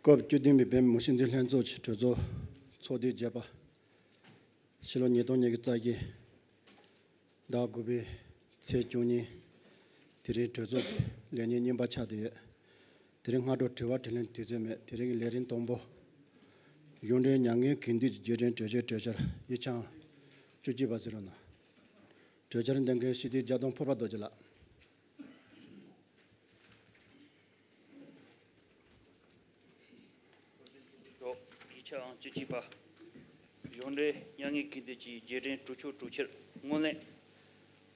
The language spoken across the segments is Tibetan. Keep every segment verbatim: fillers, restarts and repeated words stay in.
སྐབས་བཅུ་བདུན་པའི་བོད་མི་མང་སྤྱི་འཐུས་ལྷན་ཚོགས་ཀྱི་གྲོས་ཚོགས་ཚོགས་དུས་བརྒྱད་པ། ཕྱི་ལོ་ཉིས་སྟོང་ཉི་ཤུ་རྩ་བཞི་ཟླ་དགུ་པའི་ཚེས་བཅུ་གཉིས། དེ་རིང་གྲོས་ཚོགས་ཀྱི་ལས་ཉིན་གཉིས་པ་ཆགས་བསྡད་ཡོད། དེ་རིང་སྔ་དྲོ་དྲི་བ་དྲིས་ལན་དུས་ཚོད་མེད། དེ་རིང་གི་ལས་རིམ་དང་པོ། གཞུང་འབྲེལ་མྱ་ངན་གུས་འདུད་ཀྱི་རྗེས་དྲན་གྲོས་ཆོད་གྲོས་འཆར་ཡིག་ཆ་ཨང་བཅུ་གཅིག་པ་གཟིགས་རོགས་གནང་། གྲོས་འཆར་འདོན་མཁན་སྤྱི་འཐུས་རྒྱ་སྟོང་ཕུར་པ་རྡོ་རྗེ་ལགས། ཡིག་ཆ་ཨང་བཅུ་གཅིག་པ། གཞུང་འབྲེལ་མྱ་ངན་གུས་འདུད་ཀྱི་རྗེས་དྲན་གྲོས་ཆོད་གྲོས་འཆར་སྔོན་གླེང་།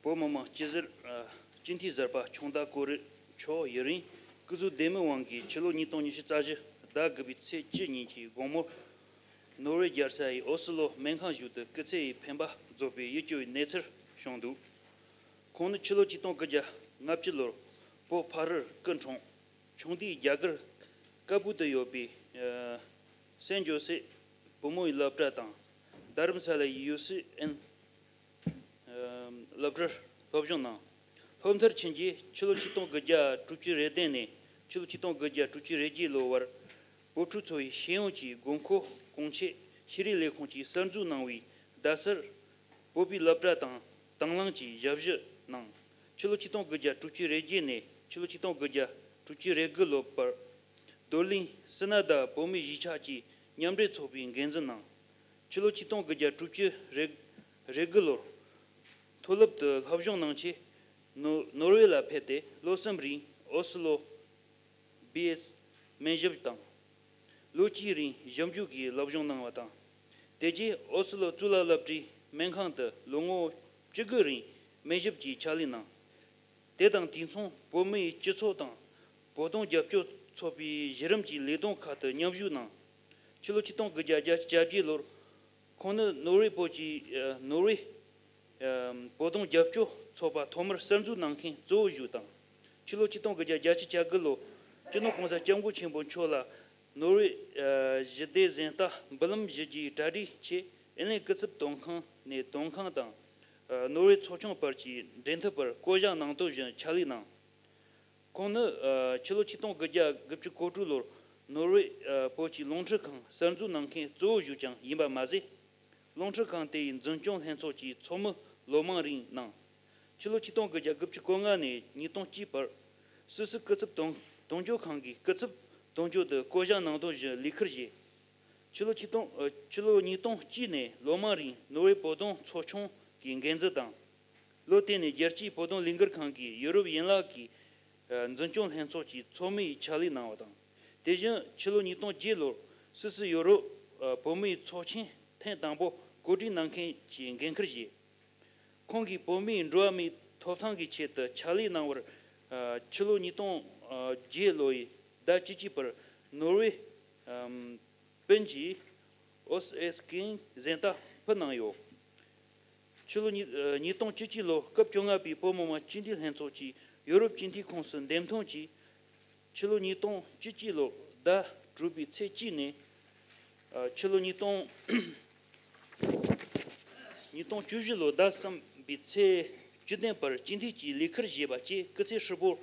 བོད་མི་མང་སྤྱི་ཟུར། ཨ། སྤྱི་འཐུས་གསར་པ་ཆུང་བདག་ཀོ་རི་མཆོག་ཡུན་རིང་སྐུ་གཟུགས་བདེ་མོའི་དབང་གིས་ཕྱི་ལོ་ཉིས་སྟོང་ཉི་ཤུ་རྩ་བཞི་ཟླ་དགུ་པའི་ཚེས་བཅུ་ཉིན་གྱི་དགོང་མོར། ནོར་ཝེ་རྒྱལ་ས་ཡི་ཨོ་སི་ལོ་སྨན་ཁང་བཞུགས་ཏེ་སྐུ་ཚེ་ཡི་འཕེན་པ་རྫོགས་པའི་ཡིད་སྐྱོ་བའི་གནས་ཚུལ་བྱུང་འདུག། ཁོང་ནི་ཕྱི་ལོ་ཆིག་སྟོང་དགུ་བརྒྱ་ལྔ་བཅུ་ལོར་བོད་ཕ་རིར་སྐུ་འཁྲུངས། ཆུང་དུས་རྒྱ་གར་ཀ་བུལ་དུ་ཡོད་པའི་ཨ་སན་ཇོ་སེབ་བུ་མོའི་སློབ་གྲྭ་དང་། རྡ་རམ་ས་ལའི་ཡུ་སི་ཨེན་ཨ་སློབ་གྲྭར་སློབ་སྦྱོང་གནང་། སློབ་མཐར་ཕྱིན་རྗེས་ཕྱི་ལོ་ཆིག་སྟོང་དགུ་བརྒྱ་དྲུག་ཅུ་རེ་བདུན་ནས་ཕྱི་ལོ་ཆིག་སྟོང་དགུ་བརྒྱ་དྲུག་ཅུ་རེ་བརྒྱད་ལོ་བར་བོད་ཕྲུག་ཚོ་ཡི་ཤེས་ཡོན་གྱི་དགོས་མཁོ་སྐོང་ཆེད་ཤེས་རིག་ལས་ཁུངས་ཀྱིས་གསར་འཛུགས་གནང་བའི་རྡ་སར་བོད་པའི་སློབ་གྲྭ་དང་དང་བླངས་ཀྱིས་ཞབས་ཞུ་གནང་། ཕྱི་ལོ་ཆིག་སྟོང་དགུ་བརྒྱ་དྲུག་ཅུ་རེ་བརྒྱད་ནས་ཕྱི་ལོ་ཆིག་སྟོང་དགུ་བརྒྱ་དྲུག་ཅུ་རེ་དགུ་ལོ་བར་རྡོར་གླིང་སི་ན་ད་བོད་མིའི་གཞིས་ཆགས་ཀྱི་མཉམ་འབྲེལ་ཚོགས་པའི་འགན་འཛིན་གནང་། ཕྱི་ལོ་ཆིག་སྟོང་དགུ་བརྒྱ་དྲུག་ཅུ་རེ་རེ་དགུ་ལོར་མཐོ་སློབ་ཏུ་སློབ་སྦྱོང་གནང་ཆེད་ནོ་ནོར་ཝེ་ལ་ཕེབས་ཏེ་ལོ་གསུམ་རིང་ཨོ་སི་ལོ་བི་ཨེས་སྨན་ཞབས་དང་། ལོ་གཅིག་རིང་ཞིབ་འཇུག་གི་སློབ་སྦྱོང་གནང་བ་དང་། དེ་རྗེས་ཨོ་སི་ལོ་གཙུག་ལག་སློབ་གྲྭའི་སྨན་ཁང་དུ་ལོ་ངོ་བཅུ་དགུ་རིང་སྨན་ཞབས་ཀྱི་ཕྱག་ལས་གནང་། དེ་དང་དུས་མཚུངས་བོད་མིའི་སྤྱི་ཚོགས་དང་བོད་དོན་རྒྱབ་སྐྱོར་ཚོགས་པའི་གཞི་རིམ་གྱི་ལས་དོན་ཁག་ཏུ་མཉམ་ཞུགས་གནང་། ཕྱི་ལོ་ཆིག་སྟོང་དགུ་བརྒྱ་བརྒྱད་ཅུ་གྱ་བརྒྱད་ལོར་ཁོང་ནི་ནོར་ཝེ་བོད་ཀྱི་ཨ་ནོར་ཝེ་ཨ་བོད་དོན་རྒྱབ་སྐྱོར་ཚོགས་པ་ཐོག་མར་གསར་འཛུགས་གནང་མཁན་གཙོ་བོ་ཞུགས་དང་། ཕྱི་ལོ་ཆིག་སྟོང་དགུ་བརྒྱ་བརྒྱད་ཅུ་གྱ་དགུ་ལོ་སྤྱི་ནོར་༸གོང་ས་༸སྐྱབས་མགོན་ཆེན་པོ་མཆོག་ལ་ནོར་ཝེ་ཨ་ཞི་བདེ་གཟེངས་རྟགས་འབུལ་ལམ་ཞུ་རྒྱུའི་གྲ་སྒྲིག་ཆེད་ཨེ་ལན་སྐུ་ཚབ་དོན་ཁང་ནས་དོན་ཁང་དང་ཨ་ནོར་ཝེ་ཚོགས་ཆུང་བར་གྱི་འབྲེལ་མཐུད་པར་བསྐོ་གཞག་གནང་དོན་བཞིན་ཕྱག་ལས་གནང་། ཁོང་ནི་ཨ་ཕྱི་ལོ་ཆིག་སྟོང་དགུ་བརྒྱ་དགུ་བཅུ་གོ་དྲུག་ལོར་ནོར་ཝེ་ཨ་བོད་ཀྱི་རླུང་འཕྲིན་ཁང་གསར་འཛུགས་གནང་མཁན་གཙོ་བོ་ཞུགས་ཀྱང་ཡིན་པ་མ་ཟད། རླུང་འཕྲིན་ཁང་དེ་ཡི་འཛིན་སྐྱོང་ལྷན་ཚོགས་ཀྱི་ཚོགས་མི་ལོ་མང་རིང་གནང་། ཕྱི་ལོ་ཆིག་སྟོང་དགུ་བརྒྱ་དགུ་བཅུ་གོ་ལྔ་ནས་ཉིས་སྟོང་གཅིག་བར་སུད་སི་སྐུ་ཚབ་དོན་དོན་གཅོད་ཁང་གི་སྐུ་ཚབ་དོན་གཅོད་དུ་བསྐོ་གཞག་གནང་དོན་བཞིན་ལས་ཁུར་བཞེས། ཕྱི་ལོ་ཆིག་སྟོང་ཨ་ཕྱི་ལོ་ཉིས་སྟོང་གཅིག་ནས་ལོ་མང་རིང་ནོར་ཝེ་བོད་དོན་ཚོགས་ཆུང་གི་འགན་འཛིན་དང་། ལོ་དེ་ནས་རྒྱལ་སྤྱིའི་བོད་དོན་ལས་འགུལ་ཁང་གི་ཡུ་རོབ་ཡན་ལག་གི་ཨ་འཛིན་སྐྱོང་ལྷན་ཚོགས་ཀྱི་ཚོགས་མིའི་ཕྱག་ལས་གནང་བ་དང་། དེ་བཞིན་ཕྱི་ལོ་ཉིས་སྟོང་བརྒྱད་ལོར་སུད་སི་ཡུ་རོབ་ཨ་བོད་མིའི་ཚོགས་ཆེན་ཐེངས་དང་པོ་གོ་སྒྲིག་གནང་མཁན་གྱི་འགན་འཁུར་བཞེས། ཁོང་གིས་བོད་མིའི་འགྲོ་བ་མིའི་ཐོབ་ཐང་གི་ཆེད་དུ་ཕྱག་ལས་གནང་བར་ཨ་ཕྱི་ལོ་ཉིས་སྟོང་བརྒྱད་ལོ་ཡི་ཟླ་བཅུ་གཅིག་པར་ནོར་ཝེ་ཨམ་སྤུན་གྱིས་ཨོ་སི་ཨེ་སི་ཀིང་གཟེངས་རྟགས་ཕུལ་གནང་ཡོད། ཕྱི་ལོ་ཉིས་ཨ་ཉིས་སྟོང་བཅུ་གཅིག་ལོ་སྐབས་བཅོ་ལྔ་པའི་བོད་མི་མང་སྤྱི་འཐུས་ལྷན་ཚོགས་ཀྱིས་ཡུ་རོབ་སྤྱི་འཐུས་ཁོངས་སུ་འདེམས་ཐོན་གྱིས། ཕྱི་ལོ་ཉིས་སྟོང་བཅུ་གཅིག་ལོར་ཟླ་དྲུག་པའི་ཚེས་གཅིག་ནས་ཨ་ཕྱི་ལོ་ཉིས་སྟོང་ཉིས་སྟོང་བཅུ་བཞི་ལོ་ཟླ་གསུམ་པའི་ཚེས་བཅུ་བདུན་བར་སྤྱི་འཐུས་ཀྱི་ལས་ཁུར་བཞེས་པ་བཅས་སྐུ་ཚེ་ཧྲིལ་པོར་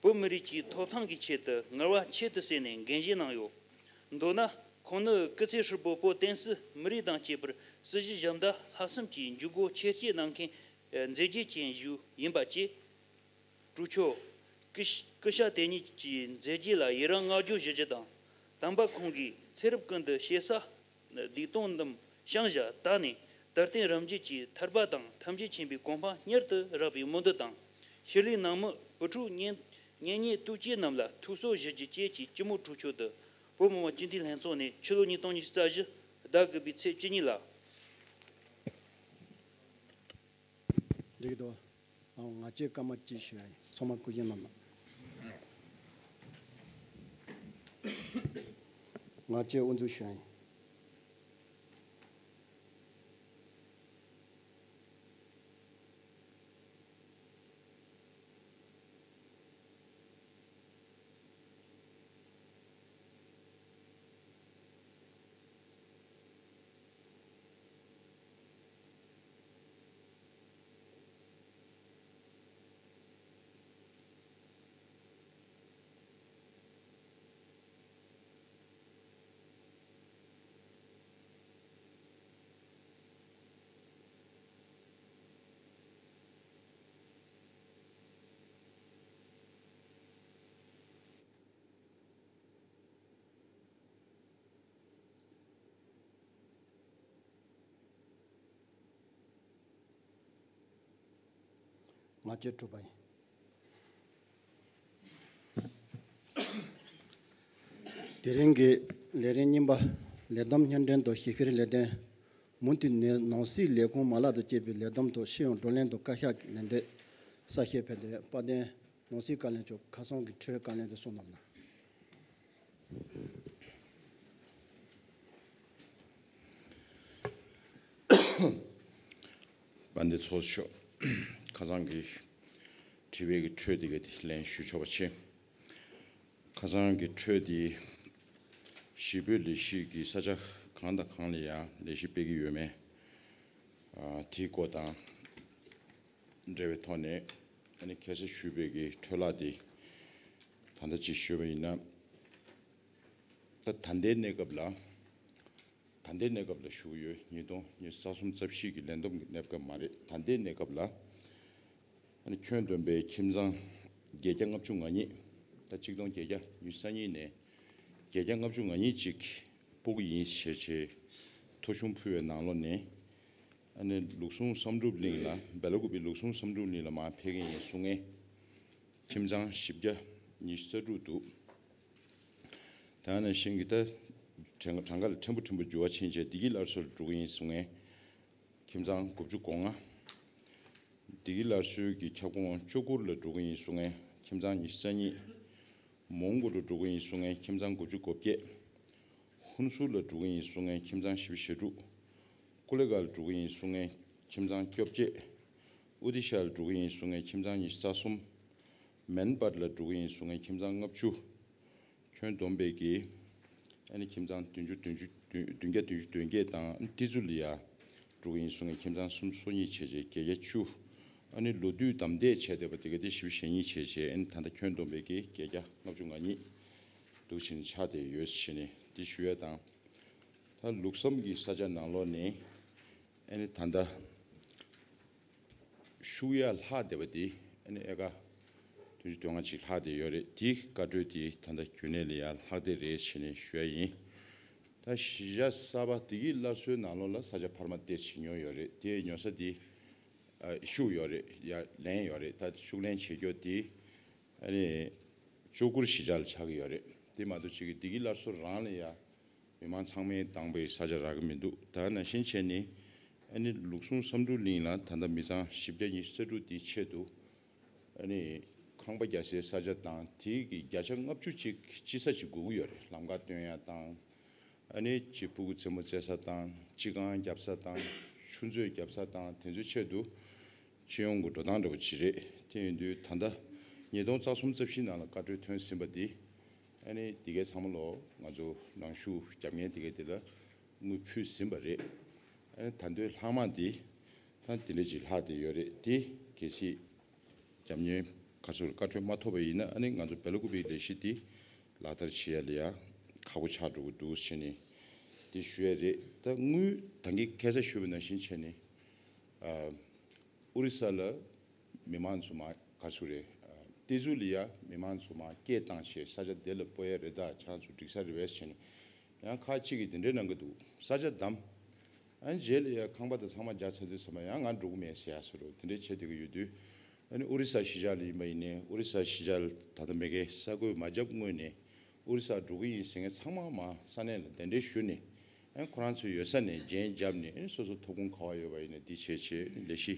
བོད་མི་རིགས་ཀྱི་ཐོབ་ཐང་གི་ཆེད་དུ་ངལ་བ་ཁྱད་དུ་བསད་ནས་འགན་བཞེས་གནང་ཡོད། མདོར་ན། ཁོང་ནི་སྐུ་ཚེ་ཧྲིལ་པོ་བོད་བསྟན་སྲིད་མི་རིགས་དང་བཅས་པར་སྲིད་ཞིའི་ཞབས་འདེགས་ལྷག་བསམ་གྱིས་འཇུག་སྒོ་ཆེར་སྐྱེད་གནང་མཁན་མཛད་རྗེས་ཅན་ཞིག་ཡིན་པ་བཅས། སྤྲུལ་ཆོས། སྐུ་ཤ་སྐུ་ཤ་དེ་ཉིད་ཀྱི་མཛད་རྗེས་ལ་ཡི་རང་བསྔགས་བརྗོད་ཞུ་རྒྱུ་དང་། དམ་པ་ཁོང་གིས་ཚེ་རབས་ཀུན་ཏུ་ཞེ་ས་སྡིག་ལྟུང་རྣམས་བཤགས་བྱ་དག་ནས་དུར་སྟེང་རིམ་བརྒྱུད་ཀྱི་ཐར་པ་དང་ཐམས་ཅད་མཁྱེན་པའི་གོ་འཕང་མྱུར་དུ་རག་པའི་སྨོན་འདུན་དང་། ཤུལ་ལས་ནང་མི་བུ་ཕྲུག་གཉེན་གཉེན་ཉེ་དུ་བཅས་རྣམས་ལ་ཐུགས་གསོ་ཞུ་རྒྱུ་བཅས་ཀྱི་སྤྱི་མོས་གྲོས་ཆོད་དུ་བོད་མི་མང་སྤྱི་འཐུས་ལྷན་ཚོགས་ནས་ཕྱི་ལོ་ཉིས་སྟོང་ཉི་ཤུ་རྩ་བཞི་ཟླ་དགུ་པའི་ཚེས་བཅུ་གཉིས་ལ། འགྲིག་གི་འདུག་ཨང་། ང་བཅས་སྐར་མ་གཅིག་ཞུ་ཡ་ཡིན། ཚང་མ་སྐུ་མཁྱེན་གནང་། ང་བཅས་དབུ་འཛུགས་ཞུ་ཡ་ཡིན། མ་བཅོས་གྲུབ་པ་ཡིན། དེ་རིང་གི་ལས་རིམ་གཉིས་པ། ལས་བསྡོམས་བརྙན་འཕྲིན་དང་ཞིབ་བཤེར་ལས་དོན། མུ་མཐུད་ནས་ནང་སྲིད་ལས་ཁུངས་མ་ལག་དང་བཅས་པའི་ལས་བསྡོམས་དང་སྤྱི་ཡོངས་བགྲོ་གླེང་དང་བཀའ་ཤག་ལས་འདས། གསལ་བཤད་ཕེབས་ཏེ། དཔལ་ལྡན་ནང་སྲིད་བཀའ་བློན་མཆོག་ཁ་སང་གི་འཕྲོས་བཀའ་ལན་དེ་གསུང་གནང་གནང་། དཔལ་ལྡན་ཚོགས་གཙོ་མཆོག་ཁ་སང་གི་དྲི་བའི་གི་འཕྲོས་དེ་ག་དེ་ལན་ཞུ་ཆོག་པ་བྱེད། ཁ་སང་གི་འཕྲོས་དེ་ཞི་བོད་ལས་གཞི་གི་ས་ཆ་གང་དང་གང་ལ་ཡང་ལས་གཞི་སྤེལ་གི་ཡོད་མེད། ཨ། དེའི་སྐོར་དང་འབྲེལ་བའི་ཐོག་ནས་ཨ་ནི་ཁ་སང་ཞུས་པའི་གི་འཕྲོས་ལ་དེ་ད་ལྟ་ཅིག་ཞུས་པ་ཡིན་ན། ད་ད་ལྟའི་གནས་སྐབས་ལ། ད་ལྟའི་གནས་སྐབས་ལ་ཞུ་གི་ཡོད། ཉིས་སྟོང་ཉི་ཤུ་རྩ་གསུམ་རྩ་བཞི་གི་ལས་བསྡོམས་ཀྱི་གནས་སྐབས་མ་རེད། ད་ལྟའི་གནས་སྐབས་ལ་ཨ་ནི་ཁྱོན་བསྡོམས་པའི་ཁྱིམ་ཚང་བརྒྱད་བརྒྱ་ལྔ་བཅུ་ང་གཉིས། ད་གཅིག་སྟོང་བརྒྱད་བརྒྱ་ཉི་ཤུ་རྩ་གཉིས་ནས་བརྒྱད་བརྒྱ་ལྔ་བཅུ་ང་གཉིས་ཅིག་སྤོ་གི་ཡིན་ཞེས་བྱས་ཐོ་གཞུང་ཕུལ་བའི་ནང་ལོགས་ནས། ཨ་ནི་ལུགས་ཟུང་བསམ་གྲུབ་གླིང་ལ། སྦེ་ལ་ཀུ་པེ་ལུགས་ཟུང་བསམ་གྲུབ་གླིང་ལ་མར་ཕེབས་མཁན་ཡིན་གསུང་མཁན་ཁྱིམ་ཚང་བཞི་བརྒྱ་ཉི་ཤུ་རྩ་དྲུག་འདུག་དེ་ནང་བཞིན་གྱི་ད་གྲངས་གྲངས་ཀ་ལ་ཕྲན་བུ་ཕྲན་བུ་འགྱུར་བ་ཕྱིན་བྱས་བདེ་སྐྱིད་སླར་གསོ་ལ་འགྲོ་གི་ཡིན་གསུང་མཁན་ཁྱིམ་ཚང་དགུ་བཅུ་གོ་ལྔ། བདེ་སྐྱིད་སླར་གསོའི་གི་ཁྱབ་ཁོངས་ལྕོག་གུར་ལ་འགྲོ་གི་ཡིན་གསུང་མཁན་ཁྱིམ་ཚང་ཉི་ཤུ་རྩ་གཉིས། མོན་གྷོ་རུ་འགྲོ་གི་ཡིན་གསུང་མཁན་ཁྱིམ་ཚང་དགུ་བཅུ་གོ་བརྒྱད། ཧུན་སུར་ལ་འགྲོ་གི་ཡིན་གསུང་མཁན་ཁྱིམ་ཚང་བཞི་བཅུ་ཞེ་དྲུག། ཀུ་ལེ་གྷལ་འགྲོ་གི་ཡིན་གསུང་མཁན་ཁྱིམ་ཚང་བཅོ་བརྒྱད། ཨོ་ཏི་ཤ་ལ་འགྲོ་གི་ཡིན་གསུང་མཁན་ཁྱིམ་ཚང་ཉི་ཤུ་རྩ་གསུམ། མན་པར་ལ་འགྲོ་གི་ཡིན་གསུང་མཁན་ཁྱིམ་ཚང་ལྔ་བཅུ། ཁྱོན་བསྡོམས་པའི་གི་ཨ་ནི་ཁྱིམ་ཚང་བདུན་ཅུ་བདུན་ཅུ་བདུན་བརྒྱ་བདུན་ཅུ་དོན་བརྒྱད་དང་ཏི་ཙུ་ལི་ཡ་འགྲོ་གི་ཡིན་གསུང་མཁན་ཁྱིམ་ཚང་སུམ་ཅུ་སོ་གཉིས་བྱས་བྱས་བརྒྱད་བརྒྱ་བཅུ། ཨ་ནི་ལོ་དུས་བདའ་འདེད་བྱས་བསྡད་པ་དེ་ག་དེ་བཞི་བཅུ་ཞེ་གཉིས་བྱས་བྱས། ཨ་ནི་ད་ལྟ་ཁྱོན་བསྡོམས་པའི་གི་བརྒྱད་བརྒྱ་ལྔ་བཅུ་ང་གཉིས་འདུག་བྱས་ནས་ཆགས་བསྡད་ཡོད་ཟེར་ནས་འདི་ཞུ་ཡ་དང་། ད་ལུགས་བསམ་གྱི་ས་ཆ་ནང་ལོགས་ནས་ཨ་ནི་ད་ལྟ་ཤུགས་ཡར་ལྷག་བསྡད་པ་དེ་ཨ་ནི་ཨེ་ཀར་བདུན་ཅུ་དོན་ལྔ་ཅིག་ལྷག་བསྡད་ཡོད་རེད། དེའི་བཀའ་འཁྲོལ་དེ་ད་ལྟ་རྒྱུན་གནས་ལ་ཡར་ལྷག་བསྡད་རེད་ཟེར་ནས་ཞུ་ཡ་ཡིན། ད་གཞིས་ཆགས་གསར་པ་བདེ་སྐྱིད་སླར་གསོའི་ནང་ལོགས་ལ་ས་ཆ་འཕར་མ་ཏོག་ཙམ་ཉོས་ཡོད་རེད། དེ་ཉོ་ས་དེ་ཨ་ཤུགས་ཡོད་རེད། ཡར་ལེན་ཡོད་རེད། ད་ཤུགས་ལེན་བྱེད་རྒྱུ་དེ་ཨ་ནི་ལྕོག་གུར་གཞིས་ཆགས་ལ་ཆགས་ཀྱི་ཡོད་རེད། དེ་མ་གཏོགས་ཅིག་གི་བདེ་སྐྱིད་སླར་གསོ་རང་ལ་ཡ་མི་མང་ཚང་མས་དང་པོའི་ས་ཆ་རག་གི་མི་འདུག་ད་ནང་བཞིན་བྱས་ནས་ཨ་ནི་ལུགས་ཟུང་བསམ་གྲུབ་གླིང་ལ་ད་ལྟ་མི་ཚང་བཞི་བརྒྱ་ཉི་ཤུ་རྩ་དྲུག་དེའི་ཆེད་དུ་ཨ་ནི་ཁང་པ་རྒྱག་སའི་ས་ཆ་དང་དེའི་གི་བརྒྱ་ཆ་ལྔ་བཅུ་ཅིག་སྤྱི་ས་ཅིག་དགོས་ཀྱི་ཡོད་རེད། ལམ་ཁ་སྟོན་ཡ་དང་། ཨ་ནི་སྤྱི་ཕྲུ་གུ་རྩེད་མོ་རྩེ་ས་དང་། སྤྱི་ཁང་རྒྱབ་ས་དང་། ཆུ་མཛོད་རྒྱབ་ས་དང་། དེ་ཚོའི་ཆེད་དུ་སྤྱི་ཡོངས་ཀྱི་འགྲོ་སྟངས་འདྲ་པོ་ཅིག་རེད། དེ་ཡིན་དུས་ད་ལྟ་ཉིས་སྟོང་རྩ་གསུམ་རྩ་བཞི་ནང་ལ་བཀའ་འཁྲོལ་ཐོན་ཟིན་པ་འདི་ཨ་ནི་འདི་གའི་ཚང་མ་ལོ་ང་ཚོ་རང་ཤུགས་རྒྱབ་མཁན་འདི་གའི་དེ་ལ་དངུལ་ཕུལ་ཟིན་པ་རེད། ཨ་ནི་ད་དུང་ལྷག་མ་འདི་ད་འདི་འདྲ་ཅིག་ལྷག་བསྡད་ཡོད་རེད། འདི་གལ་སྲིད་རྒྱབ་མཁན་ག་ཚོད་བཀའ་འཁྲོལ་མ་ཐོབ་པ་ཡིན་ན་ཨ་ནི་ང་ཚོ་སྦེ་ལ་ཀུ་པེའི་ལས་གཞི་འདི་ལག་བསྟར་བྱེད་ཡ་ལ་ཡ་ཁག་པོ་ཆགས་འགྲོ་གི་འདུག་ཟེར་ནས་འདི་ཞུ་ཡ་རེད། ད་དངུལ་ད་གིན་ཁ་སང་ཞུས་པ་ནང་བཞིན་བྱས་ནས་ཨ། ཨོ་རི་ས་ལ་མི་མང་ཚོ་མར་ག་ཚོད་རེད། ཏེ་ཟུ་ལི་ཡ་མི་མང་ཚོ་མར་སྐད་བཏང་བྱས་ས་ཆ་དེ་ལ་སྤོ་ཡ་རེད། ད་ཁྱེད་རང་ཚོ་འགྲིག་ས་རེད་པས་ཟེར་ནས། ཡང་ཁག་ཅིག་གིས་དེ་འདྲའི་གནང་གི་འདུག་ས་ཆ་བདམས། ཨ་ནི་རྗེས་ལ་ཡ་ཁང་པ་དང་ཚང་མ་རྒྱག་ཚར་དུས་ཚང་མ་ཡང་ང་འགྲོ་གི་མེད་ཟེར་ཡ་བཟོ་འདྲ་དེ་འདྲའི་བྱས་བསྡད་ཀྱི་ཡོད་དུས། ཨ་ནི་ཨོ་རི་ས་གཞིས་ཆགས་ལ་ཡིན་པ་ཡིན་ནའི་ཨོ་རི་ས་གཞིས་ཆགས་ལ་ད་ལྟ་མ་གི་ས་བགོས་མ་བརྒྱབ་སྔོན་ནས་ཨོ་རི་ས་འགྲོ་གི་ཡིན་ཟེར་མཁན་ཚང་མ་མར་ས་གནས་ལ་གདན་འདྲེན་ཞུས་ནས། ཨ་ནི་ཁོ་རང་ཚོ་ཡོད་ས་ནས་རྒྱན་བརྒྱབ་ནས་ཨ་ནི་སོ་སོ་ཐོབ་ཁུངས་ག་པར་ཡོད་པ་ཡིན་ན་འདི་བྱས་བྱས་ལས་གཞི་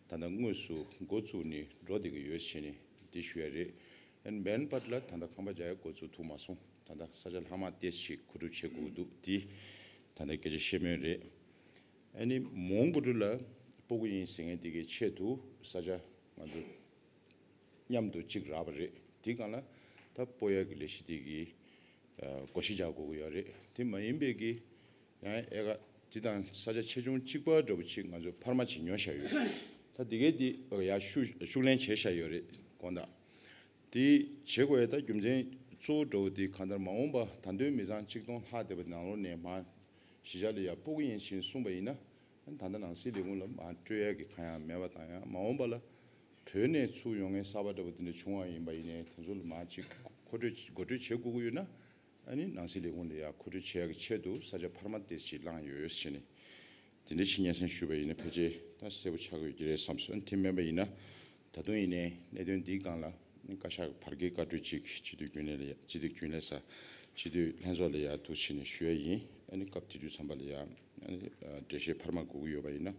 ད་ལྟ་དངོས་སུ་འགོ་བཙུགས་ནས་འགྲོ་བསྡད་ཀྱི་ཡོད་ཟེར་ནས་འདི་ཞུ་ཡ་རེད། ཨ་ནི་མན་པར་ལ་ད་ལྟ་ཁང་པ་རྒྱག་ཡ་འགོ་ཚུགས་ཐུབ་མ་སོང་། ད་ལྟ་ས་ཆ་ལྷག་མ་ཏོག་ཙམ་ཞིག་མཁོ་སྒྲུབ་བྱེད་དགོས་ཀྱི་འདུག་འདི་ད་ལྟ་སྐད་ཆ་བཤད་མུས་རེད། ཨ་ནི་མོན་གྷོ་ལ་སྤོ་གི་ཡིན་ཟེར་མཁན་དེ་གའི་ཆེད་དུ་ས་ཆ་ང་ཚོ་མཉམ་དུ་གཅིག་རག་པ་རེད། དེ་སྒང་ལ་ད་སྤོ་ཡ་གི་ལས་གཞི་དེ་གི་ཨ་བགོ་བཤའ་རྒྱག་དགོས་ཀྱི་ཡོད་རེད། དེ་མ་ཡིན་པའི་གི་ཡང་ཨེ་ཀར་དེ་དང་ས་ཆ་ཆེ་ཆུང་གཅིག་པ་འདྲ་པོ་ཅིག་ང་ཚོས་འཕར་མ་ཅིག་ཉོ་བཞག་ཡོད། ད་དེ་གའི་དེ་ཡར་ཤུགས་ཤུགས་ལེན་བྱས་བཞག་ཡོད་རེད་དགོངས་དག་དེ་བྱེད་དགོས་ཡ་ད་རྒྱུ་མཚན་གཙོ་བོ་འདྲ་པོ་དེ་གང་ལྟར་མ་འོངས་པ་ད་དུང་མི་ཚང་གཅིག་སྟོང་ལྷག་བསྡད་པ་ནང་ལོགས་ནས་མར་གཞིས་ཆགས་ལ་ཡར་སྤོ་གི་ཡིན་ཞེས་གསུངས་པ་ཡིན་ན། ད་ལྟ་ནང་སྲིད་ལས་ཁུངས་ལ་མར་སྤྲོད་ཡ་གི་གང་ཡང་མེད་པ་དང་། ཡང་མ་འོངས་པ་ལ་བོད་ནས་ཚུར་ཡོང་མཁན་གསར་པ་འདྲ་པོ་དེ་འདྲ་བྱུང་བ་ཡིན་པ་ཡིན་ནའི་དེ་ཚོ་ལ་མར་ཅིག་མཁོ་སྤྲོད་འགོ་ཁྲིད་བྱེད་དགོས་ཀྱི་ཡོད་ན། ཨ་ནི་ནང་སྲིད་ལས་ཁུངས་ལ་ཡར་མཁོ་སྤྲོད་བྱེད་ཡ་གི་ཆེད་དུ་ས་ཆ་འཕར་མ་དེ་ཅིག་བླངས་ཡོད་ཟེར་ནས། དེ་འདྲ་ཞིག་སྙན་སེང་ཞུས་པ་ཡིན་ན་ཕལ་ཆེར་ད་གསལ་པོ་ཆགས་ཀྱི་ཡོད་ཀྱི་རེད་བསམ་སོང་། དེ་མིན་པ་ཡིན་ན་ ད་དུང་ཡིན་ནའི་གནད་དོན་འདིའི་སྒང་ལ་བཀའ་ཤག་བར་བརྒལ་བཀའ་འཁྲོལ་ཅིག་སྤྱི་འཐུས་རྒྱུན་ལས་ལ་ཡ་སྤྱི་འཐུས་རྒྱུན་ལས་ས་སྤྱི་འཐུས་ལྷན་ཚོགས་ལ་ཡ་ཐུགས་ཆེ་ནས་ཞུ་ཡ་ཡིན། ཨ་ནི་སྐབས་དེ་དུས་ཙམ་པ་ལ་ཡ་ཨ་ནི་འགྲེལ་བཤད་འཕར་མ་དགོས་ཀྱི་ཡོད་པ་ཡིན་ན་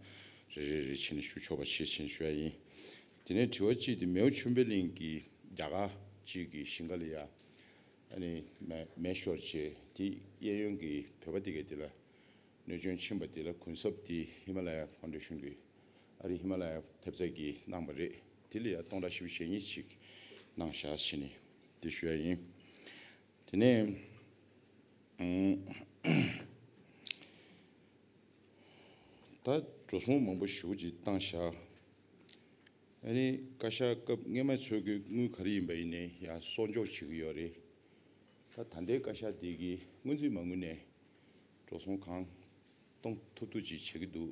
རེ་རེ་རེ་བྱས་ནས་ཞུ་ཆོག་པ་བྱེད་ཆེན་ཞུ་ཡ་ཡིན། དེ་ནས་དྲི་བ་གཅིག་དེ་མེའོ་ཆོས་འཕེལ་གླིང་གི་རྒྱ་གར་གཅིག་གི་ཞིང་ཁ་ལ་ཡ་ཨ་ནི་མེ་མེ་ཤོར་བྱས་དེ་གཡས་གཡོན་གྱི་བོད་པ་དེ་གས་དེ་ལ་གནོད་སྐྱོན་ཕྱིན་པ་དེ་ལ་གུན་གསབ་དེ་ཧི་མ་ལ་ཡ་ཕའུན་ཌེ་ཤན་གྱི་ཨ་རི་ཧི་མ་ལ་ཡ་ཐེབས་རྩ་གིས་གནང་པ་རེད། དེ་ལ་ཡ་སྟོང་ཕྲག་བཞི་བཅུ་ཞེ་གཉིས་ཅིག་གནང་བཞག་ཟེར་ནས་དེ་ཞུ་ཡ་ཡིན། དེ་ནས་ཨང་ད་འགྲོ་སོང་མང་པོ་ཞེ་པོ་ཅིག་བཏང་བཞག་ཨ་ནི་བཀའ་ཤག་སྐབས་སྔོན་མ་ཚོས་ཀྱི་དངུལ་ག་རེ་ཡིན་པ་ཡིན་ནའི་ཡང་གསོག་འཇོག་བྱེད་ཀྱི་ཡོད་རེད། ད་ད་ལྟའི་བཀའ་ཤག་དེ་གི་སྔོན་རྩིས་མ་དངུལ་ནས་འགྲོ་སོང་གང་གཏོང་ཐུབ་ཐུབ་ཅིག་བྱེད་ཀྱི་འདུག་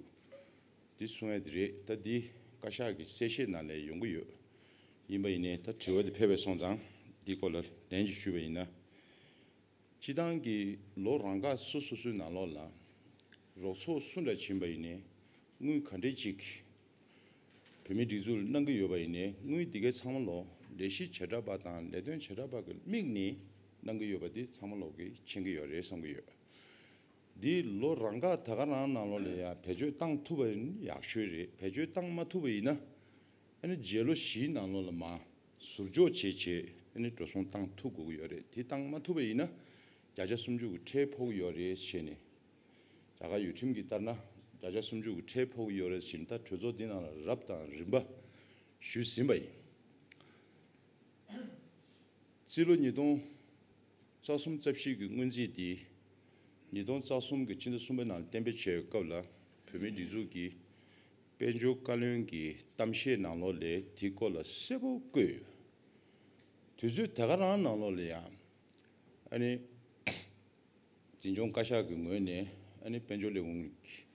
འདི་གསུང་ཡ་དེ་རེད། ད་འདི་བཀའ་ཤག་གི་གསལ་བཤད་ནང་ལ་ཡོང་གི་ཡོད། ཡིན་པ་ཡིན་ནའི་ད་དྲི་བ་དེ་ཕེབས་པ་སོང་ཙང་འདི་སྐོར་ལ་ལན་ཅིག་ཞུས་པ་ཡིན་ན། སྤྱི་བཏང་གི་ལོ་རང་འགག་སོ་སོ་སོའི་ནང་ལོགས་ལ་རོགས་ཚོགས་སུ་འདྲ་ཕྱིན་པ་ཡིན་ནའི་དངུལ་ག་འདྲས་ཅིག་བོད་མིའི་སྒྲིག་འཛུགས་ལ་གནང་གི་ཡོད་པ་ཡིན་ནའི་དངུལ་འདི་གའི་ཚང་མ་ལོ་ལས་གཞི་བྱེ་བྲག་པ་དང་ལས་དོན་བྱེ་བྲག་པ་གི་དམིགས་ནས་གནང་གི་ཡོད་པ་འདི་ཚང་མ་ལོག་གི་མཁྱེན་གི་ཡོད་རེད་བསམ་གི་ཡོད། འདི་ལོ་རང་འགག་ད་ག་རང་ནང་ལོགས་ལ་ཡང་བེད་སྤྱོད་བཏང་ཐུབ་པ་ཡིན་ན་ཡག་ཤོས་རེད། བེད་སྤྱོད་བཏང་མ་ཐུབ་པ་ཡིན་ན་ཨ་ནི་རྗེས་ལོ་བཞིའི་ནང་ལོགས་ལ་མ་ཟུར་འཇོག་བྱས་བྱས་ཨ་ནི་འགྲོ་སོང་བཏང་ཐུབ་དགོས་ཀྱི་ཡོད་རེད། དེ་བཏང་མ་ཐུབ་པ་ཡིན་ན་བརྒྱ་ཆ་སུམ་ཅུ་གི་ཁྲལ་ཕོག་གི་ཡོད་རེད་བྱས་ནས། རྒྱ་གར་ཡུལ་ཁྲིམས་ཀྱི་ལྟར་ན་བརྒྱ་ཆ་སུམ་ཅུ་གི་ཁྲལ་ཕོག་གི་ཡོད་རེད་ཟེར་ནས་ད་གྲོས་ཚོགས་འདི་ནང་ལ་རབ་དང་རིམ་པ་ཞུས་ཟིན་པ་ཡིན། རྩིས་ལོ་ཉིས་སྟོང་རྩ་གསུམ་རྩ་བཞི་གི་སྔོན་རྩིས་འདི་ཉིས་སྟོང་རྩ་གསུམ་གི་ཕྱི་ཟླ་གསུམ་པའི་ནང་གཏན་འབེབས་བྱས་པའི་སྐབས་ལ་བོད་མིའི་སྒྲིག་འཛུགས་ཀྱི་དཔལ་འབྱོར་བཀའ་བློན་གྱི་གཏམ་བཤད་ནང་ལོགས་ལས་དེའི་སྐོར་ལ་གསལ་པོ་བཀོད་ཡོད། དུས་ཚོད་དེ་ག་རང་ནང་ལོགས་ལ་ཡང་ཨ་ནི། འཛིན་སྐྱོང་བཀའ་ཤག་གི་ངོས་ནས་ཨ་ནི་དཔལ་འབྱོར་ལས་ཁུངས་ཀྱིས་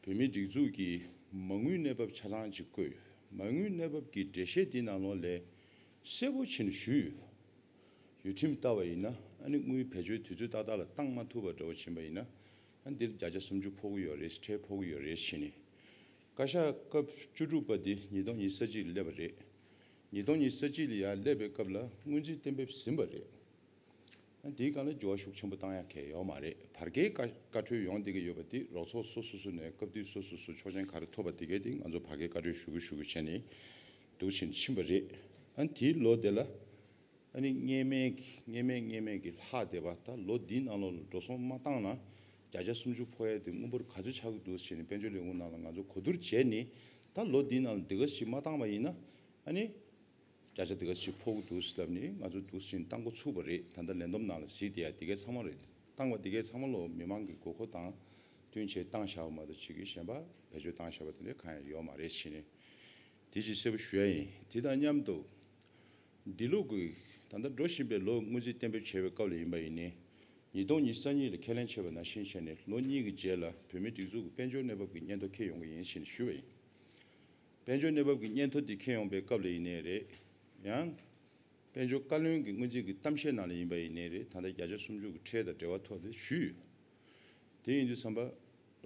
བོད་མིའི་སྒྲིག་འཛུགས་ཀྱི་མ་དངུལ་གནས་བབ་ཆ་ཚང་ཅིག་བཀོད་ཡོད། མ་དངུལ་གནས་བབ་ཀྱི་འགྲེལ་བཤད་འདི་ནང་ལོགས་ལས་གསལ་པོ་ཕྱིན་ཞུས་ཡོད། ཡུལ་ཁྲིམས་ལྟ་བ་ཡིན་ན་ཨ་ནི་དངུལ་བེད་སྤྱོད་དུས་ཚོད་ཏག་ཏག་ལ་བཏང་མ་ཐུབ་པ་འདྲ་བོ་ཕྱིན་པ་ཡིན་ན་ཨ་ནི་འདིར་བརྒྱ་ཆ་སུམ་ཅུ་ཕོག་གི་ཡོད་རེད། ཁྲལ་ཕོག་གི་ཡོད་རེད་ཟེར་ནས། བཀའ་ཤག་སྐབས་བཅུ་དྲུག་པ་འདི་ཉིས་སྟོང་ཉི་ཤུ་རྩ་གཅིག་ལ་སླེབས་པ་རེད། ཉིས་སྟོང་ཉི་ཤུ་རྩ་གཅིག་ལ་ཡར་སླེབས་པའི་སྐབས་ལ་སྔོན་རྩིས་གཏན་འབེབས་ཟིན་པ་རེད། ཨ་འདིའི་སྒང་ལ་འགྱུར་བ་ཤུགས་ཆེན་པོ་བཏང་ཡག་གང་ཡང་ཡོད་མ་རེད། བར་བརྒལ་བཀའ་བཀའ་འཁྲོལ་ཡོང་བསྡད་ཀྱི་ཡོད་པ་འདི་རོགས་ཚོགས་སོ་སོ་སོ་ནས་སྐབས་དུས་སོ་སོ་སོ་ཆོག་མཆན་ག་རེ་ཐོབ་པ་དེ་གས་དེ་ང་ཚོ་བར་བརྒལ་བཀའ་འཁྲོལ་ཞུ་གི་ཞུ་གི་བྱས་ནས་འདུག་ཕྱིན་ཕྱིན་པ་རེད། ཨ་དེའི་ལོ་དེ་ལ་ཨ་ནི་སྔོན་མའི་གི་སྔོན་མའི་སྔོན་མའི་གི་ལྷག་བསྡད་པ་ད་ལོ་འདིའི་ནང་ལོགས་ལ་འགྲོ་སོང་མ་བཏང་ན་བརྒྱ་ཆ་སུམ་ཅུ་ཕོག་ཡ་དེ་དངུལ་འབོར་ག་ཚོད་ཆགས་ཀྱི་འདུག་ཟེར་ནས་དཔལ་འབྱོར་ལས་ཁུངས་ནང་ལ་ང་ཚོ་གོ་བསྡུར་བྱས་ནས་ད་ལོ་འདིའི་ནང་ལ་འདི་ག་ཞིག་མ་བཏང་བ་ཡིན་ན་ཨ་ནི། བརྒྱ་ཆ་དེ་ག་ཞིག་ཕོག་གི་འདུག་ཟེར་ལབ་ནས་ང་ཚོ་འདུག་ཟེར་བཏང་འགོ་ཚུགས་པ་རེད། ད་ལྟ་ལས་བསྡོམས་ནང་ལ་གཟིགས་བསྡད་ཡ་དེ་གའི་ཚང་མ་རེད། བཏང་བ་དེ་གའི་ཚང་མ་ལོ་མི་མང་གི་དགོས་མཁོ་དང་བསྟུན་བྱས་བཏང་བཞག་པ་མ་གཏོགས་ཕྱི་གི་གཞན་པ་བེད་སྤྱོད་བཏང་བཞག་པ་དེ་འདྲ་གང་ཡང་ཡོད་མ་རེད་ཟེར་ནས་དེ་ཅིག་གསལ་པོ་ཞུ་ཡ་ཡིན། དེ་དང་མཉམ་དུ་འདི་ལོ་གི་ད་ལྟ་འགྲོ་བཞིན་པའི་ལོ་སྔོན་རྩིས་གཏན་འབེབས་བྱས་པའི་སྐབས་ལ་ཡིན་པ་ཡིན་ནའི་ཉིས་སྟོང་ཉི་ཤུ་རྩ་གཉིས་ལ་ཁས་ལེན་བྱས་པ་ནང་བཞིན་བྱས་ནས་ལོ་གཉིས་ཀྱི་རྗེས་ལ་བོད་མིའི་སྒྲིག་འཛུགས་ཀྱི་དཔལ་འབྱོར་གནས་བབ་ཀྱི་སྙན་ཐོ་འཁྱེར་ཡོང་གི་ཡིན་ཟེར་ནས་ཞུས་པ་ཡིན། དཔལ་འབྱོར་གནས་བབ་ཀྱི་སྙན་ཐོ་འདི་འཁྱེར་ཡོང་པའི་སྐབས་ལ་ཡིན་ནའི་རེད། ཡང་། དཔལ་འབྱོར་བཀའ་བློན་གྱི་སྔོན་རྩིས་ཀྱི་གཏམ་བཤད་ནང་ལ་ཡིན་པ་ཡིན་ནའི་རེད། ད་ལྟ་བརྒྱ་ཆ་སུམ་ཅུ་གི་ཁྲལ་དང་འབྲེལ་བ་ཐོག་དེ་ཞུས་ཡོད། དེ་ཡིན་དུས་ཙམ་པ།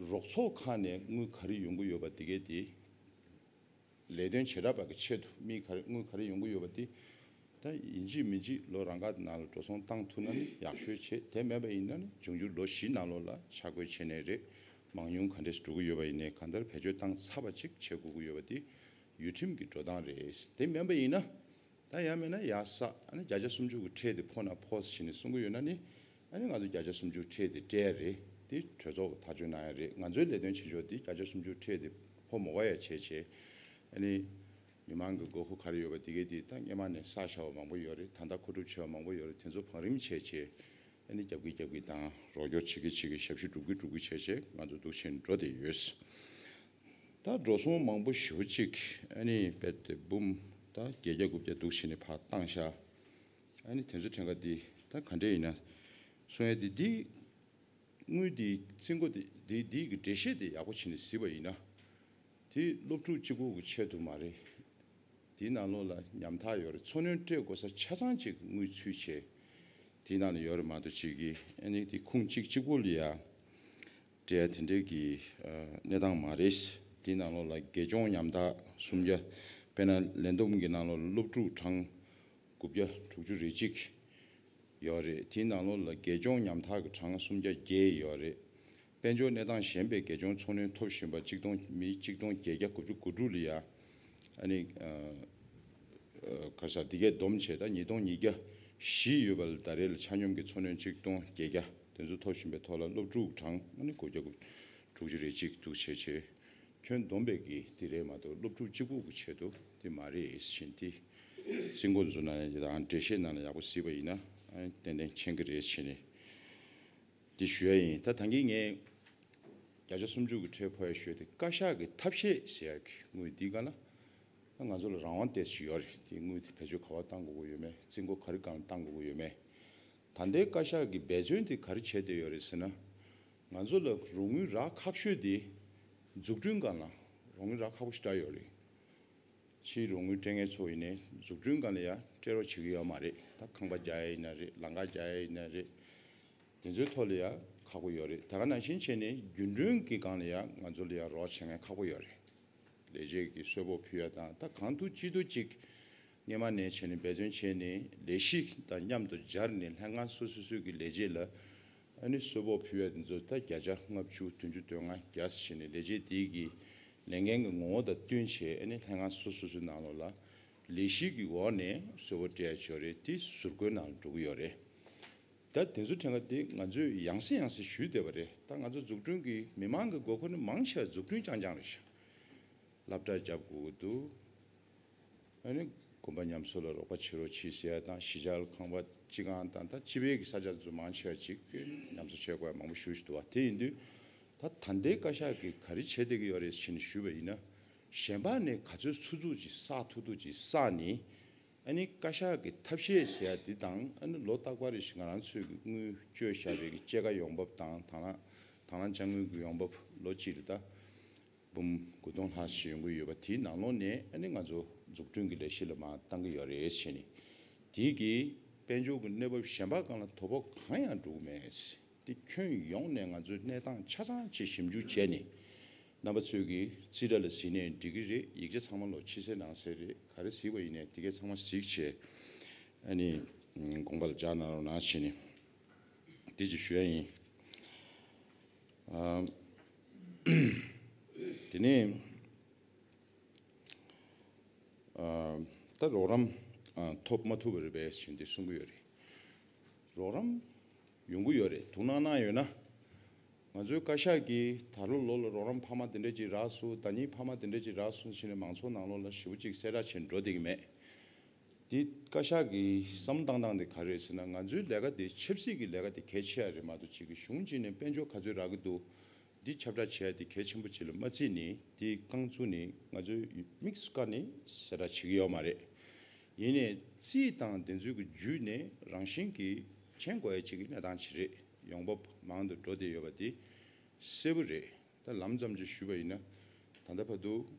རོགས་ཚོགས་ཁག་ནས་དངུལ་ག་རེ་ཡོང་གི་ཡོད་པ་དེ་གས་དེ། ལས་དོན་བྱེ་བྲག་པ་གི་ཆེད་དུ་མི་ག་རེ་དངུལ་ག་རེ་ཡོང་གི་ཡོད་པ་དེ། ད་ཡིན་གཅིག་མིན་གཅིག་ལོ་རང་འགའ་ནང་ལ་འགྲོ་སོང་བཏང་ཐུབ་ན་ནི་ཡག་ཤོས་བྱེད། དེ་མེད་པ་ཡིན་ན་ནི་འབྱུང་འགྱུར་ལོ་བཞི་ནང་ལོགས་ལ་ཆ་བགོས་བྱས་ནའི་རེད། མང་ཉུང་ག་འདྲས་འགྲོ་གི་ཡོད་པ་ཡིན་ནའི་གང་ལྟར་བེད་སྤྱོད་བཏང་ཚར་བ་ཅིག་བྱེད་དགོས་ཀྱི་ཡོད་པ་དེ་ཡུལ་ཁྲིམས་ཀྱི་འགྲོ་སྟངས་རེད། དེ་མེད་པ་ཡིན་ན་ད་ཡང་མིན་ན་ཡག་ས་ཨ་ནི་བརྒྱ་ཆ་སུམ་ཅུ་གི་ཁྲལ་དེ་ཕོག་ན་ཕོག་ཟེར་ནས་གསུང་གི་ཡོད་ན་ནི་ཨ་ནི་ང་ཚོ་བརྒྱ་ཆ་སུམ་ཅུ་ཁྲལ་དེ་སྤྲད་ཡ་རེད། དེ་གྲོས་ཚོགས་ཀྱི་ཐག་གཅོད་གནང་ཡ་རེད། ང་ཚོའི་ལས་དོན་བྱེད་ཕྱོགས་དེ་བརྒྱ་ཆ་སུམ་ཅུ་ཁྲལ་དེ་ཕོག་མ་དགོས་ཡ་བྱས་བྱས་ཨ་ནི། མི་མང་གི་དགོས་མཁོ་ག་རེ་ཡོད་པ་དེ་གས་དེ་ད་སྔོན་མ་ནས་བསགས་བཞག་པ་མང་པོ་ཡོད་རེད། ད་ལྟ་མཁོ་སྒྲུབ་བྱས་པ་མང་པོ་ཡོད་རེད། དེ་ཚོ་བང་རིམ་བྱས་བྱས་ཨ་ནི་རྒྱབ་ཀྱི་རྒྱབ་ཀྱི་དང་རོགས་སྐྱོར་བྱེད་ཀྱི་བྱེད་ཀྱི་ཞབས་ཞུ་སྒྲུབ་ཀྱི་སྒྲུབ་ཀྱི་བྱས་བྱས་ང་ཚོ་འདུག་བཞིན་འགྲོ་བསྡད་ཡོད། ད་འགྲོ་སོང་མང་པོ་ཞེ་པོ་ཅིག་ཨ་ནི་རྦད་དེ་འབུམ་ད་བརྒྱད་བརྒྱ་དགུ་བརྒྱ་འདུག་བཞིན་ནས་ཕར་བཏང་བཞག་ཨ་ནི་དེ་ཚོ་ཕྲན་ཁ་འདི་ད་ག་འདྲས་ཡིན་ན་གསུང་ཡ་འདི་འདི། དངུལ་འདི་རྩིས་འགོ་འདི་འདི་འདི་གི་འགྲེལ་བཤད་དེ་ཡག་པོ་བྱས་ནས་གཟིགས་པ་ཡིན་ན། དེ་སློབ་ཕྲུག་གཅིག་པོ་གི་ཆེད་དུ་མ་རེད། དེའི་ནང་ལོགས་ལ་ཉམ་ཐག་ཡོད་རེད། འཚོ་སྣོན་སྤྲད་དགོས་ས་ཆ་ཚང་ཅིག་དངུལ་ཚུད་བྱས། དེའི་ནང་ལ་ཡོད་རེད་མ་གཏོགས་ཅིག་གི་ཨ་ནི་དེ་ཁུངས་གཅིག་གཅིག་པོ་ལ་ཡ་སྤྲད་ཡ་དེ་འདྲའི་གི་གནས་སྟངས་མ་རེད། དེའི་ནང་ལོགས་ལ་དགེ་སྦྱོང་ཉམ་ཐག་སུམ་བརྒྱ། དཔེར་ན་ལས་བསྡོམས་ཀྱི་ནང་ལོགས་ལ་སློབ་ཕྲུག་གྲངས་དགུ་བརྒྱ་དྲུག་ཅུ་རེ་གཅིག་ཡོད་རེད། དེའི་ནང་ལོགས་ལ་དགེ་སྦྱོང་ཉམ་ཐག་གི་གྲངས་སུམ་བརྒྱ་བརྒྱད་ཡོད་རེད། དཔལ་འབྱོར་གནས་སྟངས་ཞན་པའི་དགེ་སྦྱོང་འཚོ་སྣོན་ཐོབ་བཞིན་པ་གཅིག་སྟོང་མི་གཅིག་སྟོང་བརྒྱད་བརྒྱ་དགུ་བཅུ་གོ་དྲུག་ལ་ཡ། ཨ་ནི། ཨ་ག་རེ་ཟེར། འདི་གས་བསྡོམས་བྱས་ད་ཉིས་སྟོང་ཉིས་བརྒྱ་བཞི་ཡོད་པ་ལ་ད་རེས་ལ་ཆ་སྙོམས་ཀྱི་འཚོ་སྣོན་གཅིག་སྟོང་བརྒྱད་བརྒྱ་དེ་ཚོ་ཐོབ་བཞིན་པའི་ཐོག་ལ་སློབ་ཕྲུག་གྲངས་ཨ་ནི་དགུ་བརྒྱ་དྲུག་ཅུ་རེ་གཅིག་འདུག་བྱས་བྱས། ཁྱོན་བསྡོམས་པའི་གི་དེ་རེད་མ་གཏོགས་སློབ་ཕྲུག་གཅིག་པུ་གི་ཆེད་དུ་དེ་མ་རེད་ཟེར་ནས་དེ་རྩིས་འགོ་འཛུགས་ནང་ཡང་འགྲེལ་བཤད་ནང་ལ་ཡག་པོ་གཟིགས་པ་ཡིན་ན་ཨ་ནི་ཏན་ཏན་མཁྱེན་གི་རེད་ཟེར་ནས་དེ་ཞུ་ཡ་ཡིན། ད་ད་གིན་ངས་བརྒྱ་ཆ་སུམ་ཅུ་གི་ཁྲལ་ཕོག་ཡ་ཞུས་ཏེ་བཀའ་ཤག་གི་ཐབས་ཤེས་ཟེར་ཡ་གི་དངུལ་འདི་ག་ལ་ད་ང་ཚོ་ལ་རང་དབང་ཏོག་ཙམ་ཡོད་རེད། དེ་དངུལ་དེ་བེད་སྤྱོད་ག་པར་བཏང་དགོས་ཀྱི་ཡོད་མེད། རྩིས་འགོ་ག་རེ་སྒང་ལ་བཏང་དགོས་ཀྱི་ཡོད་མེད། ད་ལྟའི་བཀའ་ཤག་གི་འབད་བརྩོན་དེ་ག་རེ་བྱས་བསྡད་ཡོད་རེད་ཟེར་ན། ང་ཚོ་ལ་རོགས་དངུལ་རག་ཁག་ཤོས་དེ་འཛུགས་སྐྲུན་སྒང་ལ་རོགས་དངུལ་རག་ཁག་པོ་ཞེ་དྲག་ཡོད་རེད། ཕྱིའི་རོགས་དངུལ་སྤྲད་མཁན་ཚོ་ཡིན་ནའི་འཛུགས་སྐྲུན་སྒང་ལ་ཡང་སྤྲད་རོགས་བྱེད་ཀྱི་ཡོད་མ་རེད། ད་ཁང་པ་རྒྱག་ཡ་ཡིན་ན་རེད། ལམ་ཁ་རྒྱག་ཡ་ཡིན་ན་རེད། དེ་ཚོའི་ཐོག་ལ་ཡང་ཁག་པོ་ཡོད་རེད། ད་ག་ནང་བཞིན་བྱས་ནས་རྒྱུན་གྲོན་གྱི་སྒང་ལ་ཡང་ང་ཚོ་ལ་ཡང་རོགས་བྱེད་མཁན་ཁག་པོ་ཡོད་རེད། ལས་བྱེད་ཀྱི་གསོལ་ཕོགས་ཕུལ་ཡ་དང་ད་གང་ཐུབ་ཅི་ཐུབ་ཅིག་སྔོན་མ་ནས་བྱས་ནས་འབད་བརྩོན་བྱས་ནས་ལས་གཞི་དང་མཉམ་དུ་སྦྱར་ནས་ལྷན་ཁང་སོ་སོ་སོའི་གི་ལས་བྱེད་ལ་ཨ་ནི་གསོལ་ཕོགས་ཕུལ་ཡ་དེ་ཚོ་ད་བརྒྱ་ཆ་ལྔ་བཅུ་བདུན་ཅུ་དོན་ལྔ་བརྒྱ་ཟེར་བྱས་ནས་ལས་བྱེད་དེའི་གི་ལས་འགན་གྱི་ངོ་བོ་དང་བསྟུན་བྱས་ཨ་ནི་ལྷན་ཁང་སོ་སོ་སོའི་ནང་ལོགས་ལ་ལས་གཞི་གི་འོག་ནས་གསོལ་ཕོགས་སྤྲད་ཡ་ཅིག་ཡོད་རེད། དེ་ཟུར་བཀོལ་ནང་ལ་འགྲོ་གི་ཡོད་རེད། ད་དེ་ཚོ་ཕྲན་ཁ་དེ་ང་ཚོས་ཡང་སེ་ཡང་སེ་ཞུས་བསྡད་པ་རེད། ད་ང་ཚོ་འཛུགས་སྐྲུན་གྱི་མི་མང་གི་དགོས་མཁོ་ནི་མང་ཆེ་བ་འཛུགས་སྐྲུན་རྐྱང་རྐྱང་རེད་ཤག་སློབ་གྲྭ་རྒྱབ་དགོས་ཀྱི་འདུག་ཨ་ནི་དགོན་པ་ཉམས་གསོ་ལ་རོགས་པ་བྱེད་རོགས་གྱིས་ཟེར་ཡ་དང་གཞིས་ཆགས་ལ་ཁང་པ་སྤྱི་ཁང་དང་ད་སྤྱི་པའི་གི་ས་ཆ་ཚོ་མང་ཆེ་བ་ཅིག་ཉམས་གསོ་བྱེད་དགོས་ཡ་མང་པོ་ཞེ་པོ་ཅིག་འདུག་བ། དེ་ཡིན་དུས་ད་ད་ལྟའི་བཀའ་ཤག་གིས་ག་རེ་བྱེད་བསྡད་ཀྱི་ཡོད་རེད་ཟེར་ནས་ཞུས་པ་ཡིན་ན། གཞན་པ་ནས་ག་ཚོད་ཚུད་ཚུད་ཅིག་བསགས་ཐུབ་ཐུབ་ཅིག་བསགས་ནས། ཨ་ནི་བཀའ་ཤག་གི་ཐབས་ཤེས་ཟེར་ཡ་འདི་དང་ཨ་ནི་ལོ་རྟག་པར་རེ་བཞིན་ང་རང་ཚོས་ཀྱི་དངུལ་བཅོལ་བཞག་པའི་གི་སྐྱེད་ཀ་ཡོང་འབབ་དང་དང་བླངས་དང་བླངས་དཔྱ་དངུལ་གྱི་ཡོང་འབབ་ལོ་གཅིག་ལ་ད་འབུམ་དགུ་སྟོང་ལྷག་ཞིག་ཡོང་གི་ཡོད་པ། དེའི་ནང་ལོགས་ནས་ཨ་ནི་ང་ཚོ་འཛུགས་སྐྲུན་གྱི་ལས་གཞི་ལ་མར་བཏང་གི་ཡོད་རེད་ཟེར་ནས། དེའི་གི་དཔལ་འབྱོར་གྱི་གནས་བབ་གཞན་པ་སྒང་ལ་དོ་ཕོག་གང་ཡང་འགྲོ་གི་མེད། དེ་ཁྱོན་ཡོངས་ནས་ང་ཚོས་གནས་སྟངས་ཆ་ཚང་ཅིག་ཞིབ་འཇུག་བྱས་ནས། རྣམ་པ་ཚོས་ཀྱིས་རྩིས་ཁྲ་ལ་གཟིགས་ནའི་འགྲིག་གི་རེད། ཡིག་ཆ་ཚང་མ་ལོག་ཕྱི་གསལ་ནང་གསལ་རེད། ག་རེ་གཟིགས་པ་ཡིན་ནའི་དེ་གས་ཚང་མ་གཟིགས་བྱས་ཨ་ནི་དགོངས་པ་ལ་འཇགས་གནང་རོགས་གནང་བྱས་ནས་དེ་ཅིག་ཞུ་ཡ་ཡིན། ཨ། དེ་ནས་ཨ། ད་རོགས་རམ་ཨ། ཐོབ་མ་ཐུབ་པ་རེད་པས་ཟེར་འདི་གསུང་གི་ཡོད་རེད། རོགས་རམ་ཡོང་གི་ཡོད་རེད། ཐུགས་སྣང་གནང་ཡོད་ན། ང་ཚོའི་བཀའ་ཤག་གིས་ད་ལོ་ལོ་ལ་རོགས་རམ་འཕར་མ་དེ་འདྲ་ཅིག་རག་སོང་། ཟླ་ཉིན་འཕར་མ་དེ་འདྲ་ཅིག་རག་སོང་ཟེར་ནས་མང་ཚོགས་ནང་ལོགས་ལ་ཞེ་པོ་ཅིག་གསལ་བསྒྲགས་བྱས་འགྲོ་བསྡད་ཀྱི་མེད། འདི་བཀའ་ཤག་གི་བསམ་བློ་བཏང་སྟངས་དེ་ག་རེ་རེད་ཟེར་ན། ང་ཚོའི་ལས་ཀ་དེ་ཆབ་སྲིད་ཀྱི་ལས་ཀ་དེ་གལ་ཆེ་ཡ་རེད་མ་གཏོགས་ཅིག་གི་གཞུང་གཅིག་ནས་དཔལ་འབྱོར་ག་ཚོད་རག་གི་འདུག་འདི་ཁྱབ་བསྒྲགས་བྱེད་ཡ་དེ་གལ་ཆེན་པོ་ཅིག་ལ་མ་བརྩིས་ནས་དེ་རྐང་བཙུགས་ནས་ང་ཚོས་དམིགས་སུ་བཀར་ནས་གསལ་བསྒྲགས་བྱེད་ཀྱི་ཡོད་མ་རེད། ཡིན་ནའི་རྩིས་དང་དེ་ཚོའི་གི་བརྒྱུད་ནས་རང་བཞིན་གྱིས་མཁྱེན་དགོས་ཡ་ཅིག་གི་གནས་སྟངས་ཅིག་རེད། ཡོང་འབབ་མང་དུ་འགྲོ་བསྡད་ཡོད་པ་དེ་གསལ་པོ་རེད། ད་ལམ་ཙམ་ཅིག་ཞུས་པ་ཡིན་ན། ད་ལྟ་བར་དུ་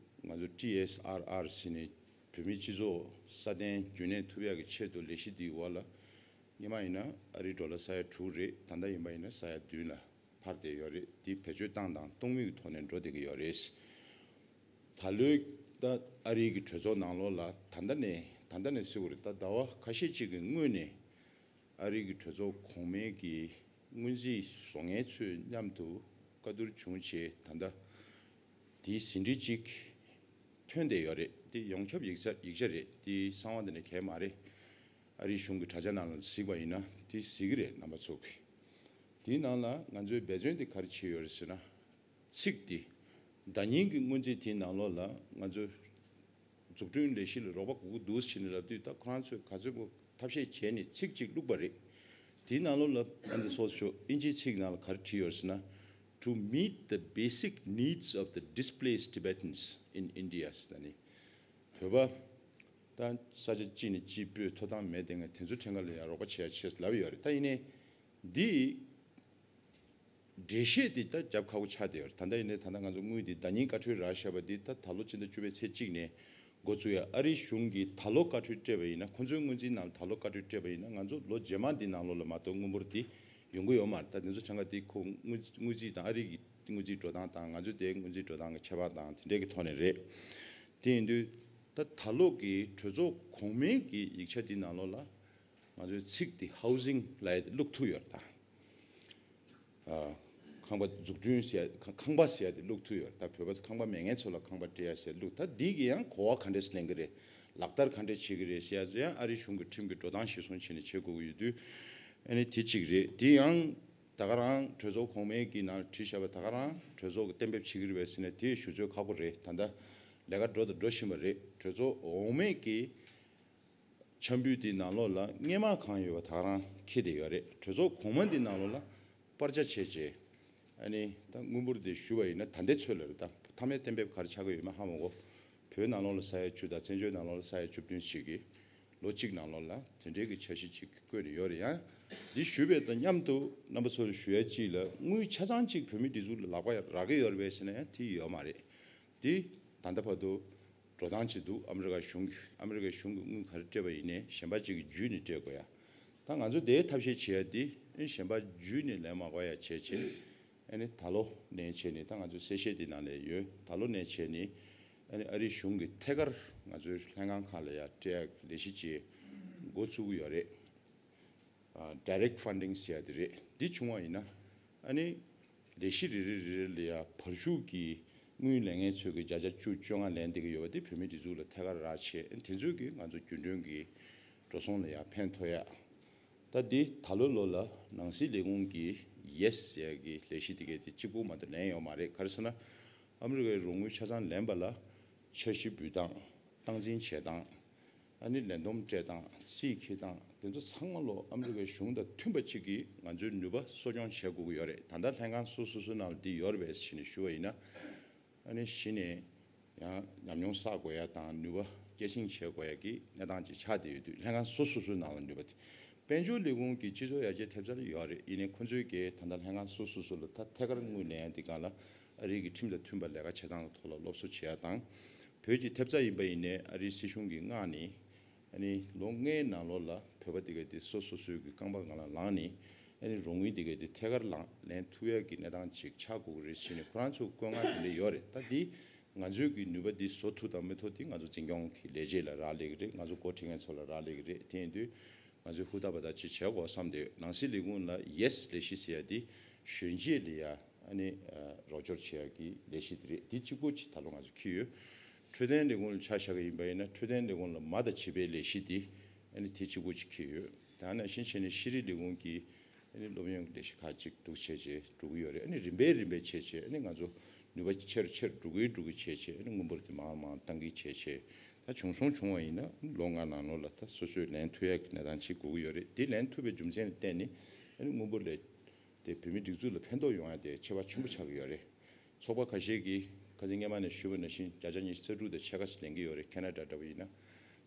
ང་ཚོ་ཊི་ཨེས་ཨར་ཨར་ཟེར་ནས་བོད་མིའི་སྤྱི་ཚོགས་སྲ་བརྟན་རྒྱུན་གནས་ཐུབ་ཡག་གི་ཆེད་དུ་ལས་གཞི་འདིའི་འོག་ལ་སྔོན་མ་ཡིན་ན་ཨ་རིའི་ཌོ་ལར་ས་ཡ་དྲུག་རེད། ད་ལྟ་ཡིན་པ་ཡིན་ན་ས་ཡ་བདུན་ལ་འཕར་བསྡད་ཡོད་རེད། འདི་བེད་སྤྱོད་བཏང་དང་གཏོང་མུས་ཀྱི་ཐོག་ནས་འགྲོ་བསྡད་ཀྱི་ཡོད་རེད། ད་ལོའི་ད་ཨ་རིའི་གི་གྲོས་ཚོགས་ནང་ལོགས་ལ་ད་ལྟ་ནས་ད་ལྟ་ནས་ཟེར་དགོས་རེད། ད་ཟླ་བ་ཁ་ཤས་ཅིག་གི་སྔོན་ནས་ཨ་རིའི་གི་གྲོས་ཚོགས་གོང་མའི་གི་སྔོན་རྩིས་བཟོ་མཁན་ཚོའི་མཉམ་དུ་བཀའ་བསྡུར་བྱུང་བྱས། ད་ལྟ་དེའི་ཟིན་བྲིས་གཅིག་ཐོན་བསྡད་ཡོད་རེད། དེ་ཡོངས་ཁྱབ་ཡིག་ཆ་ཡིག་ཆ་རེད། དེ་གསང་བ་དེ་འདྲ་གང་ཡང་མ་རེད། ཨ་རིའི་གཞུང་གི་དྲ་རྒྱ་ནང་ལ་གཟིགས་པ་ཡིན་ན་དེ་གཟིགས་ཀྱི་རེད། རྣམ་པ་ཚོ་གིས་དེའི་ནང་ལ་ང་ཚོའི་འབད་བརྩོན་དེ་ག་རེ་བྱས་ཡོད་རེད་ཟེར་ན། ཚིག་དེ་ཟླ་ཉིན་གྱི་སྔོན་རྩིས་དེའི་ནང་ལོགས་ལ་ང་ཚོ་འཛུགས་སྐྲུན་ལས་གཞི་ལ་རོགས་པ་དགོས་ཀྱི་འདུག་ཟེར་ནས་ལབ་དུས། ད་ཁོ་རང་ཚོས་ག་ཚོད་པོ་ཐབས་ཤེས་བྱས་ནས་ཚིག་གཅིག་བླུགས་པ་རེད། དེའི་ནང་ལོགས་ལ་ཨ་འདི་སོགས་ཤོག་ཨིན་ཇིའི་ཚིག་ནང་ལ་ག་རེ་བྲིས་ཡོད་ཟེར་ན། To meet the basic needs of the displaced Tibetans in India ཟེར་ནས། བོད་པ་ད་ས་ཆ་གཅིག་ནས་གཅིག་སྤོས་ཐོབ་ཐང་མེད་བསྡད་མཁན་དེ་ཚོ་ཕྲན་ཁ་ལ་ཡང་རོགས་པ་བྱེད་ཡ་ཆེད་ལབ་ཡོད་རེད། ད་ཡིན་ནའི་འདི་འགྲེལ་བཤད་འདི་ད་རྒྱབ་ཁག་པོ་ཆགས་བསྡད་ཡོད་རེད། ད་ལྟ་ཡིན་ནའི་ད་ལྟ་ང་ཚོ་དངུལ་འདི་ཟླ་ཉིན་བཀའ་འཁྲོལ་རག་བཞག་པ་འདི་ད་ད་ལོ་ཕྱི་ཟླ་བཅུ་པའི་ཚེས་གཅིག་ནས་འགོ་བཙུགས་ཡ། ཨ་རིའི་གཞུང་གིས་ད་ལོ་བཀའ་འཁྲོལ་སྤྲད་པ་ཡིན་ན། ཁོང་ཚོའི་སྔོན་རྩིས་ནང་ལ་ད་ལོ་བཀའ་འཁྲོལ་སྤྲད་པ་ཡིན་ན། ང་ཚོ་ལོ་རྗེས་མ་འདི་ནང་ལོགས་ལ་མ་གཏོགས་དངུལ་འབོར་འདི་ཡོང་གི་ཡོད་མ་རེད། ད་འདི་ཚོ་ཆང་ག་འདི་ཁོ་དངུལ་དངུལ་རྩིས་དང་ཨ་རི་གི་དངུལ་རྩིས་འགྲོ་སྟངས་དང་ང་ཚོའི་དེའི་དངུལ་རྩིས་འགྲོ་སྟངས་ཀྱི་ཁྱད་པར་དང་དེ་འདྲས་ཀྱི་ཐོག་ནས་རེད། དེ་ཡིན་དུས་ ད་ད་ལོ་གི་གྲོས་ཚོགས་གོང་མའི་གི་ཡིག་ཆ་འདི་ནང་ལོགས་ལ་ང་ཚོའི་ཚིག་འདི་ཧའུ་ཟིང་ལབ་ཡ་དེ་བླུགས་ཐུབ་ཡོད་རེད་ད། ཨ། ཁང་པ་འཛུགས་སྐྲུན་ཟེར་ཡ་ཁང་པ་ཟེར་ཡ་དེ་བླུགས་ཐུབ་ཡོད་རེད་ད། བོད་པ་ཚོ་ཁང་པ་མེད་མཁན་ཚོ་ལ་ཁང་པ་སྤྲད་ཡ་ཟེར་བླུགས། ད་འདི་གི་ཡང་གོ་བ་ག་འདྲས་ལེན་གི་རེད། ལག་བསྟར་ག་འདྲས་བྱེད་ཀྱི་རེད་ཟེར་ཡ་ཚོ་ཡང་ཨ་རིའི་གཞུང་གི་ཁྲིམས་ཀྱི་འགྲོ་སྟངས་གཞིར་བཟུང་བྱས་ནས་བྱེད་དགོས་ཀྱི་ཡོད་དུས། ཨ་ནི་དེ་གཅིག་རེད། དེ་ཡང་ད་ག་རང་གྲོས་ཚོགས་གོང་མའི་གི་ནང་བྲིས་བཞག་པ་ད་ག་རང་གྲོས་ཚོགས་ཀྱི་གཏན་འབེབས་བྱེད་ཀྱི་རེད་པས་ཟེར་ནས་དེ་ཞུ་ཚོད་ཁག་པོ་རེད། ད་ལྟ་ལས་ཀ་འགྲོ་དང་འགྲོ་བཞིན་པ་རེད། གྲོས་ཚོགས་འོག་མའི་གི་ཆ་འབུལ་འདི་ནང་ལོགས་ལ་སྔས་མ་གང་ཡོད་པ་ད་ག་རང་འཁྱེར་བསྡད་ཡོད་རེད། གྲོས་ཚོགས་གོང་མ་འདི་ནང་ལོགས་ལ་པར་ཆ་བྱས་བྱས། ཨ་ནི་ད་དངུལ་འབོར་དེ་ཞུ་བ་ཡིན་ན་ད་ལྟའི་ཚོད་ལ་རེད། ད་མཐའ་མའི་གཏན་འབེབས་ག་རེ་ཆགས་ཀྱི་ཡོད་མེད་ཧ་མ་གོ། བོད་ནང་ལོགས་ལ་ས་ཡ་བཅུ་དང་བཙན་བྱོལ་ནང་ལོགས་ལ་ས་ཡ་བཅུ་བདུན་ཞིག་གིས་ལོ་གཅིག་ནང་ལོགས་ལ་དེ་འདྲའི་གི་འཆར་གཞི་ཅིག་བཀོད་ནས་ཡོད་རེད། ཡང་འདི་ཞུ་བའི་དང་མཉམ་དུ་རྣམ་པ་ཚོར་ཞུ་ཡ་གཅིག་ལ་དངུལ་ཆ་ཚང་ཅིག་བོད་མིའི་སྒྲིག་འཛུགས་ལ་ལག་པ་རག་གི་ཡོད་རེད་པས་ཟེར་ན་ཡང་དེ་ཡོད་མ་རེད། དེ་ད་ལྟ་བར་དུ་འགྲོ་སྟངས་ཅིག་འདུག་ཨ་མི་རི་ཀ་གཞུང་གིས་ཨ་མི་རི་ཀའི་གཞུང་གིས་དངུལ་ག་རེ་སྤྲད་པ་ཡིན་ནའི་གཞན་པ་ཅིག་གིས་འཇུས་ནས་སྤྲད་དགོས་ཡ། ད་ང་ཚོ་དེའི་ཐབས་ཤེས་བྱེད་ཡ་དེ་ཨེ་གཞན་པ་འཇུས་ནས་ལེན་མ་དགོས་ཡ་བྱས་བྱས། ཨ་ནི་ད་ལོ་ནས་བྱས་ནས་ད་ང་ཚོའི་གསལ་བཤད་དེ་ནང་ལ་ཡོད། ད་ལོ་ནས་བྱས་ནས་ཨ་ནི་ཨ་རིའི་གཞུང་གིས་ཐད་ཀར་ང་ཚོའི་ལྷན་ཁང་ཁག་ལ་ཡ་སྤྲད་ཡ་ལས་གཞི་ཅིག་འགོ་བཙུགས་ཀྱི་ཡོད་རེད། ཨ། direct funding ཟེར་ཡ་དེ་རེད། འདི་བྱུང་བ་ཡིན་ན་ཨ་ནི་ལས་གཞི་རེ་རེ་རེ་རེ་ལ་ཡ་བར་ཞུགས་ཀྱི་དངུལ་ལེན་མཁན་ཚོས་ཀྱི་བརྒྱ་ཆ་བཅུ་བཅོ་ལྔ་ལེན་བསྡད་ཀྱི་ཡོད་པ་དེ་བོད་མིའི་སྒྲིག་འཛུགས་ལ་ཐད་ཀར་རག་བྱས། དེ་ཚོས་ཀྱི་ང་ཚོ་རྒྱུན་གྲོན་གྱི་འགྲོ་སོང་ལ་ཡ་ཕན་ཐོགས་ཡ། ད་འདི་ད་ལོ་ལོ་ལ་ནང་སྲིད་ལས་ཁུངས་ཀྱི་ཡེས་ཟེར་ཡ་གི་ལས་གཞི་དེ་གའི་དེ་གཅིག་པུ་མ་གཏོགས་ལེན་ཡོད་མ་རེད། ག་རེ་ཟེར་ན་ཨ་མི་རི་ཀའི་རོགས་དངུལ་ཆ་ཚང་ལེན་པ་ལ་འཆར་གཞི་འབུལ་སྟངས། སྟངས་འཛིན་བྱེད་སྟངས། ཨ་ནི་ལས་བསྡོམས་སྤྲད་སྟངས། རྩིས་འཁྱེར་སྟངས། དེ་ཚོ་ཚང་མ་ལོ་ཨ་མི་རི་ཀའི་གཞུང་དང་མཐུན་པ་གཅིག་གིས་ང་ཚོའི་ནུས་པ་གསོ་སྐྱོང་བྱེད་དགོས་ཀྱི་ཡོད་རེད། ད་ལྟ་ལྷན་ཁང་སོ་སོ་སོའི་ནང་ལ་འདི་ཡོད་རེད་པས་ཟེར་ནས་ཞུ་བ་ཡིན་ན། ཨ་ནི་གཞི་ནས་ཡང་ཉམས་མྱོང་བསགས་དགོས་ཡ་དང་ནུས་པ་སྐྱེད་སྲིང་བྱེད་དགོས་ཡ་གི་གནས་སྟངས་ཅིག་ཆགས་བསྡད་ཡོད་དུས། ལྷན་ཁང་སོ་སོ་སོའི་ནང་ལ་ནུས་པ་དེ། དཔལ་འབྱོར་ལས་ཁུངས་ཀྱི་སྤྱི་ཚོགས་ཡར་རྒྱས་ཐེབས་རྩ་ལ་ཡོད་རེད། ཡིན་ནའི་ཁོ་ཚོའི་གི་ད་ལྟ་ལྷན་ཁང་སོ་སོ་སོ་ལ་ད་ཐད་ཀར་དངུལ་ལེན་ཡ་འདི་སྒང་ལ་ཨ་རིའི་གི་ཁྲིམས་དང་མཐུན་པ་ལས་ཀ་བྱེད་སྟངས་ཐོག་ལ་སློབ་གསོ་བྱེད་ཡ་དང་། བོད་ཀྱི་ཐེབས་རྩ་ཡིན་པ་ཡིན་ནའི་ཨ་རིའི་སྲིད་གཞུང་གིས་མངགས་ནས་ཨ་ནི་ལོ་ལྔའི་ནང་ལོགས་ལ་བོད་པ་དེ་ག་དེ་སོ་སོ་སོའི་གི་རྐང་པ་སྒང་ལ་ལངས་ནས་ཨ་ནི་རོགས་དངུལ་དེ་ག་དེ་ཐད་ཀར་ལངས་ལེན་ཐུབ་ཡ་གི་གནས་སྟངས་ཅིག་ཆགས་དགོས་ཀྱི་རེད་ཟེར་ནས་ཁོ་རང་ཚོ་བཀོད་མངགས་དེ་འདྲ་ཡོད་རེད། ད་འདི་ང་ཚོའི་གི་ནུས་པ་འདི་བཟོ་ཐུབ་དང་མི་ཐུབ་དེ་ང་ཚོ་འཛིན་སྐྱོང་གི་ལས་བྱེད་ལ་རག་ལས་ཀྱི་རེད། ང་ཚོ་འགོ་ཁྲིད་མཁན་ཚོ་ལ་རག་ལས་ཀྱི་རེད། དེ་ཡིན་དུས་ང་ཚོས་ཧུར་ཐག་པ་ཐག་ཅིག་བྱེད་དགོས་བསམ་སྟེ། ནང་སྲིད་ལས་ཁུངས་ལ་ཡེས་ལས་གཞི་ཟེར་ཡ་དེ་གཞོན་སྐྱེས་ལ་ཡ་ཨ་ནི་རོགས་སྐྱོར་བྱེད་ཡ་གི་ལས་གཞི་དེ་རེད། དེ་གཅིག་པོ་ཅིག་ད་ལོ་ང་ཚོ་འཁྱེར་ཡོད། འཕྲོད་བསྟེན་ལས་ཁུངས་ལ་ཆ་བཞག་གི་ཡིན་པ་ཡིན་ན་འཕྲོད་བསྟེན་ལས་ཁུངས་ལ་མ་དང་བྱིས་པའི་ལས་གཞི་དེ་ཨ་ནི་དེ་གཅིག་པོ་ཅིག་འཁྱེར་ཡོད། ད་ནང་བཞིན་བྱས་ནས་ཤེས་རིག་ལས་ཁུངས་ཀྱི་ཨ་ནི་སློབ་ཡོན་ལས་གཞི་ཁག་ཅིག་འདུག་བྱས་བྱས་འགྲོ་གི་ཡོད་རེད། ཨ་ནི་རིམ་པས་རིམ་པས་བྱས་བྱས་ཨ་ནི་ང་ཚོ་ནུས་པ་ཆེ་རུ་ཆེ་རུ་འགྲོ་གི་འགྲོ་གི་བྱས་བྱས་ཨ་ནི་དངུལ་འབོར་དེ་མང་མང་བཏང་གི་བྱས་བྱས་ད་བྱུང་སོང་བྱུང་བ་ཡིན་ན་ལོ་ལྔ་ནང་ལོགས་ལ་ད་སོ་སོས་ལེན་ཐུབ་ཡ་གི་གནས་སྟངས་ཅིག་དགོས་ཀྱི་ཡོད་རེད། དེ་ལེན་ཐུབ་པའི་རྒྱུ་མཚན་ལ་བརྟེན་ནས་ཨ་ནི་དངུལ་འབོར་ལས་དེ་བོད་མིའི་སྒྲིག་འཛུགས་ལ་ཕན་ཐོགས་ཡོང་ཡ་དེ་ཁྱད་པར་ཆེན་པོ་ཆགས་ཀྱི་ཡོད་རེད། ཚོགས་པ་ཁ་ཤས་ཀྱིས་ཁ་སང་སྔས་མ་ནས་ཞུས་པ་ནང་བཞིན་བརྒྱ་ཆ་ཉི་ཤུ་རྩ་དྲུག་དང་ཕྱེད་ཀ་ཙམ་ལེན་གྱི་ཡོད་རེད། ཁེ་ན་ཌ་འདྲ་པོ་ཡིན་ན།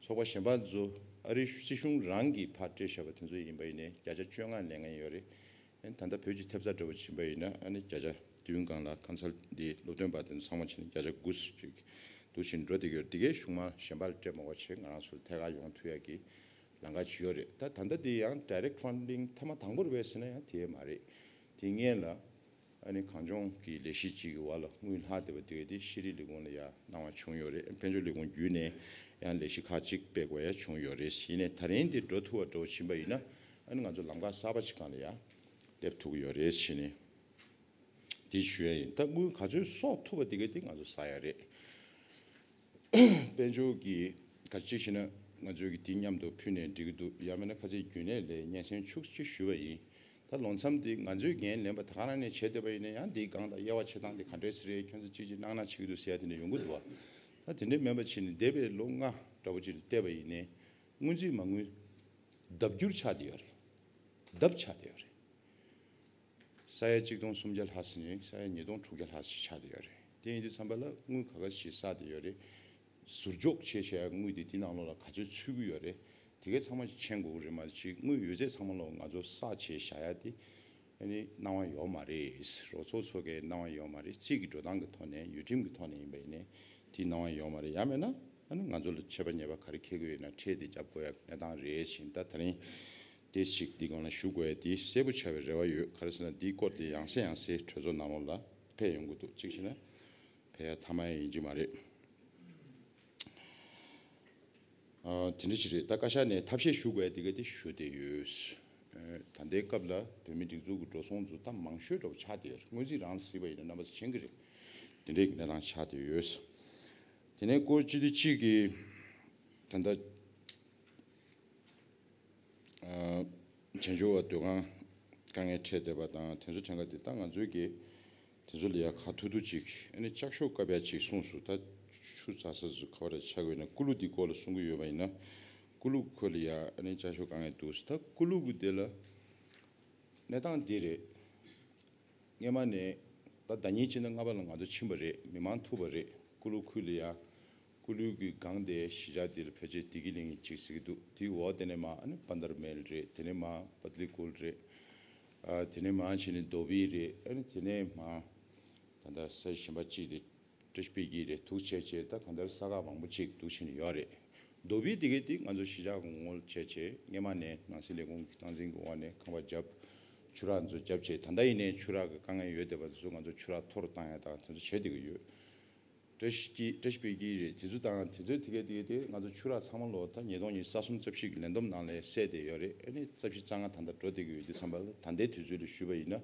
ཚོགས་པ་གཞན་པ་ཚོ་ཨ་རིའི་སྲིད་གཞུང་རང་གིས་ཕར་སྤྲད་བཞག་པ་དེ་ཚོ་ཡིན་པ་ཡིན་ནའི་བརྒྱ་ཆ་བཅོ་ལྔ་ལེན་མཁན་ཡོད་རེད། ཨ་ནི་ད་ལྟ་བོད་ཀྱི་ཐེབས་རྩ་འདྲ་པོ་ཕྱིན་པ་ཡིན་ན་ཨ་ནི་བརྒྱ་ཆ་བདུན་སྒང་ལ་ཁ་མཚར་འདི་སློབ་སྟོན་པ་དེ་ཚོ་ཚང་མ་ཕྱིན་ནས་བརྒྱ་ཆ་དགུ་ཅིག་འདུག་བཞིན་འགྲོ་བསྡད་ཀྱི་ཡོད་རེད། འདི་གའི་གཞུང་མང་གཞན་པ་ལ་སྤྲད་མ་དགོས་བྱས་ང་རང་ཚོར་ཐད་ཀར་ཡོང་ཐུབ་ཡ་གི་ལམ་ཁ་ཅིག་ཡོད་རེད། ད་ད་ལྟ་འདི་ཡང་direct funding ཐེངས་མ་དང་པོ་རེད་པས་ཟེར་ན་ཡང་དེ་མ་རེད། དེ་སྔོན་ལ་ཨ་ནི་གངས་ལྗོངས་ཀྱི་ལས་གཞི་གཅིག་གི་འོག་ལ་དངུལ་ལྷག་བསྡད་པ་དེ་ག་དེ་ཤེས་རིག་ལས་ཁུངས་ལ་ཡང་གནང་བ་བྱུང་ཡོད་རེད། དཔལ་འབྱོར་ལས་ཁུངས་བརྒྱུད་ནས་ཡང་ལས་གཞི་ཁག་ཅིག་སྤེལ་དགོས་ཡ་བྱུང་ཡོད་རེད། ཡིན་ནའི་ད་རིང་འདི་འགྲོ་ཐུབ་པ་འགྲོ་བཞིན་པ་ཡིན་ན་ཨ་ནི་ང་ཚོ་ལམ་ཁ་གསར་པ་ཅིག་སྒང་ལ་ཡང་སླེབས་ཐུབ་ཀྱི་ཡོད་རེད་ཟེར་ནས་འདི་ཞུ་ཡ་ཡིན། ད་དངུལ་ག་ཚོད་གསོག་ཐུབ་པ་དེ་ག་དེ་ང་ཚོ་ཟ་ཡ་རེད། དཔལ་འབྱོར་གྱི་ག་ཅིག་ཞེ་ན་ང་ཚོས་ཀྱི་དེ་མཉམ་དུ་ཕུལ་ནས་འགྲིག་གི་འདུག་ཡང་མིན་ན་ཁ་ཚིག་རྒྱུན་ལས་ལས་སྙན་སེང་ཤུགས་ཆེ་ཞུ་བ་ཡིན། ད་ལོ་མཚམས་འདི་ང་ཚོས་འགན་ལེན་པ་ད་ག་རང་ནས་བྱས་བསྡད་པ་ཡིན་ན་ཡང་འདིའི་སྒང་དང་དབྱེ་བ་ཕྱེ་སྟངས་འདི་ག་འདྲས་ཟེར་རེད། ཁྱོད་ཚོ་གཅིག་གཅིག་གནང་ན་བྱེད་ཀྱི་འདུག་ཟེར་ཡ་དེ་འདྲ་ཡོང་གི་འདུག་བ། ད་དེ་འདྲས་མིན་པ་བྱས་ནས་འདས་པའི་ལོ་ལྔ་འདྲ་པོ་ཅིག་ལ་བལྟས་པ་ཡིན་ནའི་དངུལ་རྩིས་མ་དངུལ་ལྡབ་འགྱུར་ཆགས་བསྡད་ཡོད་རེད། ལྡབ་ཆགས་བསྡད་ཡོད་རེད། ས་ཡ་གཅིག་སྟོང་སུམ་བརྒྱ་ལྷག་ཙམ་ནས་ས་ཡ་ཉིས་སྟོང་དྲུག་བརྒྱ་ལྷག་ཙམ་ཆགས་བསྡད་ཡོད་རེད། དེ་ཡིན་དུས་ཙམ་པ་ལ་དངུལ་ག་ག་ཞིག་བསགས་བསྡད་ཡོད་རེད། ཟུར་འཇོག་བྱས་བཞག་ཡ་དངུལ་དེ་དེ་ནང་ལོགས་ལ་ག་ཚོད་ཚུད་ཀྱི་ཡོད་རེད། དེ་གའི་ཚང་མ་ཞིག་མཁྱེན་དགོས་ཀྱི་རེད། མ་གཞི་དངུལ་ཡོད་ཚད་ཚང་མ་ལོགས་ང་ཚོ་བསགས་བྱས་བཞག་ཡ་དེ་ཨ་ནི་སྣང་བ་ཡོད་མ་རེད། རོགས་ཚོགས་ཚོ་གའི་སྣང་བ་ཡོད་མ་རེད། རྩིས་ཀྱི་འགྲོ་སྟངས་ཀྱི་ཐོག་ནས་ཡུལ་ཁྲིམས་ཀྱི་ཐོག་ནས་ཡིན་པ་ཡིན་ནའི་དེ་སྣང་བ་ཡོད་མ་རེད། ཡང་མིན་ན་ཨ་ནི་ང་ཚོ་ལ་ཆད་པ་ཉེས་པ་ག་རེ་འཁེལ་གྱི་ཡོད་ན་འཕྲལ་དེ་རྒྱབ་དགོས་ཡ་གནས་སྟངས་རེད་ཟེར། ད་ད་རིང་དེ་ཞིག་འདི་སྒང་ལ་ཞུ་དགོས་ཡ་དེ་གསལ་པོ་ཆགས་པའི་རེ་བ་ཡོད། ག་རེ་ཟེར་ན་འདིའི་སྐོར་དེ་ཡང་སེ་ཡང་སེ་གྲོས་ཚོགས་ནང་ལོགས་ལ་ཕེབས་ཡོང་གི་འདུག་གཅིག་བྱས་ན་ཕེབས་ཡ་ཐ་མ་ཡ་ཡིན་གྱི་མ་རེད། ཨ། དེ་འདྲ་ཞིག་རེད། ད་བཀའ་ཤག་ནས་ཐབས་ཤེས་ཞུ་དགོས་དེ་ག་དེ་ཞུ་བསྡད་ཡོད། ཨ། ད་ལྟའི་སྐབས་ལ་བོད་མི་སྒྲིག་འཛུགས་ཀྱི་འགྲོ་སོང་ཚོ་ད་མང་ཤོས་འདྲ་པོ་ཆགས་བསྡད་ཡོད་རེད། སྔོན་རྩིས་རང་ལ་གཟིགས་པ་ཡིན་ན་རྣམ་པ་ཚོ་མཁྱེན་གྱི་རེད། དེ་འདྲའི་གནས་སྟངས་ཆགས་བསྡད་ཡོད། དེ་ནས་སྐོར་སྤྱི་འཐུས་གཅིག་གིས་ད་ལྟ་ཨ། བྱང་ཆུབ་པ་སྡོད་ཁང་དཀའ་ངལ་འཕྲད་བསྡད་པ་དང་། དེ་ཚོ་དྲན་ག་དེ་ད་ང་ཚོའི་གི་དེ་ཚོ་ལ་ཡ་ཁ་ཐུག་ཐུག་ཅིག་ཨ་ནི་ལྕགས་ཤོག་བཀབ་ཡ་ཅིག་གསུངས་སོང་། ད་ཆུ་ཚ་ས་ཚོ་ག་བ་ར་ཆགས་ཡོད་ན། ཀུ་ལུ་འདི་སྐོར་ལ་གསུང་གི་ཡོད་པ་ཡིན་ན། ཀུ་ལུ་ཁུལ་ལ་ཡ་ཨ་ནི་ལྕགས་ཤོག་དཀའ་ངལ་འདུག་ཟེར། ད་ཀུ་ལུ་གི་དེ་ལ་གནས་སྟངས་འདི་རེད། སྔས་མ་ནས་ད་ཟླ་ཉིན་གཅིག་ནས་ལྔ་པ་ལ་ང་ཚོ་ཕྱིན་པ་རེད། མི་མང་ཐུག་པ་རེད། ཀུ་ལུ་ཁུལ་ལ་ཡ། ཀུ་ལུ་གི་སྒང་དེ་གཞིས་ཆགས་འདི་ལ་ཕལ་ཆེར་བདེ་སྐྱིད་གླིང་གཅིག་ཟེར་གྱི་འདུག་དེའི་འོག་དེ་ནས་མར་ཨ་ནི་པན་དར་མེལ་རེད། དེ་ནས་མར་པ་ཏ་ལི་ཀུལ་རེད། ཨ། དེ་ནས་མར་ཕྱིན་ནས་དོ་བི་རེད། ཨ་ནི་དེ་ནས་མར་ད་ལྟ་ས་གཞན་པ་གཅིག་དེ་བཀྲ་ཤིས་པད་སྐྱིད་རེད། འདུག་བྱས་བྱས་ད་གང་ལྟར་ས་ཁག་མང་པོ་ཅིག་འདུག་ཕྱིན་ནས་ཡོད་རེད། དོ་བི་དེ་གའི་དེ་ང་ཚོ་གཞིས་ཆགས་ཀྱི་ངོ་བོ་བྱས་བྱས་སྔས་མ་ནས་ནང་སྲིད་ལས་ཁུངས་ཀྱི་སྟངས་འཛིན་གྱི་འོག་ནས་ཁང་པ་བརྒྱབ། ཆུ་རགས་ཚོ་བརྒྱབ་བྱས། ད་ལྟ་ཡིན་ནའི་ཆུ་རགས་ཀྱི་དཀའ་ངལ་ཡོད་བསྡད་པ་དེ་ཚོ་ང་ཚོ་ཆུ་རགས་མཐོ་རུ་བཏང་ཡ་དང་དེ་ཚོ་བྱས་བསྡད་ཀྱི་ཡོད། བཀྲ་ཤིས་སྐྱིད། བཀྲ་ཤིས་པད་སྐྱིད་རེད། དེ་ཚོ་དང་དེ་ཚོའི་དེ་གའི་དེ་གའི་དེ་ང་ཚོ་ཆུ་རགས་ཚང་མ་ལོ་ད་ཉིས་སྟོང་ཉི་ཤུ་རྩ་གསུམ་རྩ་བཞི་གི་ལས་བསྡོམས་ནང་ལ་གསལ་བསྡད་ཡོད་རེད། ཨ་ནི་རྩ་བཞི་རྩ་ལྔ་ད་ལྟ་འགྲོ་བསྡད་ཀྱི་ཡོད་དུས་ཙམ་པ་ལ། ད་ལྟའི་དུས་ཚོད་ལ་ཞུས་པ་ཡིན་ན།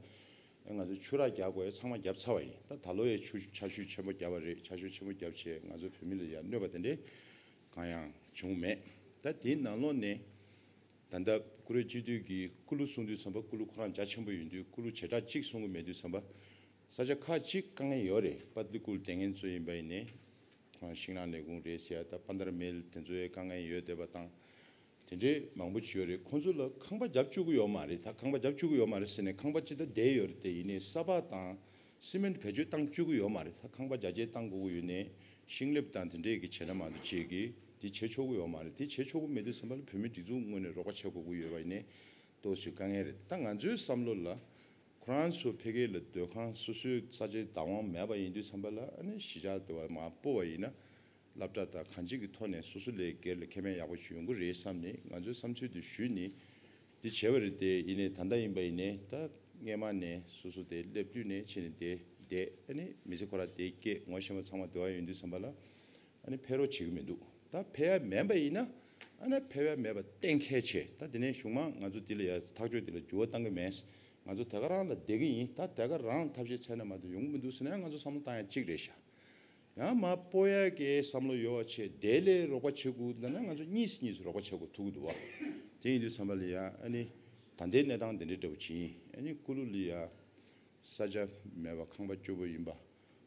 ཨ། ང་ཚོ་ཆུ་རགས་རྒྱག་དགོས་ཡ་ཚང་མ་བརྒྱབ་ཚར་བ་ཡིན། ད་ད་ལོ་ཡ་ཆུ་ཆར་ཆུ་ཆེན་པོ་བརྒྱབ་པ་རེད། ཆར་ཆུ་ཆེན་པོ་བརྒྱབ་བྱས་ང་ཚོ་བོད་མི་ལ་ཡ་གནོད་པ་དེ་འདྲས་གང་ཡང་བྱུང་མེད། ད་དེའི་ནང་ལོགས་ནས་ད་ལྟ་ཀུ་རེ་སྤྱི་འཐུས་ཀྱིས་ཀུ་ལུ་གསུང་དུས་ཙམ་པ་ཀུ་ལུ་ཁོ་རང་རྒྱ་ཆེན་པོ་ཡིན་དུས། ཀུ་ལུ་བྱེ་བྲག་གཅིག་གསུང་གི་མེད་དུས་ཙམ་པ། ས་ཆ་ཁག་གཅིག་དཀའ་ངལ་ཡོད་རེད། པ་ཏ་ལི་ཀུལ་དེ་སྔོན་ཚོ་ཡིན་པ་ཡིན་ནའི། ཁོང་ཤིང་ནགས་ལས་ཁུངས་རེད་ཟེར་ཡ། ད་པན་དར་མེལ་དེ་ཚོའི་དཀའ་ངལ་ཡོད་བསྡད་པ་དང་། དེ་འདྲའི་མང་པོ་ཅིག་ཡོད་རེད། ཁོང་ཚོ་ལ་ཁང་པ་རྒྱབ་བཅུག་གི་ཡོད་མ་རེད། ད་ཁང་པ་རྒྱབ་བཅུག་གི་ཡོད་མ་རེད་ཟེར་ནས་ཁང་པ་ཅི་ལྟར་བསྡད་ཡོད་རེད། དེ་ཡིན་ནའི་ས་ཕག་དང་སི་མེན་བེད་སྤྱོད་བཏང་བཅུག་གི་ཡོད་མ་རེད། ད་ཁང་པ་རྒྱ་སྐྱེད་བཏང་དགོས་ཀྱི་ཡོད་ནའི་ཤིང་ལེབ་དང་དེ་འདྲས་ཀྱི་བྱས་ན་མ་གཏོགས་ཅིག་གིས་དེ་བྱེད་ཆོག་གི་ཡོད་མ་རེད། དེ་བྱེད་ཆོག་གི་མེད་དུས་ཙམ་པ་ལ་བོད་མི་སྒྲིག་འཛུགས་ངོས་ནས་རོགས་པ་བྱེད་དགོས་ཀྱི་ཡོད་པ་ཡིན་ནའི་ཏོག་ཙམ་དཀའ་ངལ་རེད། ད་ང་ཚོའི་བསམ་བློ་ལ། ཁོ་རང་ཚོ་ཕ་གི་ལ་སྡོད་ཁང་སོ་སོའི་ས་ཆའི་བདག་དབང་མེད་པ་ཡིན་དུས་ཙམ་པ་ལ། ཨ་ནི་གཞིས་ཆགས་དེ་བ་མར་སྤོ་བ་ཡིན་ན་སློབ་གྲྭ་དང་གང་ཅིའི་ཐོག་ནས་སོ་སོ་ལས་སྒེར་ལ་ཁེ་ཕན་ཡག་པོ་ཞིག་ཡོང་གི་རེད་བསམ་ནས་ང་ཚོའི་བསམ་ཚུལ་དེ་ཞུས་ནས་འདི་བྱས་པ་རེད། དེ་ཡིན་ནའི་ད་ལྟ་ཡིན་པ་ཡིན་ནའི་ད་སྔས་མ་ནས་སོ་སོ་དེ་སླེབས་དུས་ནས་ཕྱིན་ནས་དེ་བསྡད། ཨ་ནི་མི་ཚེ་ཁོ་ར་དེ་སྐྱེལ། ངོ་ཤེས་པ་ཚང་མ་དེ་བ་ཡོང་དུས་ཙམ་པ་ལ། ཨ་ནི་ཕེབས་རོགས་བྱེད་ཀྱི་མི་འདུག་ད་ཕེབས་ཡ་མེད་པ་ཡིན་ན། ཨ་ནི་ཕེབས་ཡ་མེད་པ་གཏན་འཁེལ་བྱས། ད་དེ་ནས་གཞུག་མ་ང་ཚོ་འདི་ལ་ཡ་ཐག་གཅོད་འདི་ལ་འགྱུར་བ་གཏང་གི་མེད། ང་ཚོ་དེ་ག་རང་ལ་བསྡད་ཀྱི་ཡིན། ད་དེ་ག་རང་ཐབས་ཤེས་འཚོལ་ན་མ་གཏོགས་ཡོང་གི་མི་འདུག་ཟེར་ན་ཡང་ང་ཚོ་བསམ་བློ་བཏང་ཡ་གཅིག་རེད་ཤག་ཡང་མར་སྤོ་ཡ་གི་བསམ་བློ་ཡོད་པ་བྱས། དེ་ལས་རོགས་པ་བྱེད་དགོས་ན་ན་ང་ཚོ་གཉིས་སུ་གཉིས་སུ་རོགས་པ་བྱེད་དགོས་ཐུག་གི་འདུག་བ། དེ་ཡིན་དུས་ཙམ་པ་ལ་ཡ། ཨ་ནི་ད་ལྟའི་གནས་སྟངས་དེ་འདྲའི་འདྲ་པོ་ཅིག་ཡིན། ཨ་ནི་ཀུ་ལུ་ལ་ཡ། ས་ཆ་མེད་པ་ཁང་པ་སྐྱོ་པོ་ཡིན་པ།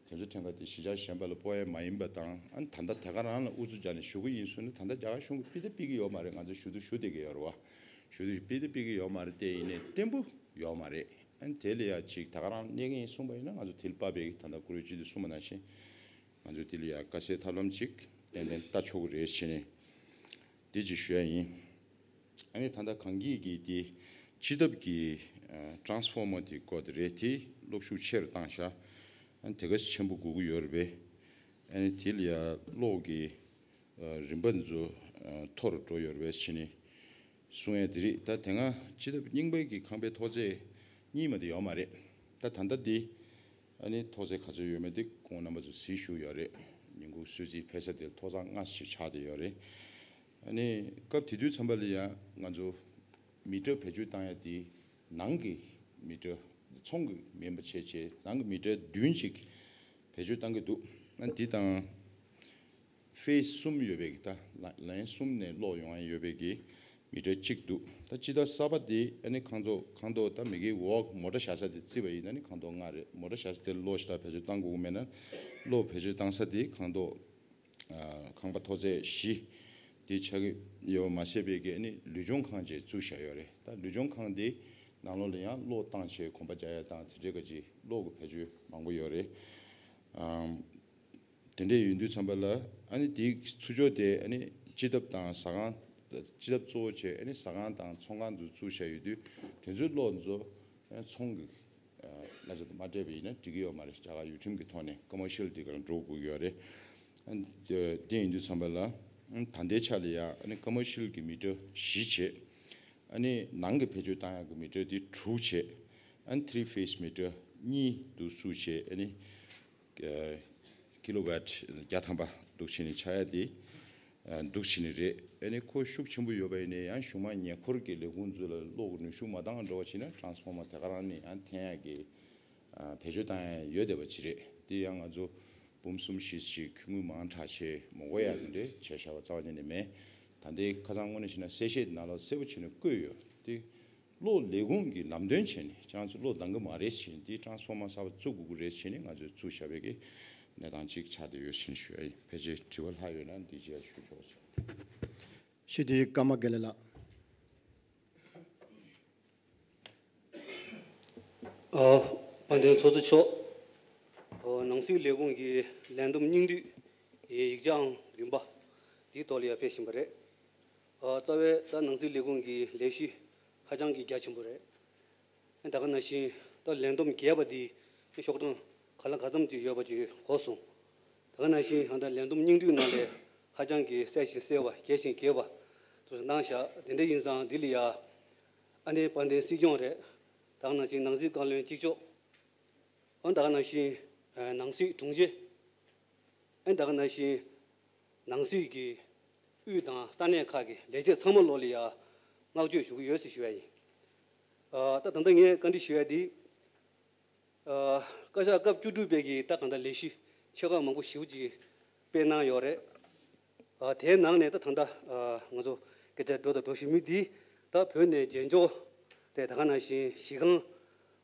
དེ་ཚོ་ཐེངས་ཁ་དེ་གཞིས་ཆགས་གཞན་པ་ལ་སྤོ་ཡ་མ་ཡིན་པ་དང་། ཨ་ནི་ད་ལྟ་དེ་ག་རང་ལ་ཨུ་ཚུགས་རྒྱག་ནས་བཞུགས་ཀྱི་ཡིན་གསུངས་ནས། ད་ལྟ་རྒྱ་གར་གཞུང་གིས་ཕུད་ད་ཕུད་ཀྱི་ཡོད་མ་རེད། ང་ཚོ་ཞུ་དུ་ཞུ་བསྡད་ཀྱི་ཡོད་རེད་བ། ཞུ་དུ་ཕུད་ད་ཕུད་ཀྱི་ཡོད་མ་རེད། དེ་ཡིན་ནའི་བརྟན་པོ་ཡོད་མ་རེད། ཨ་ནི་དེ་ལ་ཡ་ཅིག་དེ་ག་རང་གནས་ཀྱི་ཡིན་གསུངས་པ་ཡིན་ན། ང་ཚོ་དེ་ལ་དཔག་པའི་ད་ལྟ་ཀུ་རེ་སྤྱི་འཐུས་གསུངས་པ་ནང་བཞིན་ང་ཚོ་དེ་ལ་ཡ་དཀའ་སེལ་ཐབས་ལམ་ཅིག་ཏན་ཏན་ལྟ་ཆོག་གི་རེད་ཟེར་ནས་འདི་ཅིག་ཞུ་ཡ་ཡིན། ཨ་ནི་ད་ལྟ་གངས་སྐྱིད་ཀྱི་དེ་སྤྱི་ཐབ་ཀྱི་ཨ་ཊ་རན་སི་ཕོར་མར་དེ་སྐོར་དེ་རེད། དེ་གློག་ཤུགས་ཆེ་རུ་བཏང་ཤག་ཨ་ནི་དེ་ག་ཆེན་པོ་དགོས་ཀྱི་ཡོད་རེད་པས། ཨ་ནི་དེ་ལ་ཡ་གློག་གི་ཨ་རིམ་པ་འདི་ཚོ་ཨ་མཐོ་རུ་འགྲོ་ཡོད་རེད་པས་ཟེར་ནས་གསུང་ཡ་དེ་རེད། ད་དེ་སྔ་སྤྱི་ཐབ་རྙིང་པའི་གི་ཁང་པའི་ཐོག་ཚད་གཉིས་མ་གཏོགས་ཡོད་མ་རེད། ད་ད་ལྟ་འདི་ཨ་ནི་ཐོག་ཚད་ག་ཚོད་ཡོད་མེད་དེ་ཁོང་རྣམ་པ་ཚོ་གཟིགས་བཞུགས་ཡོད་རེད། ཉིན་གུང་གསོལ་ཚིགས་ཕེབས་ས་དེར་ཐོག་ཚད་ལྔ་ཞིག་ཆགས་བསྡད་ཡོད་རེད། ཨ་ནི་སྐབས་དེ་དུས་ཙམ་པ་ལ་ཡང་ང་ཚོ་མི་ཊར་བེད་སྤྱོད་བཏང་ཡ་དེ་ནང་གི་མི་ཊར། ཚོང་གི་མིན་པ་བྱས་བྱས་ནང་གི་མི་ཊར་བདུན་ཅིག་བེད་སྤྱོད་བཏང་གི་འདུག་ཨ་འདི་དང་ཕེ་སི་གསུམ་ཡོད་པའི་གི། ད་ལ་ལན་གསུམ་ནས་གློག་ཡོང་ཡ་ཡོད་པའི་གི་མི་ཊར་གཅིག་འདུག་ད་སྤྱི་ཟླ་གསར་པ་དེ་ཨ་ནི་ཁང་ཐོག་ཁང་ཐོག་ད་མི་གི་འོག་མོ་ཊ་བཞག་ས་དེ་བརྩིས་པ་ཡིན་ན་ནི་ཁང་ཐོག་ལྔ་རེད། མོ་ཊ་བཞག་ས་དེར་གློག་ཞེ་དྲག་བེད་སྤྱོད་བཏང་དགོས་ཀྱི་མེད་ན། གློག་བེད་སྤྱོད་བཏང་ས་དེ་ཁང་ཐོག་ཨ་ཁང་པ་ཐོག་ཚད་བཞི་དེ་ཆགས་ཀྱི་ཡོད་པ་མ་ཟད་པའི་གི་ཨ་ནི་ལུས་སྦྱོང་ཁང་ཅིག་བཙུགས་བཞག་ཡོད་རེད། ད་ལུས་སྦྱོང་ཁང་དེ་ནང་ལོགས་ལ་ཡང་གློག་བཏང་བྱས་གོམ་པ་རྒྱག་ཡ་དང་དེ་འདྲའི་ག་ཅིག་གློག་གི་བེད་སྤྱོད་མང་པོ་ཡོད་རེད། ཨམ། དེ་འདྲས་ཡོད་དུས་ཙམ་པ་ལ་ཨ་ནི་དེའི་ཚུར་ཕྱོགས་དེ་ཨ་ནི་སྤྱི་ཐབ་དང་ཟ་ཁང་། སྤྱི་ཐབ་གཙོ་བོ་བྱས་ཨ་ནི་ཟ་ཁང་དང་ཚོང་ཁང་དུ་བཙུགས་བཞག་ཡོད་དུས་དེ་ཚོའི་གློག་ཚོ་ཚོང་གི་གནས་ཚུལ་དུ་མ་སྤྲད་པ་ཡིན་ན་འགྲིག་གི་ཡོད་མ་རེད། རྒྱ་གར་ཡུལ་ཁྲིམས་ཀྱི་ཐོག་ནས་ཀོ་མར་ཤལ་དེ་གར་འགྲོ་དགོས་ཀྱི་ཡོད་རེད། ཨ་ནི་དེ་ཡིན་དུས་ཙམ་པ་ལ་ད་ལྟའི་ཆ་ལ་ཡང་ཨ་ནི་ཀོ་མར་ཤལ་གྱི་མི་ཊར་བཞི་བྱས། ཨ་ནི་ནང་གི་བེད་སྤྱོད་བཏང་ཡག་གི་མི་ཊར་དེ་དྲུག་བྱས། ཨ་ནི་ཐི་རི་ཕེ་སི་མི་ཊར་གཉིས་འདུག་བཙུགས་བྱས། ཨ་ནི་ཀི་ལོ་ཝཊ་བརྒྱ་ཐམ་པ་འདུག་བྱས་ནས་ཆགས་ཡ་དེ། འདུག་བྱས་ནས་རེད། ཨ་ནི་ཁོ་ཤུགས་ཆེན་པོ་ཡོད་པ་ཡིན་ན་ཡང་གཞུང་མང་ཉེ་འཁོར་གྱི་ལས་ཁུངས་ཚོ་ལ་གློག་གི་ནུས་ཤུགས་མ་འདང་འགྲོ་བ་བྱས་ན་ཊ་རན་སི་ཕོར་མ་དེ་ག་རང་ནས་ཡང་འཐེན་ཡག་གི་བེད་སྤྱོད་བཏང་ཡག་ཡོད་བསྡད་པ་ཅིག་རེད། དེ་ཡང་ང་ཚོ་འབུམ་གསུམ་བཞི་ཞིག་དངུལ་མང་དྲགས་བྱས་མ་དགོས་ཡག་དེ་འདྲས་བྱས་བཞག་པ་རྩ་བ་ཉིད་ནས་མེད། ད་ལྟའི་ཁ་སང་དངོས་གནས་བྱས་ན་གསལ་བཤད་ནང་ལ་གསལ་པོ་བྱས་ནས་བཀོད་ཡོད་དེ། གློག་ལས་ཁུངས་ཀྱི་ལམ་སྟོན་བྱས་ནས་ཁྱེད་རང་ཚོ་གློག་འདང་གི་མ་རེད་ཟེར་ནས་དེ་ཊ་རན་སི་ཕོར་མ་གསར་པ་བཙུགས་དགོས་ཀྱི་རེད་ཟེར་ནས་ང་ཚོས་བཙུགས་བཞག་པའི་གི་གནས་སྟངས་གཅིག་ཆགས་བསྡད་ཡོད་ཟེར་ནས་ཞུ་ཡ་ཡིན། ཕལ་ཆེར་དྲི་བ་ལྷག་ཡོད་ན་འདི་རྗེས་ཞུ་ཆོག་ཅིག་ཞུ་དེ་ཀརྨ་དགེ་ལེགས་ལགས། ཨ། དཔལ་ལྡན་ཚོགས་གཙོ་མཆོག་ཨ། ནང་སྲིད་ལས་ཁུངས་ཀྱི་ལས་བསྡོམས་སྙིང་བསྡུས་ཡིག་ཆའམ་རིམ་པ་འདིའི་ཐོག་ལ་ཡར་ཕེབས་བཞིན་པ་རེད། ཨ། རྩ་བའི་ད་ནང་སྲིད་ལས་ཁུངས་ཀྱི་ལས་གཞི་ཧ་ཅང་གི་རྒྱ་ཆེན་པོ་རེད། ད་ག་ནང་བཞིན་ད་ལས་བསྡོམས་རྒྱས་པ་འདི་ཤོག་གྲངས་ག་ལ་ག་ཙམ་ཅིག་ཡོད་པ་ཅིག་གོ་སོང་། ད་ག་ནང་བཞིན་ད་ལས་བསྡོམས་སྙིང་བསྡུས་ནང་ལས་ཧ་ཅང་གི་གསལ་ཞིང་གསལ་བ་རྒྱས་ཤིང་རྒྱས་པ་དུ་གནང་བཞག་དེ་འདྲ་ཡིན་ཙང་འདི་ལ་ཡ་ཨ་ནེ་དཔལ་ལྡན་སྲིད་སྐྱོང་རེད། ད་ག་ནང་བཞིན་ནང་སྲིད་བཀའ་བློན་གཅིག་ལྕོགས། ཨ། ད་ག་ནང་བཞིན་ནང་སྲིད་དྲུང་ཆེ། ཨ། ད་ག་ནང་བཞིན་ནང་སྲིད་ཀྱི་དབུས་དང་ས་གནས་ཁག་གི་ལས་བྱེད་ཚང་མ་ལོ་ལ་ཡ་བསྔགས་བརྗོད་ཞུ་གི་ཡོད་ཟེར་ཞུ་ཡ་ཡིན། ཨ། ད་ད་ལྟ་ངས་བཀའ་འདྲི་ཞུ་ཡ་འདི། ཨ། བཀའ་ཤག་སྐབས་བཅུ་དྲུག་པའི་གི་ད་གང་ལྟར་ལས་གཞི་ཆེ་ཁག་མང་པོ་ཞེ་པོ་ཅིག་སྤེལ་གནང་ཡོད་རེད། ཨ། དེའི་ནང་ནས་ད་ད་ལྟ་ཨ་ང་ཚོ་སྐད་ཆ་འགྲོ་དང་འགྲོ་བཞིན་མི་འདི་ད་བོད་ནས་རྒྱན་འཇོག་དེ་ད་ག་ནང་བཞིན་གཞི་རྐང་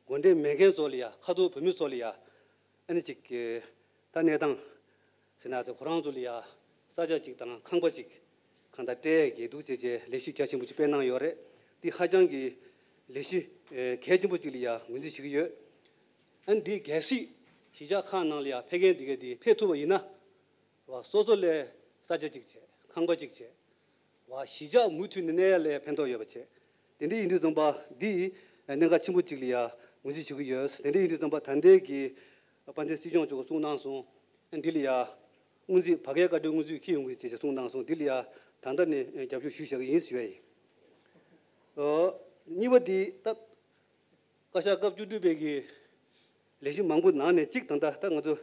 གོ་འབྲས་མེད་མཁན་ཚོ་ལ་ཡ་ཁ་ཐོར་བོད་མི་ཚོ་ལ་ཡ་ཨ་ནི་ཅིག་གི་ད་གནས་སྟངས་ཟེར་ན་ཚེ་ཁོ་རང་ཚོ་ལ་ཡ་ས་ཆ་ཅིག་དང་ཁང་པ་ཅིག་གང་ལྟར་སྤྲད་ཀྱི་འདུག་ཅེས་བྱས་ལས་གཞི་རྒྱ་ཆེན་པོ་ཅིག་སྤེལ་གནང་ཡོད་རེད། འདི་ཧ་ཅང་གི་ལས་གཞི་ཨེ་གལ་ཆེན་པོ་ཅིག་ལ་ཡ་ངོས་འཛིན་བྱེད་ཀྱི་ཡོད། ཨ་ནི་འདི་གལ་སྲིད་གཞིས་ཆགས་ཁག་ནང་ལ་ཡ་ཕེབས་མཁན་འདི་ག་འདི་ཕེབས་ཐུབ་པ་ཡིན་ན། བ། སོ་སོ་ལས་ས་ཆ་གཅིག་བྱས། ཁང་པ་གཅིག་བྱས། བ། གཞིས་ཆགས་མུ་མཐུད་ནས་གནས་ཡ་ལ་ཕན་ཐོགས་ཡོད་པ་བྱས། དེ་འདྲ་ཡིན་དུས་ཙམ་པ་འདི་གནད་འགག་ཆེན་པོ་གཅིག་ལ་ཡ་ངོས་འཛིན་ཞུ་གི་ཡོད། དེ་འདྲ་ཡིན་དུས་ཙམ་པ་ད་ལྟའི་གི་དཔལ་ལྡན་སྲིད་སྐྱོང་མཆོག་གིས་གསུངས་གནང་སོང་། འདི་ལ་ཡ་སྔོན་རྩིས་བར་བརྒལ་བཀའ་འཁྲོལ་སྔོན་རྩིས་འཁྱེར་ཡོང་གི་ཡིན་ཅེས་གསུངས་གནང་སོང་། འདི་ལ་ཡ་ད་ལྟ་ནས་རྒྱབ་སྐྱོར་ཞུས་བཞག་གི་ཡིན་ཞུ་ཡ་ཡིན། ཨོ། གཉིས་པ་འདི་ད། བཀའ་ཤག་སྐབས་བཅུ་དྲུག་པའི་གི་ལས་གཞི་མང་པོ་ནང་ནས་གཅིག་ད་ལྟ་ད་ང་ཚོ་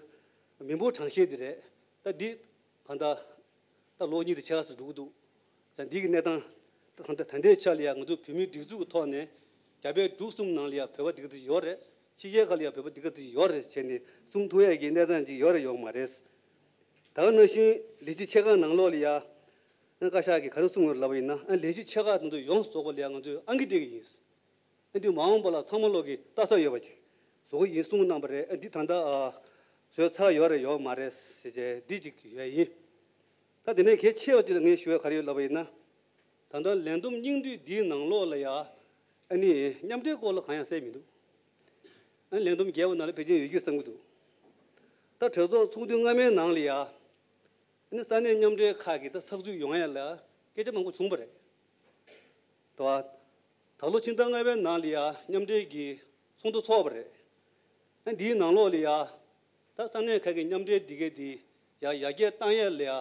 མི་འབོར་གྲངས་བཤེར་འདི་རེད། ད་འདི་གང་ལྟར་ད་ལོ་གཉིས་དང་ཕྱེད་ཀ་ཙམ་འགྲོ་གི་འདུག་ཙང་འདི་གི་གནས་སྟངས་ད་གང་ལྟར་ད་ལྟའི་ཆ་ལ་ཡང་ང་ཚོ་བོད་མིའི་སྒྲིག་འཛུགས་ཀྱི་ཐོག་ནས་རྒྱ་བལ་འབྲུག་གསུམ་ནང་ལ་ཡང་བོད་པ་འདི་ག་ཙམ་ཡོད་རེད། ཕྱི་རྒྱལ་ཁག་ལ་ཡང་བོད་པ་འདི་ག་ཙམ་ཡོད་རེད་བྱས་ནས་གསུང་ཐུབ་ཡས་ཀྱི་གནས་སྟངས་ཅིག་ཡོད་རེད་ཡོད་མ་རེད། ད་ག་ནང་བཞིན་ལས་གཞི་ཆེ་ཁག་ནང་ལོགས་ལ་ཡང་བཀའ་ཤག་གིས་ག་རེ་གསུངས་ཡོད་ལབ་པ་ཡིན་ན་ལས་གཞི་ཆེ་ཁག་དེ་ཚོ་ཡོངས་རྫོགས་པ་ལ་ཡང་ང་ཚོས་ཨང་ཀི་སྤྲད་ཀྱི་ཡིན། ཨ། འདི་མ་འོངས་པ་ལ་ཚང་མ་ལོག་གི་ལྟ་ས་ཡོད་པ་ཅིག་བཟོ་གི་ཡིན་གསུངས་གནང་པ་རེད། ཨ། འདི་ད་ལྟ་ཨ་བཟོས་ཚར་ཡོད་རེད་ཡོད་མ་རེད་ཟེར་བྱས་འདི་ཅིག་ཡོད་ཡིན། ད་དེ་ནས་གལ་ཆེ་བ་ཅིག་ལ་ངས་ཞུ་ཡ་ག་རེ་ཡོད་ལབ་པ་ཡིན་ན། ད་ལྟ་ལས་བསྡོམས་སྙིང་བསྡུས་འདིའི་ནང་ལོགས་ལ་ཡ་ཨ་ནི་མཉམ་འབྲེལ་སྐོར་ལ་གང་ཡང་གསལ་མི་འདུག་ཨ་ནི་ལས་བསྡོམས་རྒྱས་པ་ནང་ལ་ཕལ་ཆེར་ཡོད་ཀྱི་བསམ་གྱི་འདུག་ད་གྲོས་ཚོགས་ཚོགས་དུས་སྔ་མའི་ནང་ལ་ཡ། ཨ་ནི་ས་གནས་མཉམ་འབྲེལ་ཁག་གི་ད་ཚགས་ཚུད་ཡོང་ཡ་ལ་སྐད་ཆ་མང་པོ་བྱུང་བ་རེད། དོ། ད་ལོ་ཕྱི་ཟླ་ལྔ་པའི་ནང་ལ་ཡ་མཉམ་འབྲེལ་གྱི་ཚོགས་འདུ་ཚོགས་པ་རེད། ཨ། འདིའི་ནང་ལོགས་ལ་ཡ་ད་ས་གནས་ཁག་གི་མཉམ་འབྲེལ་འདི་གའི་འདི་ཡ་ཡར་རྒྱས་བཏང་ཡ་ལ་ཡ་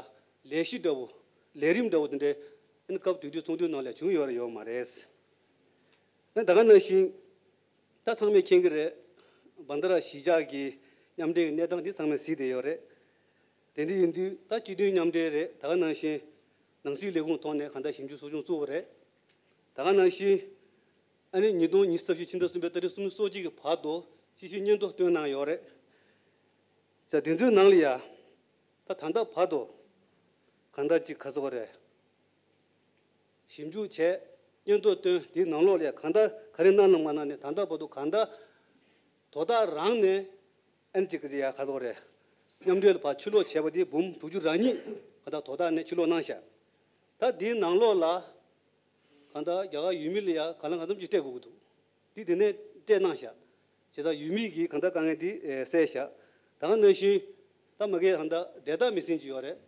ལས་གཞི་འདྲ་བོ་ལས་རིམ་འདྲ་བོ་དེ་འདྲའི་ཨ་ནི་སྐབས་དེ་དུས་ཚོགས་འདུའི་ནང་ལ་བྱུང་ཡོད་རེད་ཡོད་མ་རེད། ཨ། ད་ག་ནང་བཞིན། ད་ཚང་མས་མཁྱེན་གྱི་རེད། བན་ད་ར་གཞིས་ཆགས་ཀྱི་མཉམ་འབྲེལ་གྱི་གནས་སྟངས་འདི་ཚང་མས་གཟིགས་བསྡད་ཡོད་རེད། དེ་འདྲ་ཡིན་དུས་ད་སྤྱི་མཐུན་མཉམ་འབྲེལ་རེད། ད་ག་ནང་བཞིན་ནང་སྲིད་ལས་ཁུངས་ཐོག་ནས་གང་ལྟར་ཞིབ་འཇུག་ཚོགས་ཆུང་བཙུགས་པ་རེད། ད་ག་ནང་བཞིན་ཨ་ནི་ཉིས་སྟོང་ཉི་ཤུ་རྩ་བཞི་ཕྱི་ཟླ་གསུམ་པའི་ཏ་རིག་སུམ་ཅུ་སོ་གཅིག་གི་བར་དུ་སྤྱི་བྱེ་སྙན་ཐོ་བཏོན་གནང་ཡོད་རེད། ཟེར་དེ་ཚོའི་ནང་ལ་ཡ། ད་ད་ལྟ་བར་དུ་གང་ལྟར་ཅིག་ག་ཟེར་དགོས་རེད། ཞིབ་འཇུག་བྱས། སྙན་ཐོ་བཏོན། དེའི་ནང་ལོགས་ལ་ཡ་གང་ལྟར་ག་རེ་གནང་གནང་མ་གནང་ནས་ད་ལྟ་བར་དུ་གང་ལྟར་དོ་བདག་རང་ནས་ཨ་ནི་ཅིག་གི་ཡ་ག་ཟེར་དགོས་རེད། མཉམ་འབྲེལ་ལ་ཕར་ཕྱིར་ལོག་བྱས་པ་དེ་འབུམ་དྲུག་ཅུ་རེ་གཉིས་གང་ལྟར་དོ་བདག་ནས་ཕྱིར་ལོག་གནང་ཤག་ད་དེའི་ནང་ལོགས་ལ། གང་ལྟར་རྒྱ་གར་ཡུལ་མི་ལ་ཡ་གང་ལ་གང་འཚམ་ཅིག་སྤྲད་དགོས་ཀྱི་འདུག་འདི་དེ་ནས་སྤྲད་གནང་ཤག་བྱས་ཙང་ཡུལ་མི་གིས་གང་ལྟར་དཀའ་ངལ་འདི་ཨེ་སེལ་ཤག་ད་ག་ནང་བཞིན་ད་མ་གིའི་གང་ལྟར་འབྲེལ་ཐག་མི་ཟིན་ཅིག་ཡོད་རེད།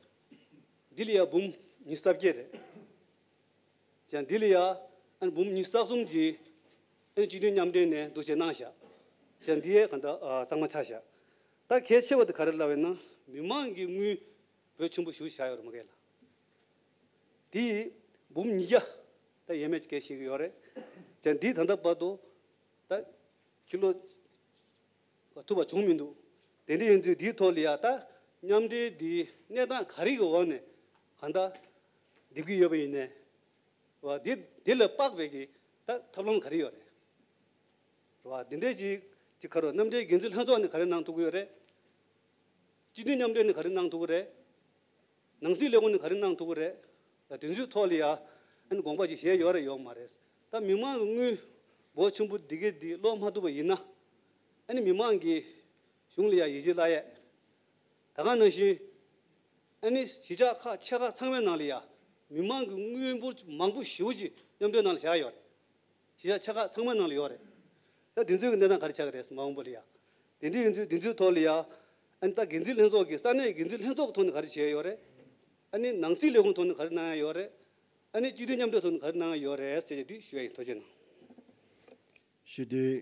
འདི་ལ་ཡ་འབུམ་ཉི་ཤུ་རྩ་བརྒྱད་རེད། བྱས་ཙང་འདི་ལ་ཡ་ཨ་ནི་འབུམ་ཉི་ཤུ་རྩ་གསུམ་ཅིག་ཨ་ནི་སྤྱི་མཐུན་མཉམ་འབྲེལ་ནས་བསྡུ་བྱས་གནང་ཤག་བྱས་ཙང་འདི་ཡ་གང་ལྟར་ཨ་གཙང་མ་ཆགས་ཤག་ད་གལ་ཆེ་བ་དེ་ག་རེ་ལབ་ཡིན་ན་མི་མང་གི་དངུལ་བོད་ཆེན་པོ་ཞེ་པོ་བཞག་ཡོད་རེད་མ་གིའི་ལ། དེ་འབུམ་ཉིས་བརྒྱ་ད་ཡས་མས་ཅིག་སྐད་ཤེས་ཀྱི་ཡོད་རེད། ཅང་འདི་ད་ལྟ་བར་དུ་ད་ཕྱིར་ལོག་ཐུབ་པ་བྱུང་མི་འདུག་དེ་འདྲ་ཡིན་དུས་འདིའི་ཐོག་ལ་ཡ་ད་མཉམ་འབྲེལ་འདིའི་གནས་སྟངས་ག་རེ་གི་འོག་ནས་གང་ལྟར་ འདེབས་ཀྱི་ཡོད་པ་ཡིན་ནའི། རེད་བ། འདི་འདི་ལས་དཔག་པའི་གི་ད་ཐབས་ལམ་ག་རེ་ཡོད་རེད། རེད་བ། འདི་འདྲའི་ཅིག་ཅིག་ག་རེ། མཉམ་འབྲེལ་འགན་འཛིན་ལྷན་ཚོགས་ནས་ག་རེ་གནང་ཐུབ་ཀྱི་ཡོད་རེད། སྤྱི་འཐུས་མཉམ་འབྲེལ་ནས་ག་རེ་གནང་ཐུབ་ཀྱི་རེད། ནང་སྲིད་ལས་ཁུངས་ནས་ག་རེ་གནང་ཐུབ་ཀྱི་རེད། ད་དེ་ཚོའི་ཐོག་ལ་ཡ་ཨ་ནི་དགོངས་པ་ཅིག་བཞེས་ཡོད་རེད་ཡོད་མ་རེད། ད་མི་མང་གི་དངུལ་འབོར་ཆེན་པོ་འདི་གས་འདི་སློག་མ་ཐུབ་པ་ཡིན་ན། ཨ་ནི་མི་མང་གིས་གཞུང་ལ་ཡ་ཡིད་ཆེས་བརླག་ཡས། ད་ག་ནང་བཞིན་ཨ་ནི་གཞིས་ཆགས་ཁག་ཆེ་ཁག་ཚང་མའི་ནང་ལ་ཡ་མི་མང་གི་དངུལ་འབོར་མང་པོ་ཞེ་པོ་ཅིག་མཉམ་འབྲེལ་ནང་ལ་བཞག་ཡོད་རེད། གཞིས་ཆགས་ཆེ་ཁག་ཚང་མའི་ནང་ལ་ཡོད་རེད། ད་དེ་ཚོའི་གི་གནས་སྟངས་ག་རེ་ཆགས་ཀྱི་རེད་ཟེར། མ་འོངས་པ་ལ་ཡ། དེ་འདྲའི་ཡོད་ཚུལ་དེ་ཚོའི་ཐོག་ལ་ཡ། ཨ་ནི་ད་འགན་འཛིན་ལྷན་ཚོགས་ཀྱི་ས་གནས་འགན་འཛིན་ལྷན་ཚོགས་ཀྱི་ཐོག་ནས་ག་རེ་བྱས་ཡོད་རེད། ཨ་ནི་ནང་སྲིད་ལས་ཁུངས་ཐོག་ནས་ག་རེ་གནང་ཡ་ཡོད་རེད། ཨ་ནི་སྤྱི་འཐུས་མཉམ་འབྲེལ་ཐོག་ནས་ག་རེ་གནང་ཡ་ཡོད་རེད་ཟེར་ཡ་འདི་ཞུ་ཡ་ཡིན། ཐུགས་རྗེ་གནང་། ཞུ་དོན།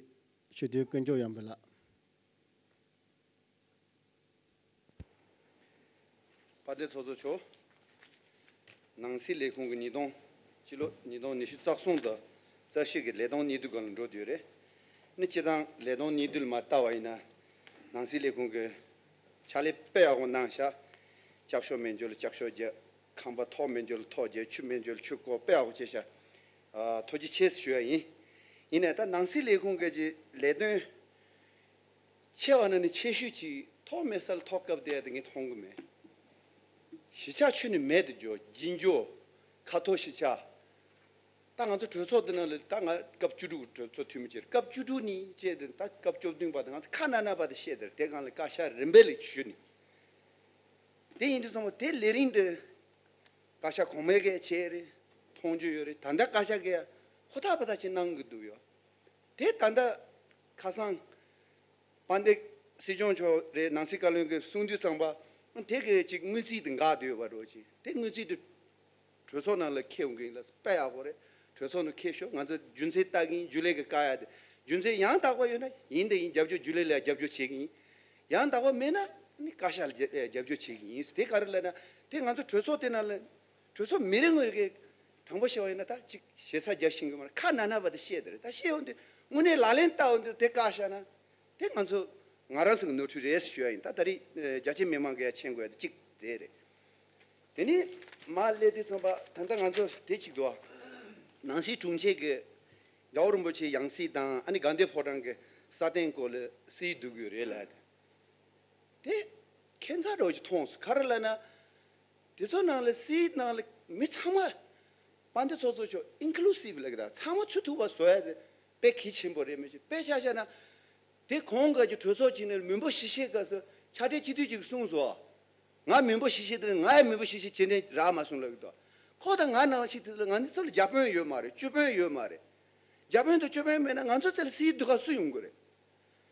ཞུ་དོན་ཀུན་སྐྱོང་ཡོང་འབབ་ལགས། དཔལ་ལྡན་ཚོགས་གཙོ་མཆོག་ནང་སྲིད་ལས་ཁུངས་ཀྱི་ཉིས་སྟོང་། སྤྱི་ལོ་ཉིས་སྟོང་ཉི་ཤུ་རྩ་གསུམ་དང་རྩ་བཞི་གི་ལས་དོན་ཉིས་ཟླ་སྒང་ལ་འགྲོ་བསྡད་ཡོད་རེད། ནི་སྤྱིར་བཏང་ལས་དོན་ཉིས་ཟླ་ལ་མ་ལྟ་བ་ཡིན་ན། ནང་སྲིད་ལས་ཁུངས་ཀྱི་ཕྱག་ལས་དཔེ་ཡག་པོ་གནང་ཤག་ལྕགས་ཤོག་མེད་འཇོག་ལ་ལྕགས་ཤོག་རྒྱག་ཁང་པ་ཐོག་མེད་འཇོག་ལ་ཐོག་རྒྱག་ཆུ་མེད་འཇོག་ལ་ཆུ་བསྐོར། དཔེ་ཡག་པོ་བྱས་ཤག་ཨ། ཐུགས་རྗེ་ཆེ་ཞུ་ཡ་ཡིན། ཡིན་ནའི་ད་ནང་སྲིད་ལས་ཁུངས་ཀྱི་ལས་དོན་ཆེ་བ་ནང་ནས་ཆེ་ཤོས་ཅིག་ཐོག་མེད་ས་ལ་ཐོག་བཀབ་བསྡད་དེ་ངས་མཐོང་གི་མེད། གཞིས་ཆགས་ཆུང་ནས་མེད་དུ་འགྲོ། འགྱིང་འགྱོ། ཁ་ཐོར་གཞིས་ཆགས། ད་ང་ཚོ་གྲོས་ཚོགས་འདི་ནང་ལ་ད་ང་སྐབས་བཅུ་དྲུག་གི་གྲོས་ཚོགས་འཐུས་མི་བྱས། སྐབས་བཅུ་དྲུག་ནས་བྱས་ཏེ་ད་སྐབས་བཅུ་བདུན་བར་དུ་ང་ཚོ་ཁ་ན་ན་བར་དུ་བཤད་དེ། དེ་སྒང་ལ་བཀའ་ཤག་རིམ་པས་ལ་ཞུས་ནས། དེ་ཡིན་དུས་ཙམ་པ་དེ་ལས་རིམ་འདི་བཀའ་ཤག་གོང་མའི་གིས་བྱས་རེད། མཐོང་རྒྱུ་ཡོད་རེད། ད་ལྟ་བཀའ་ཤག་གིས་ཧུར་ཐག་པ་ཐག་ཅིག་གནང་གི་འདུག་ཡོད། དེ་ད་ལྟ་ཁ་སང་དཔལ་ལྡན་སྲིད་སྐྱོང་མཆོག་རེད། ནང་སྲིད་བཀའ་བློན་གྱིས་གསུང་དུས་ཙམ་པ་དེ་གི་ཅིག་དངུལ་རྩིས་དེ་འགག་བསྡད་ཡོད་པ་འདྲ་བོ་ཅིག་དེ་དངུལ་རྩིས་དེ་གྲོས་ཚོགས་ནང་ལ་འཁྱེར་ཡོང་གི་ཡིན་ལ། དཔེ་ཡག་པོ་རེད། གྲོས་ཚོགས་ནང་འཁྱེར་ཤོག་ང་ཚོ་རྒྱུ་མཚན་ལྟ་གི་ཡིན། རྒྱུན་ལས་ཀྱིས་བཀག་ཡ་དེ། རྒྱུ་མཚན་ཡང་དག་པ་ཡོད་ན་ཡིན་དེ་ཡིན། རྒྱབ་སྐྱོར། རྒྱུན་ལས་ལ་རྒྱབ་སྐྱོར་བྱེད་ཀྱི་ཡིན། ཡང་དག་པ་མེད་ན་ནི་བཀའ་ཤག་ལ་རྒྱབ་རྒྱབ་སྐྱོར་བྱེད་ཀྱི་ཡིན། དེ་ག་རེ་ལབ་ན། དེ་ང་ཚོ་གྲོས་ཚོགས་དེ་ནང་ལ། གྲོས་ཚོགས་མི་རེ་ངོ་རེ་གིས་དྲང་པོ་བཤད་པ་ཡིན་ན་ད་ཅིག་ཞེ་ས་རྒྱག་ཤེས་ཀྱི་མ་རེད། ཁ་ན་ན་བར་དུ་བཤད་དེ་རེད། ད་བཤད་ཡོང་དུས་དངོས་གནས་ལག་ལེན་བསྟར་ཡོང་དུས་དེ་བཀག་བཞག་ན། དེ་ང་ཚོ་ང་རང་ཚོ་གི་ནོར་འཁྲུལ་རེད་ཞུ་ཡ་ཡིན། ད་ད་རེས་རྒྱ་ཆེ་མི་མང་གིས་ཡ་མཁྱེན་དགོས་ཡ་དེ་གཅིག་དེ་རེད། དེ་ནས་མར་སླེབས་དུས་ཙམ་པ་ད་ལྟ་ང་ཚོ་དེ་གཅིག་འདུག་ཨ། ནང་སྲིད་དྲུང་ཆེ་གིས་རྒྱལ་བ་རིན་པོ་ཆེའི་ཡང་སྲིད་དང་ཨ་ནི་དགའ་ལྡན་ཕོ་བྲང་གི་ས་སྟེང་སྐོར་ལ་སྲིད་བསྡུ་དགོས་རེད་ལབ། དེ་ཁྱད་མཚར་འདྲ་བོ་ཅིག་མཐོང་སོང་། ག་རེ་ལབ་ན། དེ་ཚོ་ནང་ལ་སྲིད་ནང་ལ་མི་ཚང་མ། དཔལ་ལྡན་ཚོགས་གཙོ་མཆོག་ཨིན་ཀུ་ལུ་སིབ་ལབ་ཀྱི་རེད། ཚང་མ་ཚུད་ཐུབ་པ་བཟོ་ཡ་དེ་དཔེ་གལ་ཆེན་པོ་རེད། མི་ཅིག་དཔེ་ཆ་བཞག་ན། དེ་གོང་ག་གི་གྲོས་ཚོགས་ཅིག་ནས་མི་འབོར་ཞིབ་བཤེར་སྐབས་སུ་ཕྱག་སྦྲེལ་སྤྱི་འཐུས་ཅིག་གསུངས་སོང་། ང་མི་འབོར་ཞིབ་བཤེར་དེ་ང་ཡང་མི་འབོར་ཞིབ་བཤེར་བྱེད་འདོད་རག་མ་སོང་ལབ་ཀྱི་འདུག་ཁོ་དང་ང་ནང་བཞིན་དེ་ལ་ང་ཚོ་ལ་བརྒྱ་དཔོན་ཡོད་མ་རེད། བཅུ་དཔོན་ཡོད་མ་རེད། བརྒྱ་དཔོན་དང་བཅུ་དཔོན་མེད་ན་ང་ཚོ་ཚོ་ལ་སྲིད་བསྡུ་ག་སུ་ཡོང་གི་རེད།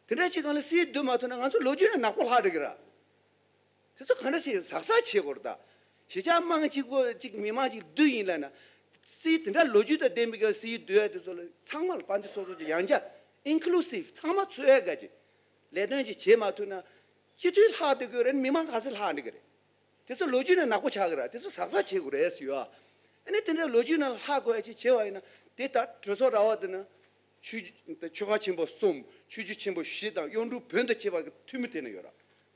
དེ་འདྲ་ཅིག་སྒང་ལ་སྲིད་བསྡུ་མ་ཐུབ་ན་ང་ཚོ་ལོ་རྒྱུས་ནང་ནག་པོ་ལྷག་འགྲོ་གི་ར། དེ་ཚོ་ག་འདྲ་ཞིག་ཟག་ཟག་བྱེད་དགོས་རེད་ད། གཞིས་ཆགས་དམངས་གཅིག་པོ་གཅིག་མི་མང་གཅིག་བསྡུ་ཡིན་ལབ་ན། སྲིད་དེ་འདྲ་ལོ་རྒྱུས་དང་ལྡན་པའི་སྲིད་བསྡུ་ཡ་དེ་ཚོ་ལ་ཚང་མ་ལ་དཔལ་ལྡན་ཚོགས་གཙོ་གི་ཡང་བསྐྱར་ཨིན་ཀུ་ལུ་སིབ་ཚང་མ་ཚུད་ཡ་ག་ཅིག་ལས་དོན་ཅིག་བྱེད་མ་ཐུབ་ན། སྤྱི་འཐུས་ལྷག་བསྡད་དགོས་རེད། མི་མང་ག་ཚོད་ལྷག་འགྲོ་གི་རེད། དེ་ཚོ་ལོ་རྒྱུས་ནང་ནག་པོ་ཆགས་ཀྱི་ར། དེ་ཚོ་ཟག་ཟག་བྱེད་དགོས་རེད་ཟེར་ཡོད་ཨ། ཨ་ནི་དེ་འདྲ་ལོ་རྒྱུས་ནང་ལྷག་དགོས་ཡ་ཅིག་བྱས་པ་ཡིན་ན། དེ་ལྟར་གྲོས་ཚོགས་ར་བ་དེ་ན། ཆོས་ཆོལ་ཁ་ཆེན་པོ་གསུམ། ཆོས་བརྒྱུད་ཆེན་པོ་བཞི་དང་གཡུང་དྲུང་བོན་དང་བཅས་པ་གི་འཐུས་མི་དེ་ན་ཡོད་ར།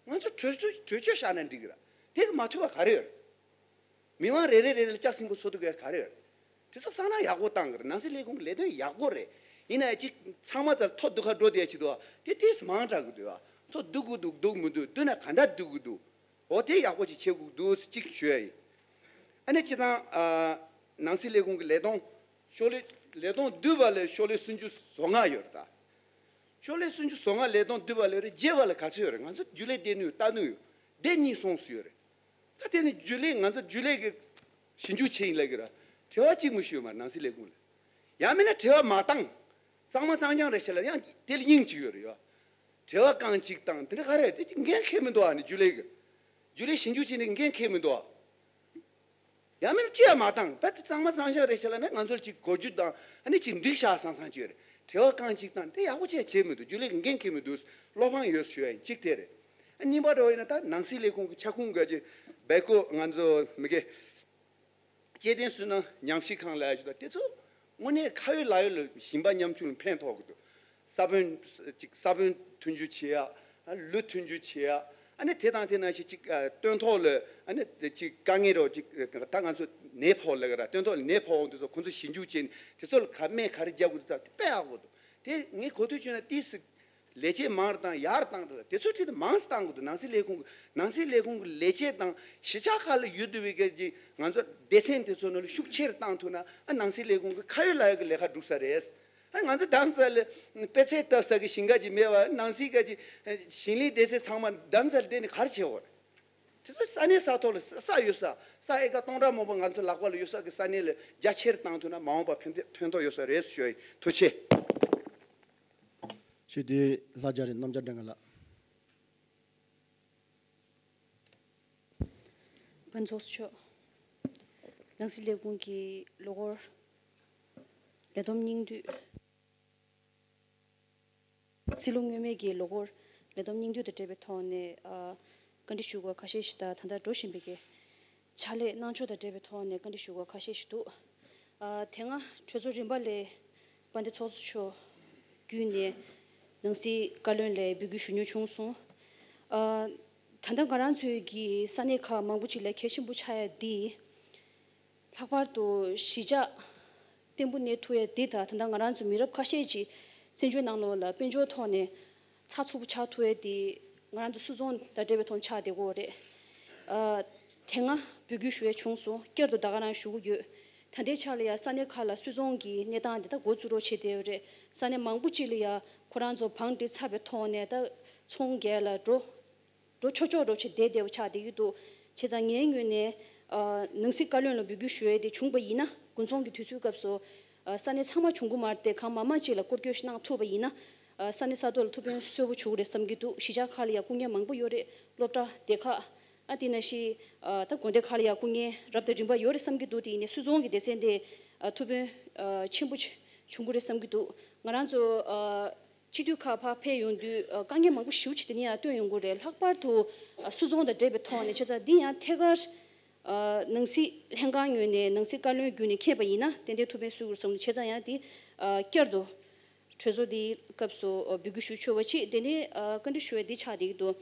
ང་ཚོ་གྲོས་གྲོས་གྲོས་ཆོད་བཞག་ན་འགྲིག་གི་ར། དེ་གི་མ་ཐུབ་པ་ག་རེ་ཡོད་ར། མི་མང་རེ་རེ་རེ་རེ་ལ་ལྕགས་སྲིན་པོ་བཟོ་ཐུབ་ཀྱི་ག་རེ་ཡོད་ར། དེ་ཚོ་བསམ་བློ་ཡག་པོ་བཏང་གི་ར། ནང་སྲིད་ལས་ཁུངས་ཀྱི་ལས་དོན་ཡག་པོ་རེད། ཡིན་ན་ཅིག་ཚང་མ་ཚར་ཐོ་བསྡུ་ཁ་འགྲོ་བསྡད་ཀྱི་འདུག་ཨ། དེ་ཏོག་ཙམ་མང་དྲགས་ཀྱི་འདུག་ཨ། ཐོ་བསྡུ་དགོས་འདུག་བསྡུ་མི་འདུག་བསྡུ་ན་ག་འདྲ་བསྡུ་དགོས་འདུག་འོ་དེ་ཡག་པོ་ཅིག་བྱེད་དགོས་འདུག་ཅིག་ཞུ་ཡ་ཡིན། ཨ་ནི་སྤྱིར་བཏང་ཨ། ནང་སྲིད་ལས་ཁུངས་ཀྱི་ལས་དོན། ཤོག་ལྷེ་ལས་དོན་བསྡུས་པ་ལ་ཤོག་ལྷེ་སུམ་ཅུ་སོ་ལྔ་ཡོད་རེད་ད། ཤོག་ལྷེ་སུམ་ཅུ་སོ་ལྔ་ལས་དོན་བསྡུས་པ་ལ་རེད། རྒྱས་པ་ལ་ག་ཚོད་ཡོད་རེད། ང་ཚོ་རྒྱུན་ལས་བསྡད་ནུས་ལྟ་ནུས་ཡོད། བསྡད་གཉིས་སོང་སུ་ཡོད་རེད། ད་དེ་ནི་རྒྱུན་ལས་ང་ཚོ་རྒྱུན་ལས་ཀྱི་ཞིབ་འཇུག་བྱེད་ཡིན་ལབ་ཀྱི་ར། བྲེལ་བ་གཅིག་མི་ཞུ་ཡོད་མ་རེད་ནང་སྲིད་ལས་ཁུངས་ལ། ཡང་མིན་ན་བྲེལ་བ་མ་བཏང་། གཙང་མ་གཙང་རྐྱང་རེད་བྱས་ལ་ཡང་དེ་ལ་སྙིང་གཅིག་ཡོད་རེད་ཡ། བྲེལ་བ་རྐང་གཅིག་བཏང་དེ་འདྲ་ག་རེ་རེད། དེ་གཅིག་འགན་འཁྱེར་མི་འདུག་ཨ་ནི་རྒྱུན་ལས་ཀྱི། རྒྱུན་ལས་ཞིབ་འཇུག་བྱས་ནས་འགན་འཁྱེར་མི་འདུག་ཨ། ཡང་མིན་ན་ཅི་ཡང་མ་བཏང་། ད་དེ་གཙང་མ་གཙང་རྐྱང་རེད་བྱས་ལ་ནི་ང་ཚོར་ཅིག་གོ་རྒྱུ་དང་ཨ་ནི་ཅིག་འགྲིག་ཤག་བསམ་བསམ་ཅིག་ཡོད་རེད། བྲེལ་བ་རྐང་གཅིག་བཏང་དེ་ཡག་པོ་བྱས་བྱས་མི་འདུག་རྒྱུན་ལས་ཀྱི་འགན་འཁྱེར་མི་འདུག་བློ་ཕམ་ཡོད་ཞུ་ཡ་ཡིན་གཅིག་དེ་རེད། ཨ་གཉིས་པ་འདྲ་བོ་ཡིན་ན་ད་ནང་སྲིད་ལས་ཁུངས་ཀྱི་ཁྱབ་ཁོངས་ག་ཅིག་བལ་ཀོ་ང་ཚོ་མི་གེ་སྐྱེ་ལྡན་སུན་སྣང་ཉམས་ཞིབ་ཁང་ལབ་ཡ་ཅིག་དང་དེ་ཚོ་དངོས་གནས་ཁ་ཡོད་ལག་ཡོད་ལ་ཞིང་པ་ཉམ་ཆུང་ལ་ཕན་ཐོགས་ཀྱི་འདུག་ས་བོན་ཅིག་ས་བོན་མཐུན་འགྱུར་བྱེད་ཡ། ལུད་མཐུན་འགྱུར་བྱེད་ཡ། ཨ་ནི་དེ་དང་དེ་ནང་བཞིན་ཅིག་སྟོན་ཐོག་ལ་ཨ་ནི་ཅིག་དཀའ་ངལ་རོགས་ཅིག་ད་ང་ཚོ་ ནད་ཕོག་ལབ་ཀྱི་ར། སྟོན་ཐོག་ལ་ནད་ཕོག་འོང་དུས་ཚོ་ཁོང་ཚོ་ཞིབ་འཇུག་བྱས་ནས་དེ་ཚོ་ལ་ག་སྨན་ག་རེ་རྒྱག་དགོས་འདུག་ད་དེ་དཔེ་ཡག་པོ་འདུག་དེ་ངས་གོ་ཐོས་བྱུང་ན་ཏོག་ཙམ་ལས་བྱེད་མང་རུ་བཏང་ཡག་རུ་བཏང་འགྲོ། དེ་ཚོའི་ཁྲོད་དུ་མང་ཙམ་བཏང་དགོས་འདུག་ནང་སྲིད་ལས་ཁུངས་ཀྱི་ནང་སྲིད་ལས་ཁུངས་ཀྱི་ལས་བྱེད་དང་གཞིས་ཆགས་ཁག་ལ་ཡོད་བསྡད་པའི་གི་ང་ཚོ་སྡེ་ཚན་དེ་ཚོ་ནང་ལ་ཤུགས་ཆེ་རུ་བཏང་ཐུབ་ན། ཨ་ནང་སྲིད་ལས་ཁུངས་ཀྱི་ཁ་ཡོད་ལག་ཡོད་ཀྱི་ལས་ཀ་འགྲུབ་ས་རེད། ཨ་ང་ཚོ་རྡ་རམ་ས་ལ་དཔེ་ཚད་བཏབ་ས་གི་ཞིང་ཁ་ཅིག་མེད་པ། ནང་སྲིད་ཀ་ཅིག་ཞིང་ལས་སྡེ་ཚན་ཚང་མ་རྡ་རམ་ས་ལ་བསྡད་ནས་ག་རེ་བྱེད་འོ་རེད། དེ་ཚོ་ས་གནས་ས་ཐོག་ལ་ས་ས་ཡོད་ས། ས་ཨེ་ཀར་སྟོང་ཕྲག་མང་པོ་ང་ཚོ་ལག་པ་ལ་ཡོད་ས་གི་ས་གནས་ལ་རྒྱ་ཆེར་བཏང་ཐུབ་ན་མ་འོངས་པ་ཕན་ཐོགས་ཕན་ཐོགས་ཡོད་ས་རེད་ཞུ་ཡ་ཡིན། ཐུགས་རྗེ་ཆེ། ཞུ་དེ་ལྷ་རྒྱ་རི་རྣམ་རྒྱལ་སྒྲོན་ག་ལགས། ཕུན་ཚོགས་མཆོག་ནང་སྲིད་ལས་ཁུངས་ཀྱི་ལོ་འཁོར་ལས་བསྡོམས་སྙིང་བསྡུས། རྩིས་ལོ་སྔོན་མའི་གི་ལོ་འཁོར་ལས་བསྡོམས་སྙིང་བསྡུས་དང་འབྲེལ་བའི་ཐོག་ནས་ཨ་བཀའ་འདྲི་ཞུ་དགོས་ཁ་ཤས་ཤིག་དང་། ད་ལྟ་འགྲོ་བཞིན་པའི་གི་ཕྱག་ལས་གནང་ཕྱོགས་དང་འབྲེལ་བའི་ཐོག་ནས་བཀའ་འདྲི་ཞུ་དགོས་ཁ་ཤས་ཤིག་འདུག་ཨ་དེ་སྔ་གྲོས་ཚོགས་རིམ་པ་ལས་དཔལ་ལྡན་ཚོགས་གཙོ་མཆོག་བརྒྱུད་ནས་ནང་སྲིད་བཀའ་བློན་ལ་འབོད་སྐུལ་ཞུ་མྱོང་བྱུང་སོང་། ཨ་ད་ལྟ་ང་རང་ཚོའི་གི་ས་གནས་ཁག་མང་པོ་ཅིག་ལ་གལ་ཆེན་པོ་ཆགས་ཡ་འདི། ལྷག་པར་དུ་གཞིས་ཆགས་བརྟན་པོ་གནས་ཐུབ་ཡ་འདི་དང་། ད་ལྟ་ང་རང་ཚོ་མི་རབས་ཁ་ཤས་ཀྱིས་བཙན་བྱོལ་ནང་ལོགས་ལ་དཔལ་འབྱོར་ཐོག་ནས་ཚགས་ཚུད་པོ་ཆགས་ཐུབ་ཡ་འདི་ང་རང་ཚོ་སུད་ཚོང་དང་འབྲེལ་བའི་ཐོག་ཆགས་བསྡད་ཀྱི་ཡོད་རེད། ཨ་དེ་སྔ་འབོད་སྐུལ་ཞུ་ཡ་བྱུང་སོང་། བསྐྱར་དུ་ད་ག་རང་ཞུ་གི་ཡོད། ད་ལྟའི་ཆ་ལ་ཡ་ས་གནས་ཁག་ལ་སུད་ཚོང་གི་གནས་སྟངས་འདི་ད་འགོ་བཙུགས་རོགས་བྱས་བསྡད་ཡོད་རེད། ས་གནས་མང་པོ་ཅིག་ལ་ཡ་ཁོ་རང་ཚོ་བང་སྒྲིག་ཚར་བའི་ཐོག་ནས་ད་ཚོང་རྒྱག་ལ་འགྲོ། འགྲོ་ཆོག་ཆོག་འགྲོ་བྱེད་བསྡད་བསྡད་པ་ཆགས་བསྡད་ཀྱི་འདུག་བྱས་ཙང་ངའི་ངོས་ནས་ཨ་ནང་སྲིད་བཀའ་བློན་ལ་འབོད་སྐུལ་ཞུ་ཡས་དེ་བྱུང་པ་ཡིན་ན། དགུན་ཚོང་གི་དུས་ཚོད་སྐབས་སུ་ཨ་ས་གནས་ཚང་མ་བྱུང་གི་མ་རེད་དེ། གང་མང་མང་ཅིག་ལ་སྐོར་སྐྱོད་ཞིག་གནང་ཐུབ་པ་ཡིན་ན། ཨ་ས་གནས་ས་ཐོག་ལ་ཐུགས་ཕན་གསོས་པོ་བྱུང་རེད་བསམ་གྱི་འདུག་གཞིས་ཆགས་ཁག་ལ་ཡང་སྐུ་ངལ་མང་པོ་ཡོད་རེད། སློབ་གྲྭ་སྡེ་ཁག་ཨ་དེ་ནང་བཞིན་ཨ་ད་དགོན་སྡེ་ཁག་ལ་ཡང་སྐུ་ངལ་རབ་དང་རིམ་པ་ཡོད་རེད་བསམ་གྱི་འདུག་དེ་ཡིན་ནའི་སུད་ཚོང་གི་སྡེ་ཚན་དེ་ཨ་ཐུགས་ཕན་ཨ་ཆེན་པོ་བྱུང་གི་རེད་བསམ་གྱི་འདུག་ང་རང་ཚོ་ཨ། སྤྱི་འཐུས་ཁག་ཕར་ཕེབས་ཡོང་དུས་ཨ་དཀའ་ངལ་མང་པོ་ཞེ་པོ་ཅིག་དེ་ནས་ཡང་བཏོན་ཡོང་གི་རེད། ལྷག་པར་དུ་ཨ་སུད་ཚོང་དང་འབྲེལ་བའི་ཐོག་ནས། བྱས་ཙང་འདི་ཡང་ཐད་ཀར་ཨ་ནང་སྲིད་ལྷན་ཁང་ངོས་ནས་ནང་སྲིད་བཀའ་བློན་བརྒྱུད་ནས་མཁྱེན་པ་ཡིན་ན་ཏན་ཏན་ཐུགས་ཕན་གསོས་ཀྱི་རེད་བསམ། བྱས་ཙང་ཡང་འདི་ཨ་བསྐྱར་དུ་གྲོས་ཚོགས་འདིའི་སྐབས་སུ་ཨ་འབོད་སྐུལ་ཞུ་ཆོག་པ་ཅིག་དེ་ནས་ཨ་བཀའ་འདྲི་ཞུ་བའི་འདི་ཆགས་བསྡད་ཀྱི་འདུག་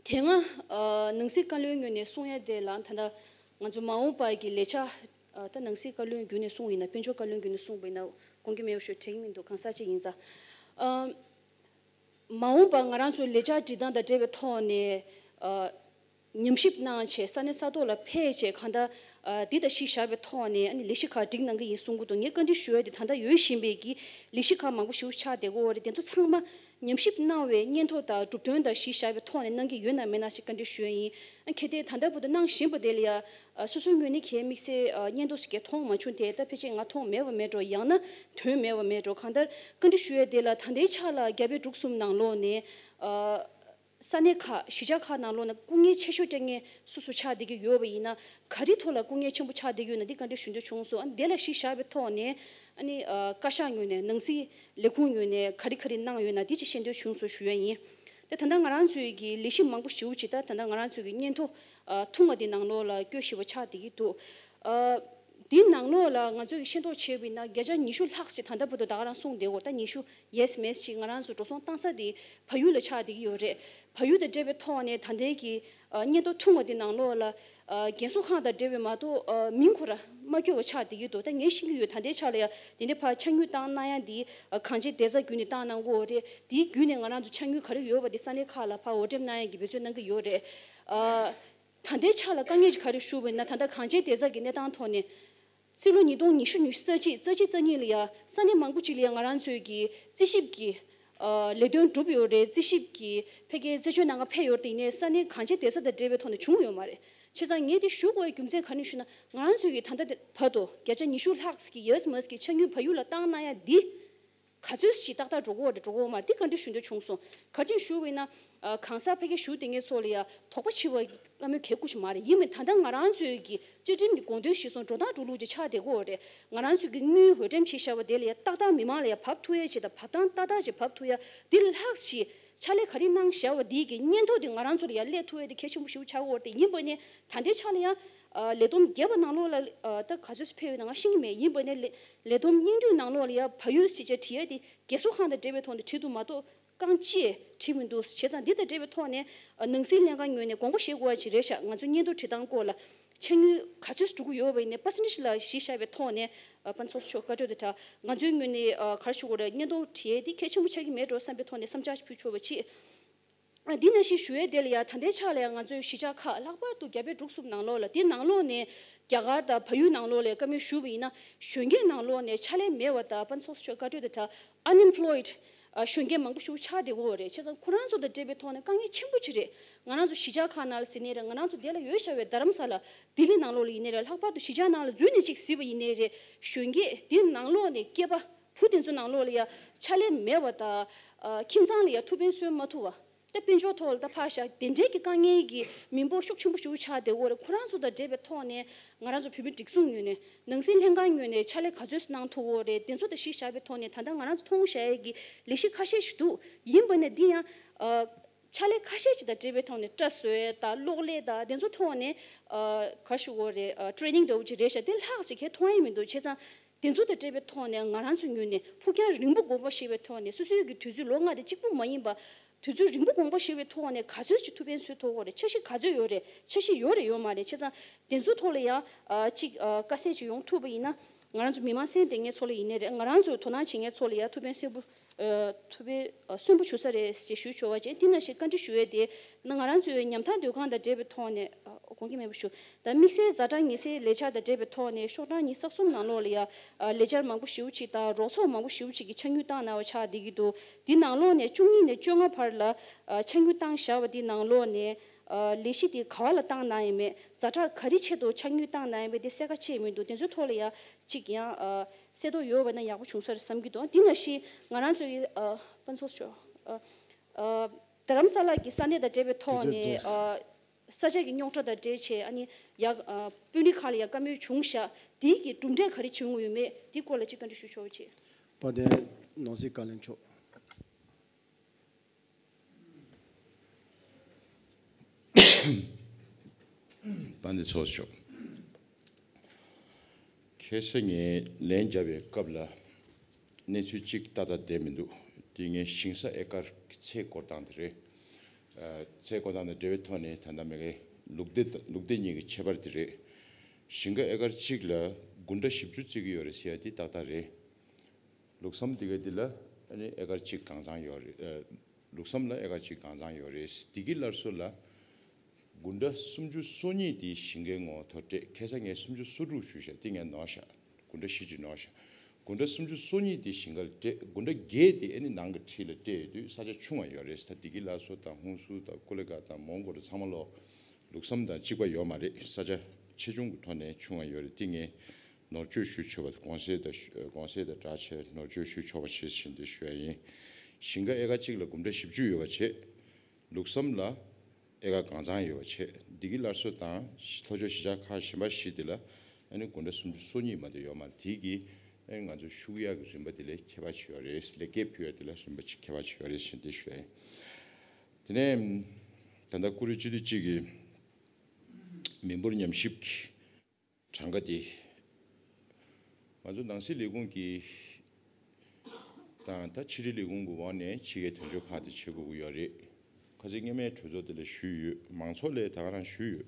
དེ་སྔ་ཨ་ནང་སྲིད་བཀའ་བློན་ངོས་ནས་གསུང་ཡ་དེ་ལ་ད་ལྟ་ང་ཚོ་མ་འོངས་པ་གི་ལས་འཆར། ཨ་ད་ནང་སྲིད་བཀའ་བློན་བརྒྱུད་ནས་གསུངས་ཡིན་ན། དཔལ་འབྱོར་བཀའ་བློན་བརྒྱུད་ནས་གསུངས་པ་ཡིན་ན་དགོངས་ཀྱི་མེད་པ་ཞུ་དྲན་གྱི་མི་འདུག་གང་ཟག་ཅིག་ཡིན་ཙང་། ཨ་མ་འོངས་པ་ང་རང་ཚོའི་ལས་འཆར་སྒྲིག་སྟངས་དང་འབྲེལ་བའི་ཐོག་ནས་ཨ་ཉམས་ཞིབ་གནང་བྱས། ས་གནས་ས་ཐོག་ལ་ཕེབས་བྱས། གང་ལྟར་ཨ་འདི་ལྟ་ཞིག་བཞག་པའི་ཐོག་ནས་ཨ་ནི་ལས་གཞི་ཁག་སྒྲིག་གནང་གི་ཡིན་གསུང་གི་འདུག་ངས་བཀའ་འདྲི་ཞུ་ཡ་དེ་ད་ལྟ་ཡོད་བཞིན་པའི་གི་ལས་གཞི་ཁག་མང་པོ་ཞེ་པོ་ཆགས་བསྡད་ཀྱི་ཡོད་རེད། དེ་ཚོ་ཚང་མ་ཉམས་ཞིབ་གནང་བའི་སྙན་ཐོ་དང་གྲུབ་དོན་དང་གཞི་བཞག་པའི་ཐོག་ནས་གནང་གི་ཡོད་ན་མེད་ན་ཞིག་བཀའ་འདྲི་ཞུ་ཡ་ཡིན། ཨ་གལ་ཏེ་ད་ལྟ་བར་དུ་གནང་བཞིན་པ་དེ་ལ་ཡ་ཨ་སོ་སོའི་ངོས་ནས་གལ་དམིགས་བསལ་ཨ་སྙན་ཐོ་ཞིག་གལ་མཐོང་མ་བྱུང་དེ། ད་ཕལ་ཆེར་ང་མཐོང་མེད་པ་མེད་འགྲོ། ཡང་ན་ཐོན་མེད་པ་མེད་འགྲོ། གང་ལྟར་བཀའ་འདྲི་ཞུ་ཡ་དེ་ལ་ད་ལྟའི་ཆ་ལ་རྒྱ་བལ་འབྲུག་གསུམ་ནང་ལོགས་ནས་ཨ་ས་གནས་ཁག་གཞིས་ཆགས་ཁག་ནང་ལོགས་ན་སྐུ་ངལ་ཆེ་ཤོས་སྤྲད་མཁན་སུ་སུ་ཆགས་བསྡད་ཀྱི་ཡོད་པ་ཡིན་ན། ག་རེ་ཐོག་ལ་སྐུ་ངལ་ཆེན་པོ་ཆགས་བསྡད་ཀྱི་ཡོད་ན་འདི་བཀའ་འདྲི་ཞུ་འདོད་བྱུང་སོང་། ཨ་ནི་དེ་ལ་གཞི་བཞག་པའི་ཐོག་ནས་ཨ་ནི་ཨ་བཀའ་ཤག་ངོས་ནས་ནང་སྲིད་ལས་ཁུངས་ངོས་ནས་ག་རེ་ག་རེ་གནང་ཡོད་ན་འདི་ཅིག་ཤེས་འདོད་བྱུང་སོང་ཞུ་ཡ་ཡིན། དེ་ད་ལྟ་ང་རང་ཚོའི་གི་ལས་གཞི་མང་པོ་ཞེ་པོ་ཅིག་ད་ད་ལྟ་ང་རང་ཚོའི་གི་སྙན་ཐོ་ཨ་ཐུང་བ་འདི་ནང་ལོགས་ལ་བཀོད་བཞིན་པ་ཆགས་བསྡད་ཀྱི་འདུག་ཨ་འདི་ནང་ལོགས་ལ་ང་ཚོས་ཀྱི་ཤེས་རྟོགས་བྱས་པ་ཡིན་ན་བརྒྱ་ཆ་ཉི་ཤུ་ལྷག་ཅིག་ད་ལྟ་བར་དུ་ད་ག་རང་གསུངས་བསྡད་ཡོད། ད་ཉི་ཤུ་ཡེས་མེས་ཅིག་ང་རང་ཚོ་འགྲོ་སོང་བཏང་ས་དེ་བལ་ཡུལ་ལ་ཆགས་བསྡད་ཀྱི་ཡོད་རེད། བལ་ཡུལ་དང་འབྲེལ་བའི་ཐོག་ནས་ད་ལྟའི་གི་ཨ་སྙན་ཐོ་ཐུང་བ་དེ་ནང་ལོགས་ལ་ཨ་རྒན་གསོ་ཁང་དང་འབྲེལ་བའི་མ་གཏོགས་ཨ་མིང་ཁོ་རང་མ་བཀོད་པ་ཆགས་བསྡད་ཀྱི་འདུག་ད་ངས་ཤེས་ཀྱི་ཡོད། ད་ལྟའི་ཆ་ལ་ཡ་དེ་འདྲའི་ཕར་ཕྱག་དངུལ་བཏང་གནང་ཡ་འདི་ཨ་གངས་ཅན་བདེ་རྩ་བརྒྱུད་ནས་བཏང་གནང་གི་ཡོད་རེད། དེའི་བརྒྱུད་ནས་ང་རང་ཚོ་ཕྱག་དངུལ་ག་རེ་ཡོད་པ་དེ་ས་གནས་ཁག་ལ་ཕར་འོར་འདེབས་གནང་ཡ་གི་འབད་བརྩོན་གནང་གི་ཡོད་རེད། ཨ། ད་ལྟའི་ཆ་ལ་དཀའ་ངལ་ཅིག་ག་རེ་ཞུ་བ་ཡིན་ན། ད་ལྟ་གངས་ཅན་བདེ་རྩ་གི་གནས་སྟངས་ཐོག་ནས། རྩིས་ལོ་ཉིས་སྟོང་ཉི་ཤུ་ཉི་ཤུ་རྩ་གཅིག་རྩ་གཅིག་རྩ་གཉིས་ལ་ཡ་ས་གནས་མང་པོ་ཅིག་ལ་ཡ་ང་རང་ཚོའི་གི་རྩིས་ཞིབ་ཀྱི་ཨ་ལས་དོན་གྲུབ་ཡོད་རེད། རྩིས་ཞིབ་ཀྱི་ཕ་གིའི་རྩིས་དཔྱོད་གནང་ག་ཕེབས་ཡོད་རེད། དེ་ཡིན་ནའི་ས་གནས་གངས་ཅན་བདེ་རྩ་དང་འབྲེལ་བའི་ཐོག་ནས་བྱུང་ཡོད་མ་རེད། བྱས་ཙང་ངས་དེ་ཞུ་དགོས་པའི་རྒྱུ་མཚན་ག་རེ་ཞུ་ན། ང་རང་ཚོའི་གི་ད་ལྟ་བར་དུ་བརྒྱ་ཆ་ཉི་ཤུ་ལྷག་ཙམ་གྱི་ཡེས་མེས་ཀྱི་ཕྱག་དངུལ་བལ་ཡུལ་ལ་བཏང་གནང་ཡ་འདི། ག་ཚོད་ཞིག་ཏག་ཏག་འགྲོ་གི་ཡོད་རེད་འགྲོ་གི་ཡོད་མ་རེད། འདི་བཀའ་འདྲི་ཞུ་འདོད་བྱུང་སོང་། ག་རེ་བྱས་ཞུ་བ་ཡིན་ན། ཨ་གང་ཟག་ཕ་གིར་བཞུགས་བསྡད་མཁན་ཚོ་ལ་ཡ་དོགས་པ་བྱེད་པ་བླ་མའི་གལ་ཁུར་ཞིག་མ་རེད། ཡིན་པས་ད་ལྟ་ང་རང་ཚོའི་གི་བཅའ་ཁྲིམས་ཀྱི་དགོངས་དོན་གཞིར་བཟུང་འགྲོ་སྟངས་འགྲོ་ལུགས་ཅིག་ཆགས་བསྡད་ཀྱི་ཡོད་རེད། ང་རང་ཚོའི་གི་དངུལ་འོས་འགྲེམས་བྱས་བཞག་པ་དེ་ལ་ཡ་ཏག་ཏག་མི་མང་ལ་ཡ་བབས་ཐུབ་ཡ་ཅིག་དང་། བབས་སྟངས་ཏག་ཏག་ཅིག་བབས་ཐུབ་ཡ་འདི་ལ་ལྷག་ཅིག་ཕྱག་ལས་ག་རེ་གནང་བཞག་པ་འདིའི་གི་སྙན་ཐོ་དེ་ང་རང་ཚོ་ལ་ཡ་སླེབས་ཐུབ་ཡ་དེ་གལ་ཆེན་པོ་ཞིག་ཆགས་ཀྱི་ཡོད་རེད། ཡིན་པ་ནས་ད་ལྟའི་ཆ་ལ་ཡ་ཨ་ལས་བསྡོམས་བརྒྱབ་པ་ནང་ལོགས་ལ་ཨ་ད་ག་ཚོད་ཕེབས་ཡོད་ན་ང་ཤེས་ཀྱི་མེད། ཡིན་པ་ནས་ལས་ལས་བསྡོམས་སྙིང་བསྡུས་ནང་ལོགས་ལ་ཡ་བལ་ཡུལ་ཞེས་བྱ་བྲིས་ཡ་དེ་རྒན་གསོ་ཁང་དང་འབྲེལ་བའི་ཐོག་ནས་བྲིས་འདུག་མ་གཏོགས་རྐང་གཅིག་བྲིས་མི་འདུག་བྱས་ཙང་འདི་དང་འབྲེལ་བའི་ཐོག་ནས་ཨ་ནང་སྲིད་ལྷན་ཁང་ངོས་ནས་དགོངས་པ་བཞེས་དགོས་པ་ཅིག་རེད་ཤག་ང་ཚོ་སྙན་ཐོ་བྲིས་སྟངས་སྐོར་ལ་ ཆ་དངུལ་ག་ཚོད་འགྲོ་གི་ཡོད་པ་ཡིན་ནའི་པར་སེན་ཊེཇ་ལ་གཞི་བཞག་པའི་ཐོག་ནས་ཨ་དཔལ་འབྱོར་ཚོགས་ཆུང་བཀའ་འཁྲོལ་དེ་དྲ་ང་ཚོའི་ངོས་ནས་ཨ་ག་རེ་ཞུ་དགོས་རེད། སྙན་ཐོ་བྲིས་ཏེ་གལ་ཆེན་པོ་ཆགས་ཀྱི་མེད་འགྲོ་བསམ་པའི་ཐོག་ནས་བསམ་འཆར་ཞིག་ཕུལ་ཆོག་པ་བྱེད། ཨ་འདི་ནང་བཞིན་ཞུ་ཡས་དེ་ལ་ཡང་ད་ལྟའི་ཆ་ལ་ཡང་ང་ཚོའི་གཞིས་ཆགས་ཁག་ལྷག་པར་དུ་རྒྱ་བལ་འབྲུག་གསུམ་ནང་ལོགས་ལ། དེ་ནང་ལོགས་ནས་རྒྱ་གར་དང་བལ་ཡུལ་ནང་ལོགས་ལ་བཀའ་མོལ་ཞུས་པ་ཡིན་ན། གཞོན་སྐྱེས་ནང་ལོགས་ནས་ཕྱག་ལས་མེད་པ་དང་། དཔལ་འབྱོར་ཚོགས་ཆུང་བཀའ་འཁྲོལ་དེ་དྲ་unemployed ཨ་གཞོན་སྐྱེས་མང་པོ་ཞིག་ཆགས་བསྡད་ཀྱི་ཡོད་རེད། བྱས་ཙང་ཁོ་རང་ཚོ་དང་འབྲེལ་བའི་ཐོག་ནས་དཀའ་ངལ་ཆེན་པོ་ཅིག་རེད། ང་རང་ཚོ་གཞིས་ཆགས་ཁག་ནང་ལ་ཟེར་ནའི་རེད། ང་རང་ཚོ་དེ་ལ་ཡོད་བཞག་པའི་རྡ་རམ་ས་ལ་ལྡི་ལི་ནང་ལོགས་ལ་ཡིན་ནའི་རེད། ལྷག་པར་དུ་གཞིས་ཆགས་ནང་ལ་འཛུལ་ནས་ཅིག་གཟིགས་པ་ཡིན་ནའི་རེད། གཞོན་སྐྱེས་དེ་ནང་ལོགས་ནས་སྐྱེས་པ་བུ་དེ་ཚོ་ནང་ལོགས་ལ་ཡ་ཕྱག་ལས་མེད་པ་དང་། ཨ་ཁྱིམ་ཚང་ལ་ཡ་ཐུགས་ཕན་གསོས་མ་ཐུབ་པ། ད་དཔལ་འབྱོར་ཐོག་ལ་ད་ཕར་བཞག་དེ་འདྲའི་གི་དཀའ་ངལ་གྱི་མི་འབོར་ཤུགས་ཆེན་པོ་ཞིག་ཆགས་བསྡད་ཡོད་རེད། ཁོ་རང་ཚོ་དང་འབྲེལ་བའི་ཐོག་ནས་ང་རང་ཚོ་བོད་མི་སྒྲིག་འཛུགས་ངོས་ནས། ནང་སྲིད་ལྷན་ཁང་ངོས་ནས་ཕྱག་ལས་ག་ཚོད་གནང་ཐུབ་ཡོད་རེད། དེ་ཚོ་དང་གཞི་བཞག་པའི་ཐོག་ནས་ད་ལྟ་ང་རང་ཚོ་མཐོང་བཞག་ཡས་ཀྱི་ལས་གཞི་ཁ་ཤས་ཤིག་འདུག་ཡིན་པ་ནས་འདི་ཡང་ཨ་ཕྱག་ལས་ཁ་ཤས་ཤིག་དང་འབྲེལ་བའི་ཐོག་ནས་སྐྲ་བཟོ་ཡས་དང་གློག་ཀླད་དང་དེ་ཚོ་ཐོག་ནས་ཨ་ག་རེ་ཞུ་དགོས་རེད། ཨ་ཊེ་རེ་ནིང་འདྲ་བོ་ཅིག་རེད་ཤག་དེ་ལྷག་ཅིག་གང་ཡང་མཐོང་ཡས་མི་འདུག་བྱས་ཙང་དེ་ཚོ་དང་འབྲེལ་བའི་ཐོག་ནས་ང་རང་ཚོའི་ངོས་ནས་ཕུགས་རྒྱང་རིང་པོ་དགོངས་པ་བཞེས་པའི་ཐོག་ནས། སོ་སོའི་གི་དུས་ཚོད་ལོ་ལྔ་དེ་གཅིག་པུ་མ་ཡིན་པ། དུས་ཚོད་རིང་པོ་དགོངས་པ་བཞེས་པའི་ཐོག་ནས་ག་ཚོད་ཅིག་ཐུགས་ཕན་གསོས་ཐུབ་ཀྱི་རེད། འཆར་གཞི་ག་ཚོད་ཡོད་རེད། འཆར་གཞི་ཡོད་རེད་ཡོད་མ་རེད། བྱས་ཙང་དེ་ཚོའི་ཐོག་ལ་ཡང་ཨ་ཅིག་ཨ་དཀའ་སེལ་ཅིག་ཡོང་ཐུབ་པ་ཡིན་ན། ང་རང་ཚོ་མི་མང་སེར་སྐྱ་ལྷན་ཚོགས་ལ་ཡིན་ནའི་རེད། ང་རང་ཚོ་དོ་སྣང་བྱེད་མཁན་ཚོ་ལ་ཡང་ཐུགས་ཕན་གསོས་པོ། ཨ་ཐུགས་ཕན་ཨ་གསོན་པོ་བྱུང་ས་རེད་ཅེས་ཞུ་ཆོག་པ་བྱས། དེ་ནང་བཞིན་བཀའ་འདྲི་ཞུ་ཡས་དེ་ན། ང་རང་ཚོའི་ཉམ་ཐག་སྡོད་ཁང་དང་འབྲེལ་བའི་ཐོག་ནས་ཨ་དགོངས་ཀྱི་མེད་པ་ཞུ། ད་དམིགས་བསལ་ཛ་དྲག་ཉེན་སེལ་ལས་འཆར་དང་འབྲེལ་བའི་ཐོག་ནས་ཤོག་གྲངས་ཉི་ཤུ་རྩ་གསུམ་ནང་ལོགས་ལ་ཡ་ཨ་ལས་འཆར་མང་པོ་ཞེ་པོ་ཅིག་དང་རོགས་ཚོགས་མང་པོ་ཞེ་པོ་ཅིག་གིས་ཆ་དངུལ་བཏང་གནང་བ་ཆགས་བསྡད་ཀྱི་འདུག་འདི་ནང་ལོགས་ནས་བཅུ་གཉིས་ནས་བཅོ་ལྔ་བར་ལ་ཨ་ཆ་དངུལ་བཏང་བཞག་པ་འདི་ནང་ལོགས་ནས་ཨ་ལས་གཞི་དེ་ག་བ་ལ་བཏང་གནང་ཡོད་མེད། ཛ་དྲག་ག་རེ་ཆེད་དུ་ཆ་དངུལ་བཏང་གནང་ཡོད་མེད་དེ་གསལ་ཁ་ཕྱེ་མི་འདུག་དེ་ཚོའི་ཐོག་ལ་ཡ་ཅིག་ཡང་ཨ་གསལ་ཐོ་ཡོད་པ་ན་ཡག་པོ་བྱུང་ས་རེད་བསམ་གྱི་འདུག་འདི་ནང་བཞིན་ང་རང་ཚོ་ཡི་ཨ་དཔལ་འབྱོར་ཚོགས་ཆུང་ཨ་ཨ་རྡ་རམ་ས་ལ་གི་ས་གནས་དང་འབྲེལ་བའི་ཐོག་ནས་ཨ་ས་ཆ་གི་རྙོག་དྲ་དང་འབྲེལ་བྱས། ཨ་ནི་ཡག་ཨ་དཔོན་རིགས་ཁག་ལ་ཡང་བཀའ་མོལ་བྱུང་ཤག་དེའི་གི་གྲུབ་འབྲས་ག་རེ་བྱུང་ཡོད་མེད་དེའི་སྐོར་ལ་ཅིག་བཀའ་འདྲི་ཞུ་ཆོག་པ་བྱེད། དཔལ་ལྡན་ནོར་སྲིད་བཀའ་བློན་མཆོག་དཔལ་ལྡན་ཚོགས་གཙོ། ཁ་སང་ངས་ལན་བརྒྱབ་པའི་སྐབས་ལ་གནས་ཚུལ་གཅིག་ཏག་ཏག་བསྡད་མི་འདུག་དེ་ངས་ཞིང་ས་ཨེ་ཀར་གྱི་ཚད་བཀོད་སྟངས་དེ་རེད། ཨ་ཚད་བཀོད་སྟངས་དང་འབྲེལ་བའི་ཐོག་ནས་ད་ལྟ་མ་གི་ལུགས་བདེ་ལུགས་བདེ་གཉིས་ཀྱི་ཁྱད་པར་དེ་རེད། ཞིང་ཁ་ཨེ་ཀར་གཅིག་ལ་དགུན་ཁྲ་བཞི་བཅུ་བརྩི་གི་ཡོད་རེད་ཟེར་ཡ་དེ་ཏག་ཏག་རེད། ལུགས་བསམ་དེ་ག་དེ་ལ་ཨ་ནི་ཨེ་ཀར་གཅིག་གང་ཚང་ཡོད་རེད། ཨ་ལུགས་བསམ་ལ་ཨེ་ཀར་གཅིག་གང་ཚང་ཡོད་རེད། དེ་གི་སླར་གསོ་ལ་དགུན་ཁྲ་སུམ་ཅུ་སོ་གཉིས་དེ་ཞིང་ཁའི་ངོ་བོ་མཐོ་སྤྲད། ཁ་སང་ངས་སུམ་ཅུ་སོ་དྲུག་ཞུས་ཤག་དེ་ངས་ནོར་ཤག་དགུན་ཁྲ་བཞི་ཅིག་ནོར་ཤག་དགུན་ཁྲ་སུམ་ཅུ་སོ་གཉིས་དེ་ཞིང་ཁར་སྤྲད། དགུན་ཁྲ་བརྒྱད་དེ་ཨ་ནི་ནང་གི་འཁྲིས་ལ་སྤྲད་ཡོད་དུས་ས་ཆ་ཆུང་བ་ཡོད་རེད། ད་དེ་གི་སླར་གསོ་དང་ཧུན་སུར་དང་ཀུ་ལེ་ཀ་དང་མོང་གོ་ལ་ཚང་མ་ལོ་ལུགས་བསམ་དང་གཅིག་པ་ཡོད་མ་རེད། ས་ཆ་ཆེ་ཆུང་གི་ཐོག་ནས་ཆུང་བ་ཡོད་རེད། དེ་ངས་ནོར་བཅོས་ཞུ་ཆོག་པ་དང་། གོང་གསལ་དང་ཞུ་གོང་གསལ་དང་སྦྲགས་བྱས་ནོར་བཅོས་ཞུ་ཆོག་པ་བྱེད་བཞིན་དུ་ཞུ་ཡ་ཡིན། ཞིང་ཁ་ཨེ་ཀར་གཅིག་ལ་དགུན་ཁྲ་བཞི་བཅུ་ཡོད་པ་བྱས། ལུགས་བསམ་ལ་ཨེ་ཀར་གང་ཚང་ཡོད་པ་བྱས། འདི་གི་སླར་གསོ་དང་ལྷོ་ཕྱོགས་གཞིས་ཆགས་ཁག་གཞན་པ་བཞི་དེ་ལ་ཨ་ནི་དགུན་ཁྲ་སུམ་ཅུ་སོ་གཉིས་མ་གཏོགས་ཡོད་མ་རེད། དེ་གི་ཨ་ནི་ང་ཚོ་ཤུགས་གཡར་གྱི་རིམ་པ་དེ་ལས་ཁྱད་པར་ཅིག་ཡོད་རེད། ལེགས་སྐྱེས་ཕུལ་ཡ་དེ་ལ་རིམ་པ་ཅིག་ཁྱད་པར་ཅིག་ཡོད་རེད་ཟེར་འདི་ཞུ་ཡ་ཡིན། དེ་ནས་ད་ལྟ་ཀུ་རེ་སྤྱི་འཐུས་གཅིག་གིས་མི་འབོར་ཉམས་ཞིབ་ཀྱི་གྲངས་ཀ་དེ། ང་ཚོ་ནང་སྲིད་ལས་ཁུངས་ཀྱི་དང་ད་ཕྱི་དྲིལ་ལས་ཁུངས་ཀྱི་འོག་ནས་ཕྱི་རྒྱལ་དོན་གཅོད་ཁག་དེ་བྱེད་དགོས་ཀྱི་ཡོད་རེད། ཁ་སང་སྔོན་མའི་གྲོས་ཚོགས་དེ་ལ་ཞུས་ཡོད། མང་ཚོགས་ལ་ད་ག་རང་ཞུས་ཡོད།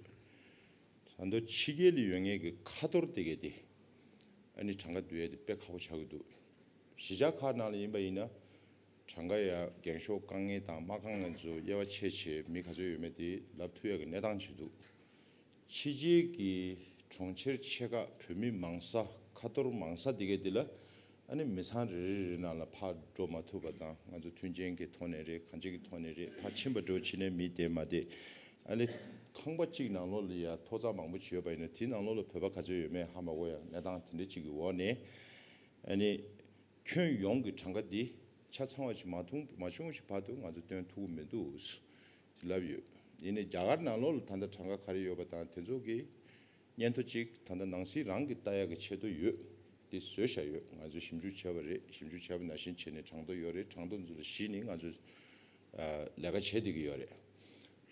ད་དུང་ཕྱི་རྒྱལ་ལ་ཡོད་མཁན་གྱི་ཁ་ཐོར་དེ་གས་དེ་ཨ་ནི་གྲངས་ཀ་བསྡུ་ཡས་དེ་དཔེ་ཁག་པོ་ཆགས་ཀྱི་འདུག་གཞིས་ཆགས་ཁག་ནང་ལ་ཡིན་པ་ཡིན་ན། གྲངས་ཀ་ཡ་འགེངས་ཤོག་དཀའ་ངལ་དང་མ་དཀའ་ངལ་ཚོ་དབྱེ་བ་ཕྱེ་བྱས་མི་ག་ཚོད་ཡོད་མེད་དེ་ལབ་ཐུབ་ཡ་གི་གནས་སྟངས་ཅིག་འདུག་ཕྱི་རྒྱལ་གྱི་གྲོང་ཁྱེར་ཆེ་ཁག་བོད་མི་མང་ས་ཁ་ཐོར་མང་ས་དེ་གས་དེ་ལ་ཨ་ནི་མི་ཚང་རེ་རེ་རེ་ནང་ལ་ཕར་འགྲོ་མ་ཐུབ་པ་དང་། ང་ཚོ་མཐུན་རྐྱེན་གྱི་ཐོག་ནས་རེད། གང་ཅི་གི་ཐོག་ནས་རེད། ཕར་ཕྱིན་པ་འགྲོ་ཕྱིན་ནས་མི་བསྡད་མ་བསྡད། ཨ་ནི་ཁང་པ་གཅིག་ནང་ལོགས་ལ་ཡ་ཐོག་བརྩེགས་མང་པོ་ཅིག་ཡོད་པ་ཡིན་ན་དེའི་ནང་ལོགས་ལ་བོད་པ་ག་ཚོད་ཡོད་མེད་ཧ་མ་གོ་ཡ་གནས་སྟངས་དེ་འདྲ་ཅིག་གི་འོག་ནས་ཨ་ནི། ཁྱོན་ཡོངས་ཀྱི་གྲངས་ཀ་འདི་ཆ་ཚང་བ་ཞིག་མ་མཐོང་མ་བྱུང་ཞིག་བར་དུ་ང་ཚོ་སྟོན་ཐུབ་ཀྱི་མི་འདུག་ཅེས་ལབ་ཡོད། ཡིན་ནའི་རྒྱ་གར་ནང་ལོགས་ལ་ད་ལྟ་གྲངས་ཀ་ག་རེ་ཡོད་པ་དང་དེ་ཚོ་གི་སྙན་ཐོ་གཅིག་ད་ལྟ་ནང་སྲིད་རང་གིས་ལྟ་ཡག་གི་ཆེད་དུ་ཡོད། འདི་བཟོས་བཞག་ཡོད། ང་ཚོས་ཞིབ་འཇུག་བྱས་པ་རེད། ཞིབ་འཇུག་བྱས་པ་ནང་བཞིན་བྱས་ནས་གྲངས་ཐོ་ཡོད་རེད། གྲངས་ཐོ་འདི་ཚོ་ལ་གཞི་ནས་ང་ཚོས་ཨ་ལས་ཀ་བྱེད་བསྡད་ཀྱི་ཡོད་རེད།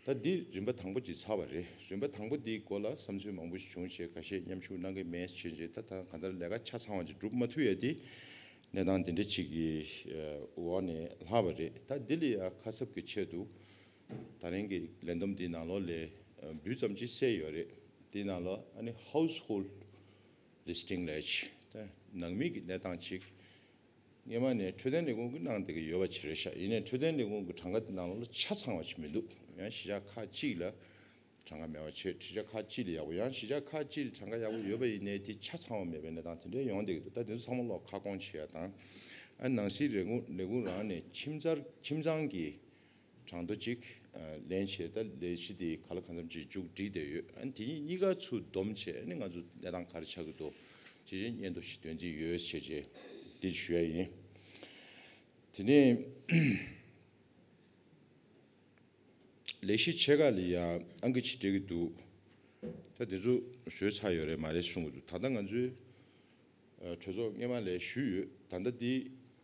ད་འདི་རིམ་པ་དང་པོ་ཅིག་ཚར་བ་རེད། རིམ་པ་དང་པོ་འདིའི་སྐོར་ལ་བསམ་ཚུལ་མང་པོ་ཞིག་བྱུང་བྱས། ཁ་ཤས་མཉམ་ཞུགས་གནང་གི་མེད་བྱས་བྱས། ད་ད་གང་ལྟར་ལས་ཀ་ཆ་ཚང་བ་ཅིག་སྒྲུབ་མ་ཐུབ་ཡ་དེ་གནས་སྟངས་དེ་འདྲ་ཅིག་གི་འོག་ནས་ལྷག་པ་རེད། ད་འདི་ལ་ཡ་ཁ་གསབ་ཀྱི་ཆེད་དུ་ད་རིང་གི་ལས་བསྡོམས་འདིའི་ནང་ལོགས་ལ་འབུལ་ཙམ་ཅིག་གསལ་ཡོད་རེད། དེའི་ནང་ལ་ཨ་ནི་household listing ལས་ད་ནང་མི་གི་གནས་སྟངས་ཅིག་སྔོན་མ་ནས་འཕྲོད་བསྟེན་ལས་ཁུངས་ཀྱིས་གནང་བསྡད་ཀྱི་ཡོད་པ་ཅིག་རེད་ཤག་ཡིན་ནའི་འཕྲོད་བསྟེན་ལས་ཁུངས་ཀྱི་གྲངས་ཀ་དེ་ནང་ལོགས་ལ་ཆ་ཚང་བ་ཞིག་མི་འདུག་ཡང་གཞིས་ཆགས་ཁག་ཅིག་ལ་གྲངས་ཀ་མེད་པ་བྱས། གཞིས་ཆགས་ཁག་ཅིག་ལ་ཡག་པོ། ཡང་གཞིས་ཆགས་ཁག་ཅིག་ལ་གྲངས་ཀ་ཡག་པོ་ཡོད་པ་ཡིན་ནའི་དེ་ཆ་ཚང་བ་མེད་པའི་གནས་སྟངས་དེ་འདྲ་ཡོང་བསྡད་ཀྱི་འདུག་ད་དེ་ཚོ་ཚང་མ་ལོག་ཁ་སྐོང་བྱེད་ཡ་དང་། ཨ་ནང་སྲིད་ལས་ཁུངས་ལས་ཁུངས་རང་ནས་ཁྱིམ་ཚང་ཁྱིམ་ཚང་གི་གྲངས་ཐོ་གཅིག་ལེན་བྱས། ད་ལས་གཞི་དེ་ག་ལ་གང་འཚམ་ཅིག་མཇུག་སྒྲིལ་བསྡད་ཡོད། ཨ་ནི་དེ་གཉིས་གཉིས་ཀ་ཚུར་བསྡོམས་བྱས། ཨ་ནི་ང་ཚོ་གནས་སྟངས་ག་རེ་ཆགས་ཀྱི་འདུག་ཅེས་བྱས་སྙན་ཐོ་ཞིག་འདོན་རྩིས་ཡོད་ཅེས་བྱས་འདི་ཞུ་ཡ་ཡིན། དེ་ནས་ལས་གཞི་ཆེ་ཁག་ལ་ཡ་ཨང་ཀི་ཅིག་སྤྲད་ཀྱི་འདུག་ད་དེ་ཚོ་བཟོས་ཚར་ཡོད་རེད་མ་རེད་གསུང་གི་འདུག་ད་ལྟ་ང་ཚོའི་གྲོས་ཚོགས་སྔོན་མ་ལ་ཞུས་ཡོད། ད་ལྟ་འདི་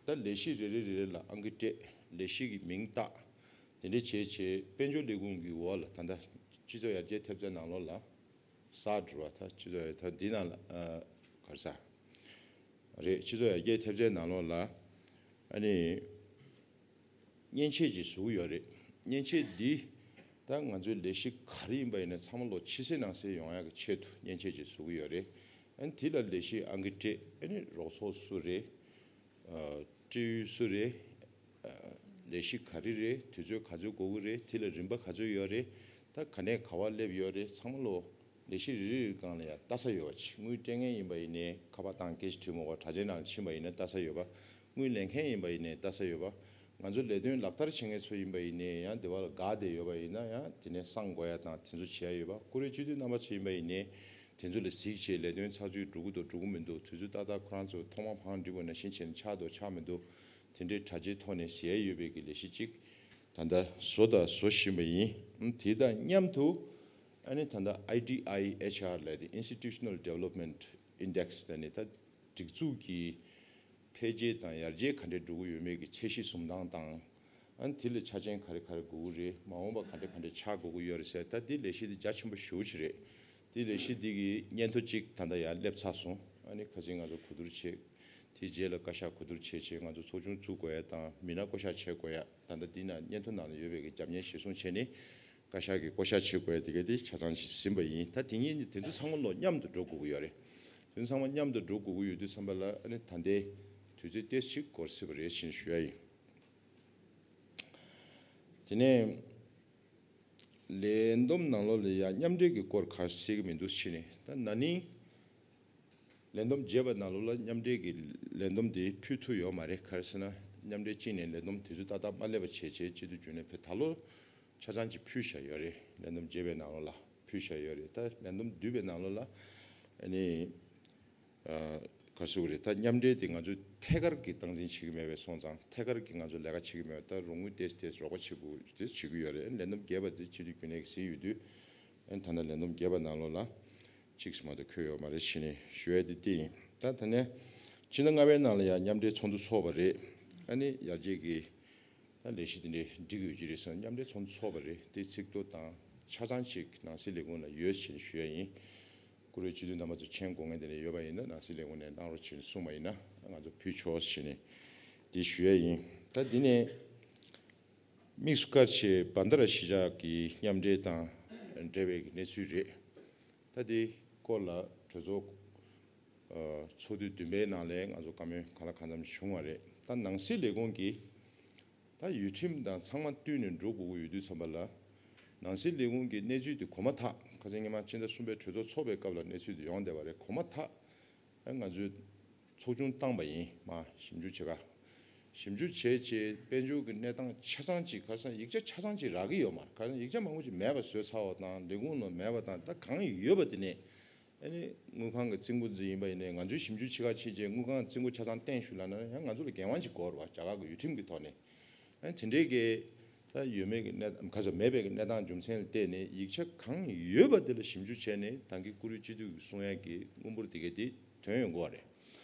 ད་ལས་གཞི་རེ་རེ་རེ་རེ་ལ་ཨང་ཀི་སྤྲད། ལས་གཞི་གི་མིང་བཏགས། དེ་འདྲ་བྱས་བྱས་དཔལ་འབྱོར་ལས་ཁུངས་ཀྱི་འོག་ལ་ད་ལྟ་སྤྱི་ཚོགས་ཡར་རྒྱས་ཐེབས་རྩའི་ནང་ལོགས་ལ། ས་འགྲོ་བ་ད་སྤྱི་ཚོགས་ཡར་ད་འདི་ནང་ལ་ཨ་ག་རེ་ཟ་རེད། སྤྱི་ཚོགས་ཡར་རྒྱས་ཐེབས་རྩའི་ནང་ལོགས་ལ་ཨ་ནི་མཉེན་ཆས་ཅིག་བཟོ་གི་ཡོད་རེད། མཉེན་ཆས་འདི་ད་ང་ཚོའི་ལས་གཞི་ག་རེ་ཡིན་པ་ཡིན་ན་ཚང་མ་ལོག་ཕྱི་གསལ་ནང་གསལ་ཡོང་ཡག་གི་ཆེད་དུ་མཉེན་ཆས་ཅིག་བཟོ་གི་ཡོད་རེད། ཨ་ནི་དེ་ལ་ལས་གཞི་ཨང་ཀི་སྤྲད། ཨ་ནི་རོགས་ཚོགས་སུ་རེད། ཨ་སྤྲེའུ་སུ་རེད། ཨ་ལས་གཞི་ག་རེ་རེད། དུས་ཚོད་ག་ཚོད་འགོར་གི་རེད། དེ་ལ་རིམ་པ་ག་ཚོད་ཡོད་རེད། ད་ག་ནས་ག་བ་སླེབས་ཡོད་རེད། ཚང་མ་ལོ་ལས་གཞི་རེ་རེ་རེ་སྒང་ལ་ཡང་ལྟ་ས་ཡོད་པ་ཅིག་དངུལ་སྤྲད་མཁན་ཡིན་པ་ཡིན་ནའི་ཁ་པར་བཏང་སྐད་ཆ་དྲིས་མོ་གོ་དྲ་རྒྱའི་ནང་ལ་ཕྱིན་པ་ཡིན་ན་ལྟ་ས་ཡོད་པ། དངུལ་ལེན་མཁན་ཡིན་པ་ཡིན་ནའི་ལྟ་ས་ཡོད་པ། ང་ཚོ་ལས་དོན་ལག་བསྟར་བྱེད་མཁན་ཚོ་ཡིན་པ་ཡིན་ནའི་ཡང་དེ་བ་ལ་དགའ་བསྡད་ཡོད་པ་ཡིན་ན་ཡང་དེ་ནས་སང་དགོས་ཡ་དང་དེ་ཚོ་བྱེད་ཡ་ཡོད་པ། ཀུ་རེ་སྤྱི་འཐུས་རྣམ་པ་ཚོ་ཡིན་པ་ཡིན་ནའི་དེ་ཚོ་ལ་གཟིགས་བྱས་ལས་དོན་ཚགས་ཚུད་འགྲོ་གི་འདུག་འགྲོ་གི་མི་འདུག་དུས་ཚོད་ཏག་ཏག་ཁོ་རང་ཚོ་ཐོག་མ་བང་སྒྲིག་པ་ནང་བཞིན་བྱས་ནས་ཆགས་འདུག་ཆགས་མི་འདུག་དེ་འདྲའི་དྲ་རྒྱའི་ཐོག་ནས་གཟིགས་ཡ་ཡོད་པའི་གི་ལས་གཞི་གཅིག་ད་ལྟ་བཟོ་དང་བཟོ་བཞིན་པ་ཡིན། དེ་དང་མཉམ་དུ་ཨ་ནི་ད་ལྟ་ཨའི་ཌི་ཨའི་ཨེཆ་ཨར་ལབ་དེ་Institutional Development Index ད་ནི་ད་སྒྲིག་འཛུགས་ཀྱི་འཕེལ་རྒྱས་དང་ཡར་རྒྱས་ག་འདྲས་འགྲོ་གི་ཡོད་མེད་ཀྱི་ཚད་གཞི་བཟུང་སྟངས་དང་། ཨ་ནི་དེ་ལ་ཆ་རྐྱེན་ག་རེ་ག་རེ་དགོས་ཀྱི་རེད། མ་འོངས་པ་ག་འདྲས་ག་འདྲས་ཆགས་དགོས་ཀྱི་ཡོད་རེད་ཟེར། ད་དེ་ལས་གཞི་དེ་རྒྱ་ཆེན་པོ་ཞེ་པོ་ཅིག་རེད། དེ་ལས་གཞི་དེ་གི་སྙན་ཐོ་གཅིག་ད་ལྟ་ཡར་སླེབས་ཚར་སོང་། ཨ་ནི་ཁ་སང་ང་ཚོ་གོ་བསྡུར་བྱས། དེ་རྗེས་ལ་བཀའ་ཤག་གོ་བསྡུར་བྱས་བྱས་ང་ཚོ་ཚོགས་ཆུང་བཙུགས་དགོས་ཡ་དང་མི་སྣ་བསྐོ་གཞག་བྱེད་དགོས་ཡ། ད་ལྟ་འདི་ན་སྙན་ཐོ་ནང་ལ་ཡོད་པའི་གི་རྒྱབ་གཉེར་གཞིར་བཟུང་བྱས་ནས་བཀའ་ཤག་གིས་བསྐོ་གཞག་བྱེད་དགོས་ཡ་དེ་ག་དེ་ཆ་ཚང་ཞིག་ཟིན་པ་ཡིན། ད་དེ་གཉིས་དེ་ཚོ་ཚང་མ་ལོ་མཉམ་དུ་འགྲོ་དགོས་ཀྱི་ཡོད་རེད། དེ་ཚོ་ཚང་མ་མཉམ་དུ་འགྲོ་དགོས་ཀྱི་ཡོད་དུས་ཙམ་པ་ལ་ཨ་ནི་ད་ལྟའི་དུས་ཚོད་ཏོག་ཙམ་འགོར་སྲིད་པ་རེད་ཅེས་ཞུ་ཡ་ཡིན། དེ་ནས་ལས་བསྡོམས་ནང་ལོགས་ལ་ཡ་མཉམ་འབྲེལ་གྱི་སྐོར་ག་རེ་གསལ་གྱི་མི་འདུག་ཕྱིན་ནས་ད་ན་ནིང་ལས་བསྡོམས་བརྒྱབ་པ་ནང་ལོགས་ལ་མཉམ་འབྲེལ་གྱི་ལས་བསྡོམས་དེ་ཕུལ་ཐུབ་ཡོད་མ་རེད། ག་རེ་ཟེར་ན་མཉམ་འབྲེལ་གཅིག་ནས་ལས་བསྡོམས་དུས་ཚོད་ཏག་ཏག་མ་སླེབས་པ་བྱས་བྱས་སྤྱི་འཐུས་རྒྱུན་ལས་ཕེབས་ད་ལོ་ཆ་ཚང་གཅིག་ཕུལ་བཞག་ཡོད་རེད། ལས་བསྡོམས་བརྒྱབ་པའི་ནང་ལོགས་ལ་ཕུལ་བཞག་ཡོད་རེད། ད་ལས་བསྡོམས་བསྡུས་པའི་ནང་ལོགས་ལ་ཨ་ནི། ཨ་ག་རེ་ཟེར་དགོས་རེད། ད་མཉམ་འབྲེལ་དེ་ང་ཚོས་ཐད་ཀར་གྱི་སྟངས་འཛིན་བྱེད་ཀྱི་མེད་པའི་སོང་ཙང་། ཐད་ཀར་གྱི་ང་ཚོས་ལས་ཀ་བྱེད་ཀྱི་མེད་པ། ད་རོགས་དངུལ་ཏོག་ཙམ་ཏོག་ཙམ་རོགས་པ་བྱེད་དགོས་དེ་བྱེད་ཀྱི་ཡོད་རེད། ལས་བསྡོམས་བརྒྱབ་པ་དེ་སྤྱི་འཐུས་རྒྱུན་ལས་ཀྱིས་གཟིགས་ཡོད་དུས། ཨ་ནི་ད་ལྟ་ལས་བསྡོམས་བརྒྱབ་པ་ནང་ལོགས་ལ་གཅིག་ཙམ་མ་གཏོགས་འཁོད་ཡོད་མ་རེད་ཞེས་ནས་ཞུ་ཡ་དེ་དེ་ཡིན། ད་ད་ནས་ཕྱི་ཟླ་ལྔ་པའི་ནང་ལ་ཡང་མཉམ་འབྲེལ་ཚོགས་འདུ་ཚོགས་པ་རེད། ཨ་ནི་ཡར་རྒྱས་ཀྱི་ད་ལས་གཞི་དེ་འདྲའི་འགྲིག་ཡོད་ཀྱི་རེད་ཟེར་མཉམ་འབྲེལ་ཚོགས་འདུ་ཚོགས་པ་རེད། དེ་ཚིག་ཐོ་དང་ཆ་ཚང་ཅིག་ནང་སྲིད་ལས་ཁུངས་ལ་ཡོད་ཅེས་ཞུ་ཡ་ཡིན། ཀུ་རེ་སྤྱི་འཐུས་རྣམ་པ་ཚོ་མཆན་འགོད་མཁན་དེ་འདྲ་ཡོད་པ་ཡིན་ན་ནང་སྲིད་ལས་ཁུངས་ནས་གནང་རོགས་བྱེད་གསུངས་པ་ཡིན་ན་ང་ཚོ་ཕུལ་ཆོག་ཞེས་ནས་འདི་ཞུ་ཡ་ཡིན། ད་འདི་ནས་དམིགས་སུ་བཀར་བྱས་བྷན་དྷ་ར་གཞིས་ཆགས་ཀྱི་མཉམ་འབྲེལ་དང་འབྲེལ་བའི་གནས་ཚུལ་རེད། ད་འདི་སྐོར་ལ་གྲོས་ཚོགས་ཚོགས་དུས་བདུན་པའི་ནང་ལས་ང་ཚོ་བཀའ་མོལ་གང་ལ་གང་འཚམ་བྱུང་བ་རེད། ད་ནང་སྲིད་ལས་ཁུངས་ཀྱིས་ད་ཡུལ་ཁྲིམས་དང་ཚང་མ་བསྟུན་ནས་འགྲོ་དགོས་ཀྱི་ཡོད་དུས་ཙམ་པ་ལ། ནང་སྲིད་ལས་ཁུངས་ཀྱི་གནས་ཚུལ་དེ་གོ་མ་ཐག་ཁ་སང་ཉི་མ་ཕྱི་ཟླ་གསུམ་པའི་གྲོས་ཚོགས་ཚོགས་པའི་སྐབས་ལ་གནས་ཚུལ་དེ་ཡོང་བསྡད་པ་རེད། གོ་མ་ཐག་ཨ་ང་ཚོས་ཚོགས་ཆུང་བཏང་པ་ཡིན། མ་ཞིབ་འཇུག་བྱེད་ག་ཞིབ་འཇུག་བྱས་རྗེས་དཔལ་འབྱོར་གྱི་གནས་སྟངས་ཆ་ཚང་ཅིག་ཁ་སང་ཡིག་ཆ་ཆ་ཚང་ཅིག་རག་གི་ཡོད་མ་རེད། ཁ་སང་ཡིག་ཆ་མང་པོ་ཅིག་མེད་པ་བཟོས་ཚར་བ་དང་ལས་ཁུངས་ནང་མེད་པ་དང་། ད་གང་ཡོད་པ་དེ་ནས་ཨ་ནི་དངུལ་ཁང་གི་རྩིས་འགོ་འཛིན་ཡིན་པ་ཡིན་ནའི་ང་ཚོས་ཞིབ་འཇུག་བྱེད་ག་ཕྱིན་རྗེས་དངུལ་ཁང་རྩིས་འགོ་ཆ་ཚང་བསྟན་ཞུ་ལབ་ན་ཡང་ང་ཚོ་ལ་འགན་དབང་ཅིག་དགོས་རེད་བ། རྒྱ་གར་གྱི་ཡུལ་ཁྲིམས་ཀྱི་ཐོག་ནས། ཨ་ནི་དེ་འདྲའི་གི་ད་ཡོད་མེད་ཀྱི་གནས་ག་ཚོད་མེད་པའི་གི་གནས་སྟངས་རྒྱུ་མཚན་ལ་བལྟས་ནས་ཡིག་ཆ་གང་ཡོད་པ་དེ་ལ་ཞིབ་འཇུག་བྱས་ནས་ད་གིན་ཀུ་རེ་སྤྱི་འཐུས་ཀྱིས་གསུང་ཡ་གི་དངུལ་འབོར་དེ་ག་དེ་ཐོན་ཡོང་གི་རེད།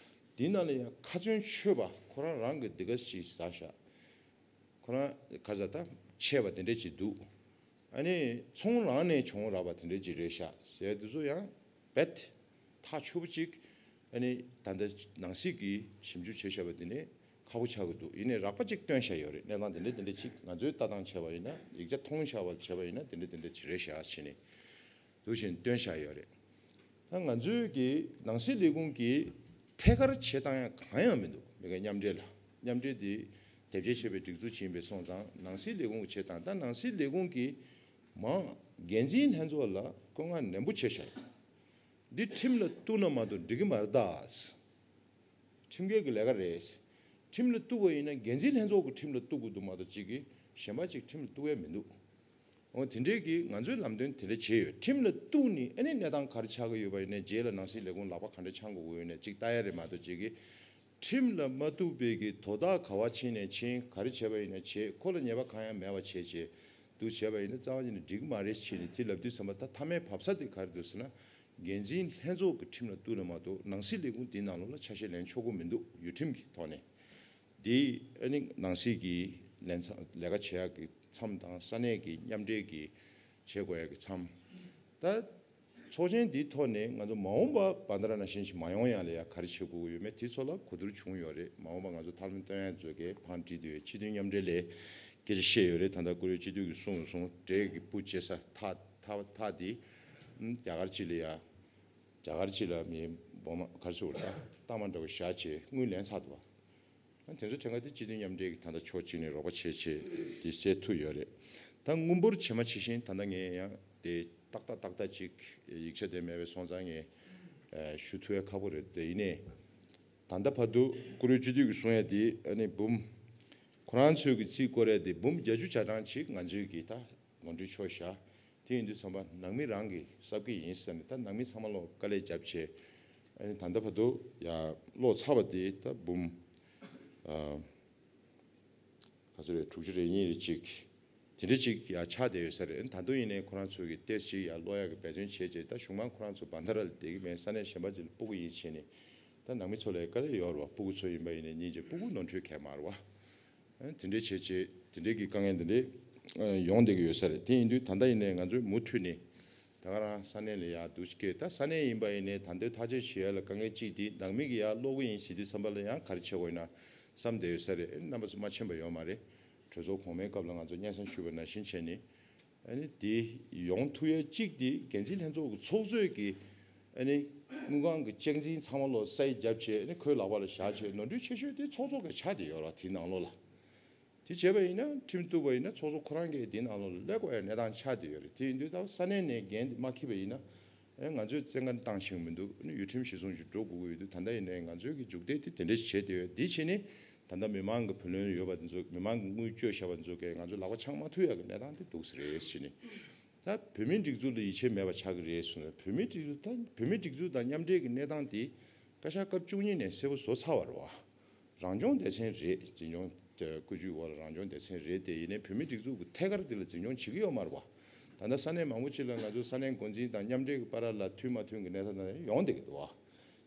དེའི་ནང་ལ་ཡང་ཁ་ཚོན་ཆོད་པ་ཁོ་རང་རང་གི་འདི་ག་ཅིག་ཟ་ཤག་ཁོ་རང་ག་ཚ་ད་ཆད་པ་དེ་འདྲ་ཅིག་འདུག་ཨ་ནི་ཚོང་རང་ནས་བྱུང་རག་པ་དེ་འདྲ་ཅིག་རེད་ཤག་ཟེར་དེ་ཚོ་ཡང་རྦད་ཐག་ཆོད་པོ་ཅིག་ཨ་ནི་ད་ལྟ་ནང་སྲིད་ཀྱི་ཞིབ་འཇུག་བྱས་བཞག་པ་དེ་ནི་ཁག་པོ་ཆགས་ཀྱི་འདུག་ཡིན་ནའི་རགས་པ་ཅིག་བཏོན་བཞག་ཡོད་རེད། གནས་སྟངས་དེ་འདྲ་དེ་འདྲ་ཅིག་ང་ཚོའི་ལྟ་སྟངས་བྱས་པ་ཡིན་ན། ཡིག་ཆ་མཐོང་བཞག་པ་བྱས་པ་ཡིན་ན་དེ་འདྲ་དེ་འདྲ་ཅིག་རེད་ཤག་ཟེར་ནས་འདུག་བཞིན་བཏོན་བཞག་ཡོད་རེད། ད་ང་ཚོའི་གི་ནང་སྲིད་ལས་ཁུངས་ཀྱི་ཐད་ཀར་བྱེད་སྟངས་ཡང་གང་ཡང་མི་འདུག་མི་འགའ་མཉམ་འབྲེལ་ལ། མཉམ་འབྲེལ་དེ་དེབ་སྐྱེལ་བྱས་པའི་སྒྲིག་འཛུགས་ཅིག་ཡིན་པའི་སོང་ཙང་ནང་སྲིད་ལས་ཁུངས་ཀྱི་བྱེད་སྟངས། ད་ནང་སྲིད་ལས་ཁུངས་ཀྱི་མང་འགན་འཛིན་ལྷན་ཚོགས་ལ་བཀོད་མངགས་ནན་པོ་བྱས་བཞག་འདི་ཁྲིམས་ལ་གཏུགས་ན་མ་གཏོགས་འགྲིག་གི་མ་རེད་ད། ཁྲིམས་འགལ་གྱི་ལས་ཀ་རེད། ཁྲིམས་ལ་གཏུགས་པ་ཡིན་ན་འགན་འཛིན་ལྷན་ཚོགས་ཀྱི་ཁྲིམས་ལ་གཏུགས་དགོས་འདུག་མ་གཏོགས་གཅིག་གིས་གཞན་པ་གཅིག་ཁྲིམས་ལ་གཏུགས་ཡས་མི་འདུག་འོ་དེ་འདྲས་ཀྱིས་ང་ཚོའི་ལམ་སྟོན་དེ་འདྲ་བྱས་ཡོད། ཁྲིམས་ལ་གཏུགས་ནས་ཨ་ནི་གནས་སྟངས་ག་རེ་ཆགས་ཀྱི་ཡོད་པ་ཡིན་ན། རྗེས་ལ་ནང་སྲིད་ལས་ཁུངས་ལག་པ་ག་འདྲ་འཆང་དགོས་ཀྱི་ཡོད་ན་གཅིག་ལྟ་ཡས་རེད་མ་གཏོགས་གཅིག་གིས་ཁྲིམས་ལ་མ་གཏུགས་པའི་གི་དོ་བདག་ག་བ་ཕྱིན་ནས་ཕྱིན། ག་རེ་བྱས་པ་ཡིན་ན་བྱས། ཁོ་ལ་ཉེས་པ་གང་ཡང་མེད་པ་བྱས་བྱས་འདུག་བྱས་པ་ཡིན་ན་རྩ་བ་ཉིད་ནས་འགྲིག་གི་མ་རེད་ཕྱིན་ནས་དེ་ལབ་དུས་ཙམ་པ། ད་མཐའ་མའི་བབས་ས་དེ་ག་རེ་འདུག་ཟེར་ན། འགན་འཛིན་ལྷན་ཚོགས་ཀྱི་ཁྲིམས་ལ་གཏུགས་ན་མ་གཏོགས་ནང་སྲིད་ལས་ཁུངས་འདིའི་ནང་ལོགས་ལ་ཆ་ཤས་ལེན་ཆོག་གི་མི་འདུག་ཡུལ་ཁྲིམས་ཀྱི་ཐོག་ནས། འདི་ཨ་ནི་ནང་སྲིད་ཀྱི་ལས་མཚམས། ལས་ཀ་བྱེད་ཡག་གི་མཚམས་དང་ས་གནས་ཀྱི་མཉམ་འབྲེལ་གྱི་བྱེད་དགོས་ཡག་གི་མཚམས། ད་ཚོགས་ཆེན་འདིའི་ཐོག་ནས་ང་ཚོ་མ་འོངས་པ་བར་ད་ར་ནང་བཞིན་ཞིག་མ་ཡོང་ཡག་ལ་ཡ་ག་རེ་བྱེད་དགོས་ཀྱི་ཡོད་མེད་དེ་ཚོ་ལ་གོ་བསྡུར་བྱུང་ཡོད་རེད། མ་འོངས་པ་ང་ཚོ་ཐབས་ལམ་སྟོན་ཡག་ཚོ་གས་ཕར་འཁྲིད་དུས་སྤྱི་མཐུན་མཉམ་འབྲེལ་ལས་སྐད་ཆ་བཤད་ཡོད་རེད། ད་ལྟ་བཀུར་འོས་སྤྱི་འཐུས་ཀྱིས་གསུངས་སོང་། འབྲས་ཀྱི་སྤུ་སྐྱེ་ས་ཐག་ཐག་ཐག་དེ་རྒྱ་གར་སྤྱི་ལ་ཡ། རྒྱ་གར་སྤྱི་ལ་མི་སྦོམ་ག་རེ་ཟེར་དགོས་རེད། ད་གཏའ་མ་འདྲ་བོ་བཞག་བྱས་དངུལ་ལེན་ཚར་འདུག་བ། དེ་ཚོ་ཕྲན་ཁ་དེ་སྤྱི་མཐུན་མཉམ་འབྲེལ་གྱི་ད་ལྟ་ཕྱོགས་གཅིག་ནས་རོགས་པ་བྱེད་ཆེད་དེ་སེལ་ཐུབ་ཡོད་རེད། ད་དངུལ་འབོར་ཇི་མ་ཇི་བཞིན་ད་ལྟ་ངས་ཡང་དེ་ཏག་ཏག་ཏག་ཏག་ཅིག་ཡིག་ཆ་དེ་མེད་པའི་སོང་ཙང་ངས་ཨ་ཞུ་ཐུབ་ཡ་ཁག་པོ་རེད། དེ་ཡིན་ནའི་ད་ལྟ་བར་དུ་བཀུར་འོས་སྤྱི་འཐུས་ཀྱིས་གསུང་ཡ་དེ་ཨ་ནི་འབུམ། ཁོ་རང་ཚོས་ཀྱི་རྩིས་སྐོར་ཡ་དེ་འབུམ་བརྒྱད་ཅུ་གྱ་གྲངས་ཅིག་ང་ཚོས་ཀྱི་ད་ནོར་འཁྲུལ་ཕྱོགས་བཞག་དེ་ཡིན་དུས་ཙམ་པ་ནང་མི་རང་གི་གསབ་ཀྱི་ཡིན་ཟེར་ནས། ད་ནང་མི་ཚང་མ་ལོག་དཀའ་ལས་བརྒྱབ་བྱས་ཨ་ནི་ད་ལྟ་བར་དུ་ཡ་ཀློག་ཚར་བ་དེ་ད་འབུམ་ཨ་ག་ཚོད་རེད། དྲུག་ཅུ་རེ་གཉིས་རེ་གཅིག་དེ་འདྲ་ཅིག་ཡ་ཆགས་བསྡད་ཡོད་ས་རེད། ད་དུང་ཡིན་ནའི་ཁོ་རང་ཚོ་གི་ཏོག་ཙམ་ཅིག་ཡ་ཀློག་ཡག་གི་འབད་བརྩོན་བྱས་རྗེས། ད་གཞུང་མང་ཁོ་རང་ཚོ་བན་ད་ར་ལ་བསྡད་ཀྱི་མེད། ས་གནས་གཞན་པ་ཅིག་ལ་སྤུ་གུ་ཡིན་བྱས་ནས་ད་ནང་མི་ཚོ་ལ་དཀའ་ལས་ཡོད་རེད་བ། སྤུ་གུ་ཚོ་ཡིན་པ་ཡིན་ནའི་སྙིང་རྗེ། སྤུ་གུ་ནོར་འཁྲུལ་གང་ཡང་མ་རེད་བ། དེ་འདྲའི་བྱས་རྗེས་དེ་འདྲའི་གི་དཀའ་ངལ་དེ་འདྲའི་ཡོང་བསྡད་ཀྱི་ཡོད་ས་རེད། དེ་ཡིན་དུས་ད་ལྟ་ཡིན་ནའི་ང་ཚོས་མུ་མཐུད་ནས་ད་ག་རང་ས་གནས་ལ་ཡར་འདུག་སྐད། ད་ས་གནས་ཡིན་པ་ཡིན་ནའི་ད་ལྟའི་ཐག་གཅོད་བྱེད་ཡ་ལ་དཀའ་ངལ་གཅིག་དེ་ནང་མི་གི་ཡར་ཀློག་གི་ཡིན་ཟེར་དུས་ཙམ་པ་ལ་ཡང་ག་རེ་བྱེད་དགོས་ཡིན་ན་བསམ་བསྡད་ཡོད་ས་རེད། རྣམ་པ་ཚོ་མ་མཁྱེན་པ་ཡོད་མ་རེད། གྲོས་ཚོགས་གོང་མའི་སྐབས་ལ་ང་ཚོ་སྙན་སེང་ཞུས་པ་ནང་བཞིན་བྱས་ནས། ཨ་ནི་དེ་ཡོང་ཐུབ་ཡ་གཅིག་དེ་འགན་འཛིན་ལྷན་ཚོགས་ཀྱི་ཚོགས་གཙོས་ཀྱིས་ཨ་ནི་དངུལ་ཁང་གི་ཅེག་འཛིན་ཚང་མ་ལོག་སའིན་རྒྱབ་བྱས་ཨ་ནི་ཁོའི་ལག་པ་ལ་བཞག་བྱས། ནོར་འཁྲུལ་ཆེ་ཤོས་དེ་ཚོགས་གཙོ་གི་ཆགས་བསྡད་ཡོད་རེད་བ། དེའི་ནང་ལོགས་ལ། དེ་བྱས་པ་ཡིན་ན་ཁྲིམས་གཏུགས་པ་ཡིན་ན་ཚོགས་གཙོ་ཁོ་རང་གིས་དེའི་ནང་ལོགས་ལ་སླེབས་དགོས་ཡ་གནས་སྟངས་ཆགས་བསྡད་ཡོད་རེད། དེ་ཡིན་དུས་ད་ས་གནས་ནས་འགན་དེ་མ་འཁྱེར་བ་ཡིན་ན། ཨེ་ང་ཚོས་བཙན་བཀའ་བཏང་ཤེས་ཀྱི་མི་འདུག་ཨ་ནི་ཡུལ་ཁྲིམས་གཞི་བཟུང་ཞིག་འགྲོ་དགོས་ཀྱི་ཡོད་དུས། ད་ལྟ་ཡིན་ནའི་ང་ཚོའི་གི་མཇུག་འབྲས་དེ་དེ་འདྲ་ཞིག་བྱས་བསྡད་ཡོད། འདི་བྱས་ནས་ད་ལྟ་མི་མང་གི་བུ་ལོན་ཡོད་པ་འདི་ཚོ། མི་མང་གི་དངུལ་བཅོལ་བཞག་པ་འདི་ཚོ་གས་ང་ཚོ་ལག་པ་འཆང་མ་ཐུབ་ཡག་གི་གནས་སྟངས་དེ་འདུག་ས་རེད་ཟེར་ནས། ད་བོད་མིའི་སྒྲིག་འཛུགས་ལ་ཡིད་ཆེས་མེད་པ་ཆགས་ཀྱི་རེད་གསུངས་ནས། བོད་མིའི་སྒྲིག་འཛུགས་དང་། བོད་མིའི་སྒྲིག་འཛུགས་དང་མཉམ་འབྲེལ་གྱི་གནས་སྟངས་དེ་བཀའ་ཤག་སྐབས་བཅུ་གཉིས་ནས་གསལ་པོ་བཟོ་ཚར་བ་རེད་བ། རང་སྐྱོང་སྡེ་ཚན་རེད། འཛིན་སྐྱོང་བཀོད་ཇུས་འོག་ལ་རང་སྐྱོང་སྡེ་ཚན་རེད་དེ། ཡིན་ནའི་བོད་མིའི་སྒྲིག་འཛུགས་ཀྱི་ཐད་ཀར་དེ་ལ་འཛིན་སྐྱོང་བྱེད་ཀྱི་ཡོད་མ་རེད་བ། ད་ལྟ་ས་གནས་མང་པོ་ཅིག་ལ་ང་ཚོ་ས་གནས་འགོ་འཛིན་དང་མཉམ་འབྲེལ་གྱི་བར་ལ་མཐུན་མ་མཐུན་གྱི་གནས་སྟངས་ཡོང་བསྡད་ཀྱི་འདུག་བ།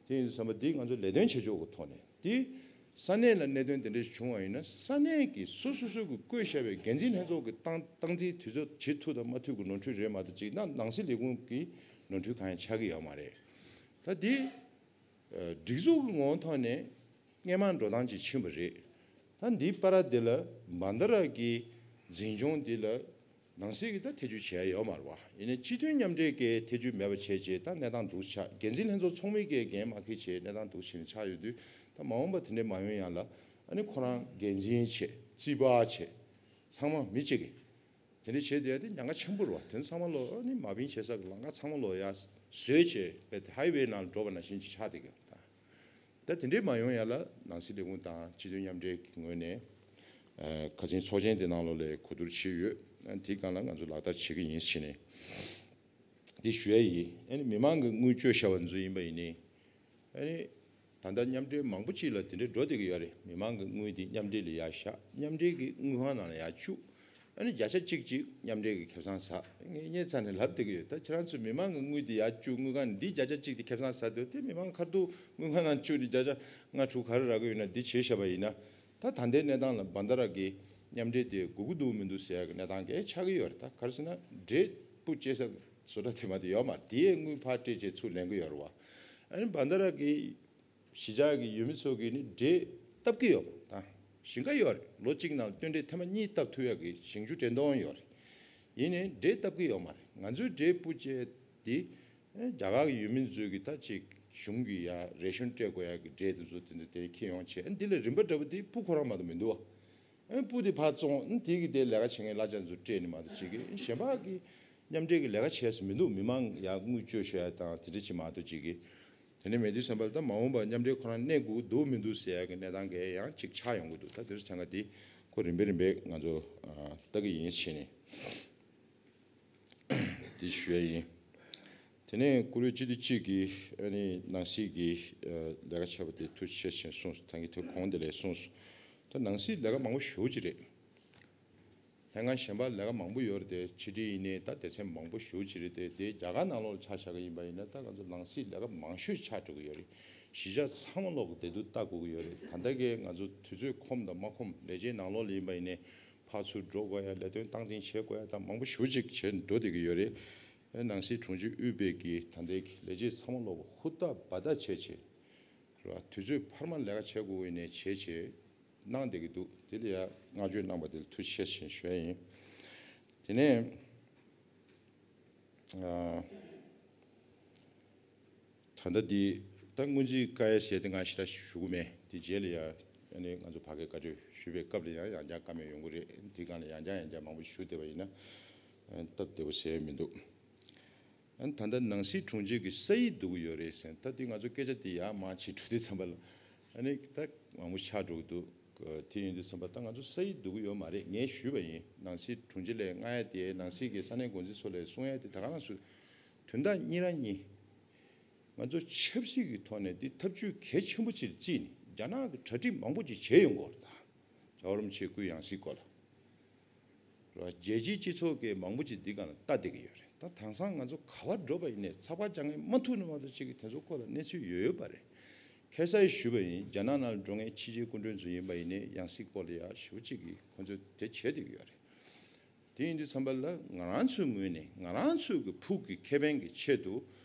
དེ་ཡིན་དུས་ཙམ་པ་འདི་ང་ཚོ་ལས་དོན་བྱེད་ཕྱོགས་ཀྱི་ཐོག་ནས། འདི་ས་གནས་ལ་གནད་དོན་དེ་འདྲ་ཞིག་བྱུང་བ་ཡིན་ན། ས་གནས་ཀྱི་སོ་སོ་སོ་གྱིས་བསྐོས་བཞག་པའི་འགན་འཛིན་ལྷན་ཚོགས་ཀྱི་སྟངས་སྟངས་འཛིན་དུས་ཚོད་བྱེད་ཐུབ་དང་མ་ཐུབ་ཀྱི་ནོར་འཁྲུལ་རེད་མ་གཏོགས། གཅིག་ན་ནང་སྲིད་ལས་ཁུངས་ཀྱི་ནོར་འཁྲུལ་གང་ཡང་ཆགས་ཀྱི་ཡོད་མ་རེད། ད་འདི་སྒྲིག་འཛུགས་ཀྱི་ངོ་བོ་ཐོག་ནས་སྔས་མ་འགྲོ་སྟངས་ཅིག་ཕྱིན་པ་རེད། ད་འདིའི་བར་དེ་ལ་བན་ད་ར་གི་འཛིན་སྐྱོང་འདི་ལ་ནང་སྲིད་ཀྱི་ད་ཐེ་ཇུས་བྱས་ཡོད་མ་རེད་བ། ཡིན་ནའི་སྤྱི་མཐུན་མཉམ་འབྲེལ་གྱི་ཐེ་ཇུས་མེད་པ་བྱས་རྗེས་ད་གནས་སྟངས་འདུག་ཆགས། འགན་འཛིན་ལྷན་ཚོགས་ཚོགས་མི་གིས་འགན་མ་འཁྱེར་བྱས་གནས་སྟངས་འདུག་བྱས་ནས་ཆགས་ཡོད་དུས། ད་མ་འོངས་པ་དེ་འདྲའི་མ་ཡོང་ཡག་ལ་ཨ་ནི་ཁོ་རང་འགན་འཛིན་བྱས། རྩིས་པ་བྱས། ཚང་མ་མི་གཅིག་གིས་དེ་འདྲ་བྱས་བསྡད་ཡ་དེ་ཉེན་ཁ་ཆེན་པོ་རེད་བ། དེ་ཚང་མ་ལོག་ཨ་ནི་མ་བིན་བྱེད་ས་གི་ལམ་ཁ་ཚང་མ་ལོག་ཡར་བཟོས་བྱས་པའི་ཧའི་ཝེ་ནང་ལ་འགྲོ་བ་ནང་བཞིན་ཅིག་ཆགས་བསྡད་ཀྱི་ཡོད་ད། ད་དེ་འདྲའི་མ་ཡོང་ཡ་ལ་ནང་སྲིད་ལས་ཁུངས་དང་སྤྱི་མཐུན་མཉམ་འབྲེལ་གྱི་ངོས་ནས་ཨ་ཁ་ཆེན་ཚོགས་ཆེན་དེ་ནང་ལོགས་ལ་གོ་བསྡུར་བྱས་ཡོད། ཨ་དེའི་སྒང་ལ་ང་ཚོ་ལག་བསྟར་བྱེད་ཀྱི་ཡིན་ཟེར་ནས་འདི་ཞུ་ཡ་ཡིན། ཨ་ནི་མི་མང་གི་དངུལ་བཅོལ་བཞག་པ་ཚོ་ཡིན་པ་ཡིན་ནའི། ཨ་ནི་ད་ལྟ་མཉམ་འབྲེལ་མང་པོ་ཅིག་ལ་དེ་འདྲའི་འགྲོ་བསྡད་ཀྱི་ཡོད་རེད། མི་མང་གི་དངུལ་དེ་མཉམ་འབྲེལ་ལ་ཡར་བཞག་མཉམ་འབྲེལ་གྱི་དངུལ་ཁང་ནང་ལ་ཡར་བཅུག་ཨ་ནི་བརྒྱ་ཆ་གཅིག་ཅིག་མཉམ་འབྲེལ་གྱི་ཁེ་བཟང་ཟ། ངས་སྙན་ཚ་ནས་ལབ་བསྡད་ཀྱི་ཡོད། ད་ཁྱེད་རང་ཚོས་མི་མང་གི་དངུལ་དེ་ཡར་བཅུག་དངུལ་ཁང་ནས་འདི་བརྒྱ་ཆ་གཅིག་དེ་ཁེ་བཟང་ཟ་འདུག་དེ་མི་མང་ཁ་ཐུག་དངུལ་ཁང་ནང་བཅུག་ནས་བརྒྱ་ཆ་ལྔ་དྲུག་ག་རེ་རག་གི་ཡོད་ན་འདི་བྱས་བཞག་པ་ཡིན་ན། ད་ད་ལྟའི་གནས་སྟངས་ལ་བན་ད་ར་གི་མཉམ་འབྲེལ་དེ་དགོས་ཀྱི་འདུག་མི་འདུག་ཟེར་ཡག་གི་གནས་སྟངས་གས་ཆགས་ཀྱི་ཡོད་རེད། ད་ག་རེ་ཟེར་ན་འབྲས་སྤུ་སྐྱེ་ས་བཟོ་གྲྭ་དེ་མ་དེ་ཡོད་མ་རེད། དེའི་དངུལ་ཕར་སྤྲད་བྱས་ཚུར་ལེན་གྱི་ཡོད་རེད་བ། ཨ་ནི་བན་ད་ར་གི་གཞིས་ཆགས་ཀྱི་ཡུལ་མི་ཚོ་གིས་ནི་འབྲས་བཏབ་ཀྱི་ཡོད་མ་རེད། ད་ཞིང་ཁ་ཡོད་རེད། ལོ་གཅིག་ནང་སྟོན་འབྲས་ཐེངས་མ་གཉིས་བཏབ་ཐུབ་ཡག་གི་ཞིང་ཆུ་འབྲས་སྟོང་ཡོད་རེད། ཡིན་ནའི་འབྲས་བཏབ་ཀྱི་ཡོད་མ་རེད། ང་ཚོའི་འབྲས་སྤུ་སྐྱེ་དེ་ ཨེ་རྒྱ་གར་གྱི་ཡུལ་མི་ཚོས་ཀྱི་ད་ཅིག་གཞུང་གི་ཡ་རེ་ཤོན་སྤྲད་དགོས་ཡ་གི་འབྲས་དེ་ཚོ་དེ་འདྲ་དེ་འཁྱེར་ཡོང་བྱས། ཨེ་འདི་ལ་རིན་པ་འདྲ་པོ་དེ་སྤུ་ཁོ་རང་མ་གཏོགས་མི་འདུག་བ། ཨེ་སྤུ་དེ་ཕར་བཙོང་། ཨེ་དེ་གི་དེ་ལས་ཀ་བྱེད་མཁན་གླ་ཆ་ཚོ་སྤྲད་ནས་མ་གཏོགས་ཅིག་གི་གཞན་པ་གི་མཉམ་འབྲེལ་གྱི་ལས་ཀ་བྱས་སུ་མི་འདུག་མི་མང་ཡར་དངུལ་བཅོལ་ཤོག་ཡ་དང་དེ་འདྲ་ཅིག་མ་གཏོགས་ཅིག་གི། དེ་ནས་མེད་དུས་ཙམ་པ་ལ་ད་མ་འོངས་པར་མཉམ་འབྲེལ་ཁོ་རང་གནས་དགོས་འདུག་མི་འདུག་ཟེར་ཡ་གི་གནས་སྟངས་གལ་ཡང་ཅིག་ཆགས་ཡོང་གི་འདུག་ད་དེ་ཚོ་ཆ་འགའ་དེ་ཁོ་རིམ་པས་རིམ་པས་ང་ཚོ་ལྟ་གི་ཡིན་བྱས་ནས། དེ་ཞུ་ཡ་ཡིན། དེ་ནས་བཀུར་འོས་སྤྱི་འཐུས་གཅིག་གིས་ཨ་ནི་ནང་སྲིད་ཀྱི་ལས་ཀ་བྱས་པ་དེ་ཐུགས་རྗེ་ཆེ་ཞེས་གསུངས་སོང་། ད་གིན་དེ་གོང་དེ་ལས་གསུངས་སོང་། ད་ནང་སྲིད་ལས་ཀ་མང་པོ་ཞེ་པོ་ཅིག་རེད། ལྷན་ཁང་གཞན་པ་ལས་ཀ་མང་པོ་ཡོད་རེད་དེ། ཕྱི་དྲིལ་ཡིན་ནའི་ད་སྡེ་ཚན་མང་པོ་ཞེ་པོ་ཅིག་རེད་དེ། དེ་རྒྱ་གར་ནང་ལོགས་ལ་ཆ་བཞག་གི་ཡིན་པ་ཡིན་ན་ད་ང་ཚོ་ནང་སྲིད་ལས་ཀ་མང་ཤོས་ཆགས་འགྲོ་གི་ཡོད་རེད། གཞིས་ཆགས་ཚང་མ་ལོག་གི་བདེ་སྡུག་ལྟ་དགོས་ཀྱི་ཡོད་རེད། ད་ལྟ་གི་ང་ཚོ་དུས་ཚོད་ཁོམ་དང་མ་ཁོམ་ལས་བྱེད་ནང་ལོགས་ལ་ཡིན་པ་ཡིན་ནའི། ཕར་ཚུར་འགྲོ་དགོས་ཡ། ལས་དོན་སྟངས་འཛིན་བྱེད་དགོས་ཡ་དང་མང་པོ་ཞེ་པོ་ཅིག་བྱས་འགྲོ་བསྡད་ཀྱི་ཡོད་རེད། ཨེ་ནང་སྲིད་དྲུང་ཆེ་དབུས་པའི་གི་ད་ལྟའི་གི་ལས་བྱེད་ཚང་མ་ལོག་ཧུར་ཐག་འབད་ཐག་བྱས་བྱས་རེད་བ། དུས་ཚོད་འཕར་མ་ལས་ཀ་བྱེད་དགོས་ཡིན་ནའི་བྱས་བྱས་གནང་བསྡད་ཀྱི་འདུག་དེ་ལ་ཡ་བསྔགས་བརྗོད་གནང་པ་དེ་ལ་ཐུགས་རྗེ་ཆེ་ཞེས་ཞུ་ཡ་ཡིན། དེ་ནས་ཨ། ད་ལྟ་འདི་ད་སྔོན་རྩིས་བཀའ་ཡ་ཟེར་དེ་ང་ཞེ་དྲག་ཞུ་གི་མེད། དེ་རྗེས་ལ་ཡང་ཨ་ནི་ང་ཚོ་ཕ་གིར་བཀའ་འཁྲོལ་ཞུས་པའི་སྐབས་ལ་ཡང་ཡང་བསྐྱར་བཀའ་མོལ་ཡོང་གི་རེད། དེ་སྒང་ལ་ཡང་བསྐྱར་ཡང་བསྐྱར་མང་པོ་ཞུ་བསྡད་པ་ཡིན་ན་སྟབས་བདེ་པོ་ཟེར་མི་འདུག་ཨ་ནི་ད་ལྟ་ནང་སྲིད་དྲུང་ཆེ་གི་ས་ཡིག་བསྡུ་གི་ཡོད་རེད་ཟེར། ད་དེ་ང་ཚོ་སྐད་ཆ་དེ་ཡར་མར་བྱེད་འགྲོ་དུས་ཙམ་པ་ལ་ཨ་ནི་ད་མང་པོ་ཆགས་འགྲོ་གི་འདུག་དེ་ཡིན་དུས་ཙམ་པ་ད་ང་ཚོ་ས་ཡིག་བསྡུ་གི་ཡོད་མ་རེད། ངས་ཞུས་པ་ཡིན། ནང་སྲིད་དྲུང་ཆེ་ལས་མངགས་ཡ་དེ། ནང་སྲིད་ཀྱི་ས་གནས་འགོ་འཛིན་ཚོ་ལས་གསུང་ཡ་དེ། ད་ག་རང་སུ་དོན་དག་གཉིས་རང་གཉིས། ང་ཚོ་ཆབ་སྲིད་ཀྱི་ཐོག་ནས་འདི་ཐབས་ཇུས་གལ་ཆེན་པོ་ཅིག་བརྩིས་ནས། རྒྱ་ནག་གི་གྲ་སྒྲིག་མང་པོ་ཅིག་བྱས་ཡོང་གི་ཡོད་རེད། ད་རྒྱལ་བ་རིན་པོ་ཆེའི་སྐུའི་ཡང་སྲིད་སྐོར་ལ་རེད་བ། རྒྱལ་སྤྱིའི་སྤྱི་ཚོགས་ཀྱིས་མང་པོ་ཅིག་འདི་སྒང་ལ་ལྟ་བསྡད་ཀྱི་ཡོད་རེད། ད་དེང་སང་ང་ཚོ་ག་པར་འགྲོ་བ་ཡིན་ནའི་ཚགས་པར་རྒྱག་མཁན་མ་ཐུག་ན་མ་གཏོགས་ཅིག་གི་དེ་ཚོ་སྐོར་ལ་གནས་ཚུལ་ཡོད་ཡོད་པ་རེད། ཁ་སང་ཞུས་པ་ཡིན། རྒྱ་ནག་ནང་ལ་འགྲོ་མཁན་ཕྱི་རྒྱལ་སྐུ་མགྲོན་ཚོ་ཡིན་པ་ཡིན་ནའི་ཡང་སྲིད་སྐོར་ལ་ཡ་ཞེ་པོ་ཅིག་གིས་ཁོ་ཚོས་དེ་བྱས་བསྡད་ཀྱི་ཡོད་རེད། དེ་ཡིན་དུས་ཙམ་པ་ལ་ང་རང་ཚོའི་ངོས་ནས་ང་རང་ཚོའི་གི་ཕུགས་ཀྱི་ཁེ་ཕན་གྱི་ཆེད་དུ་